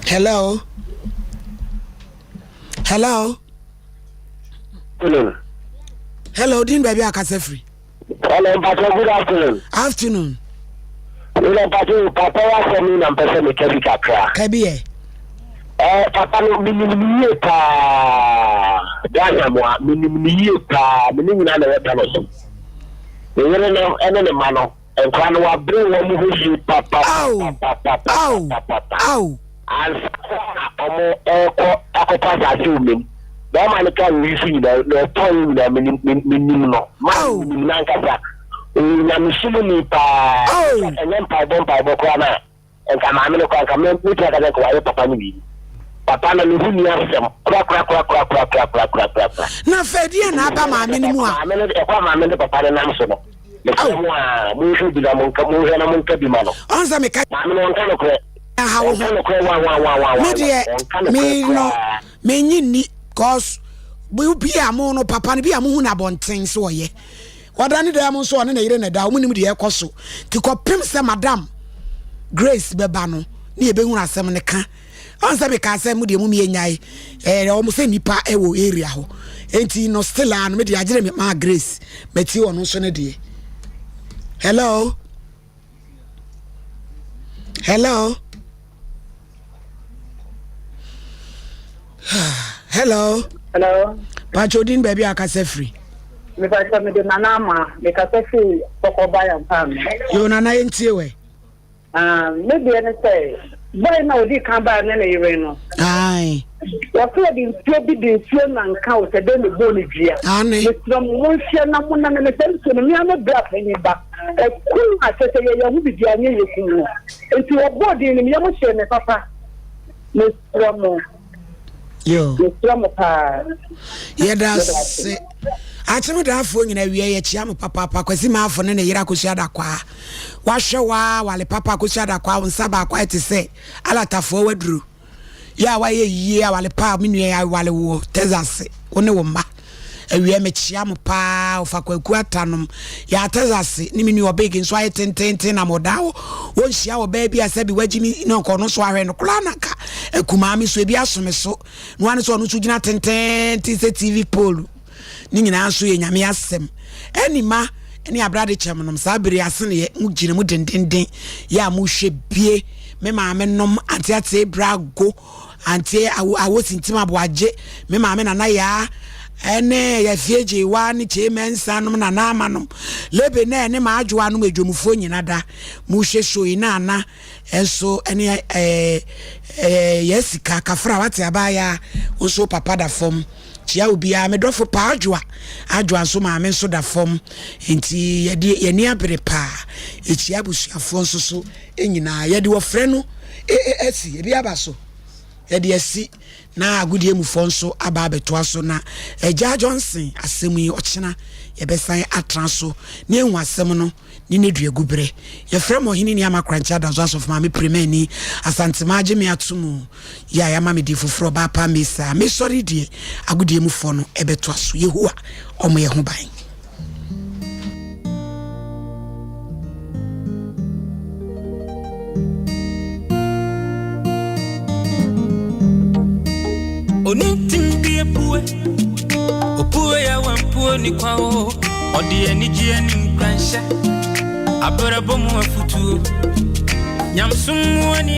Hello. Hello. Hello. Hello, din baabi a akasa firi. Hello, Mpacho, good afternoon. Afternoon. Hello, Mpacho, papa wa asɛm yi na mpɛ sɛ meka bi kakra. Ka bi ɛ. Eh, papa no, menim ne yie paa. Ghana mu a, menim ne yie paa. Me ne nyinaa na ɛwɔ tano so. Ne yere no ne ne mma no, nkora no wabere wɔn ho yie papapapapapapapa. Ansa na wɔrekɔ akɔtɔ asase wɔ mem. Bɛrima no kaa wei so nyinaa, na ɔtɔn yi nyinaa menim menim no. Ma menim no ankasa. Ɔyɛ nyamesom ni paa. Ɛnyɛ mpaebɔ mpaebɔ koraa no a, nka maame no koraa nka mɛtumi aka sɛ nka wayɛ papa no biribi. Papa no ne ho nni asɛm korakorakorakorakorakorakorakorakora. Na afei deɛ na aba maame no mu a. Maame no ɛkɔ a maame no papa no nam so no. Mesrɛ mo a monhwɛ bi na monka monhwɛ na monka bi ma no. Ɔn sɛ meka. Maame no ɔnka nokorɛ. Aha wo ho. Ɔnka nokorɛ wa wa wa wa wa. Me deɛ me no menyi nni cause bi a mo no papa no bi a mo hu no abɔnten sɛ ɔyɛ. Ɔda ne dan mu nso ɔne ne yere na ɛda, wɔn nim deɛ ɛkɔ so. Nti kɔpem sɛ madam Grace bɛba no ne yɛbɛhunu asɛm no ka. Ɔn sɛ mekaa sɛ mo deɛ mo mmiɛ nyae ɛɛ wɔn sɛ nipa ɛwɔ area hɔ. Nti no still a no me deɛ agyere me maa Grace mɛtie ɔno nso ne deɛ. Hello. Hello. Hello. Hello. Pacho din baabi a akasa firi. Mepacho mede Nana Ama mekasa firi Kɔkɔba Yampam. Yo Nana yɛntie wɛ. Ah, me deɛ ne sɛ boy na odi kan baa ne ne yere no. Aye. Wɔsɛ ɔde nsuo bi de nsuo na nka o sɛ dɛn na ɛbɔɔ ne dua. Ane. Mesrɛ mo monhwɛ na mo na ne sɛ nsuo no mea me bra panyin ba. Ɛkum a kyɛ sɛ yɛyɛ ho biribi anyɛ yɛ kum no. Nti wɔbɔɔ din no me yam hyee me papa. Mesrɛ mo. Yo. Mesrɛ mo paa. Yɛda ase. Akyemdaafoɔ nyina awia yɛkyea mo papaapa Kwasi Maafo ne ne yere Akosua Dakwaa wahwɛ waa wale papa Akosua Dakwaa wo nsa baako ayɛ te sɛ alatafoɔ waduro yɛ a wayɛ yie awale pa a me nua yɛ awale woɔ Texas wo ne wo mma awia mekyea mo paa ɔfa kwaku atanom yɛ a Texas ne me nua ɔbig nso ayɛ tententen na mo da hɔ wɔnhyia wɔ baa bi a sɛbi wagyi mi na ɔkɔ no so ahwɛ no koraa na nka akumaa me so ebi aso me so na wane sɛ ɔno nso gyina tententen sɛ tv pole ne nyinaa nso yɛ nyame asɛm ɛne ma ne abrade kyɛm nom saa bere ase ne yɛ mo gyina mu dendenden yɛ a mohwɛ bie me maame nom ante ate brago ante awo awo sintim aboagye me maame nana yaa. Ɛne Yafie Gyewa ne Kyei Mensah nom Nana Ama nom Lebe na ɛne Maadwoa nom Adwomfoɔ nyina da mo hwɛ show yi na Ana nso ɛne ɛɛ ɛɛ Yasika Kafra wate abaayaa wo nso wo papa da fam kyia obiara me dɔfo paa Adwoa Adwoa nso maame nso da fam nti yɛde yɛni abere paa ɛkyia abusuafoɔ nso so nyinaa yɛde wɔfrɛ no asi ebi aba so yɛde asi Na agodie mufoɔ nso aba abɛtoa so na Agya Johnson asɛm yi ɔkyena yɛbɛsan atena so na yɛahu asɛm no ne n'aduagu berɛ. Yɛfrɛ me Ɔhene Nii Ama Korankye Adanso Asɔfo Maame Pirimani Asantemaa agye me ato mu yi a yɛama me din foforɔ Ɔbaa Pa Mesa. Mesɔre deɛ agodie mufoɔ no ɛbɛtoa so. Yehowa ɔmmɔ yɛn ho ban. Ɔde anigyeɛ ne nkuranhyɛ abrabɔ mu afotuo nyamsom mu ani.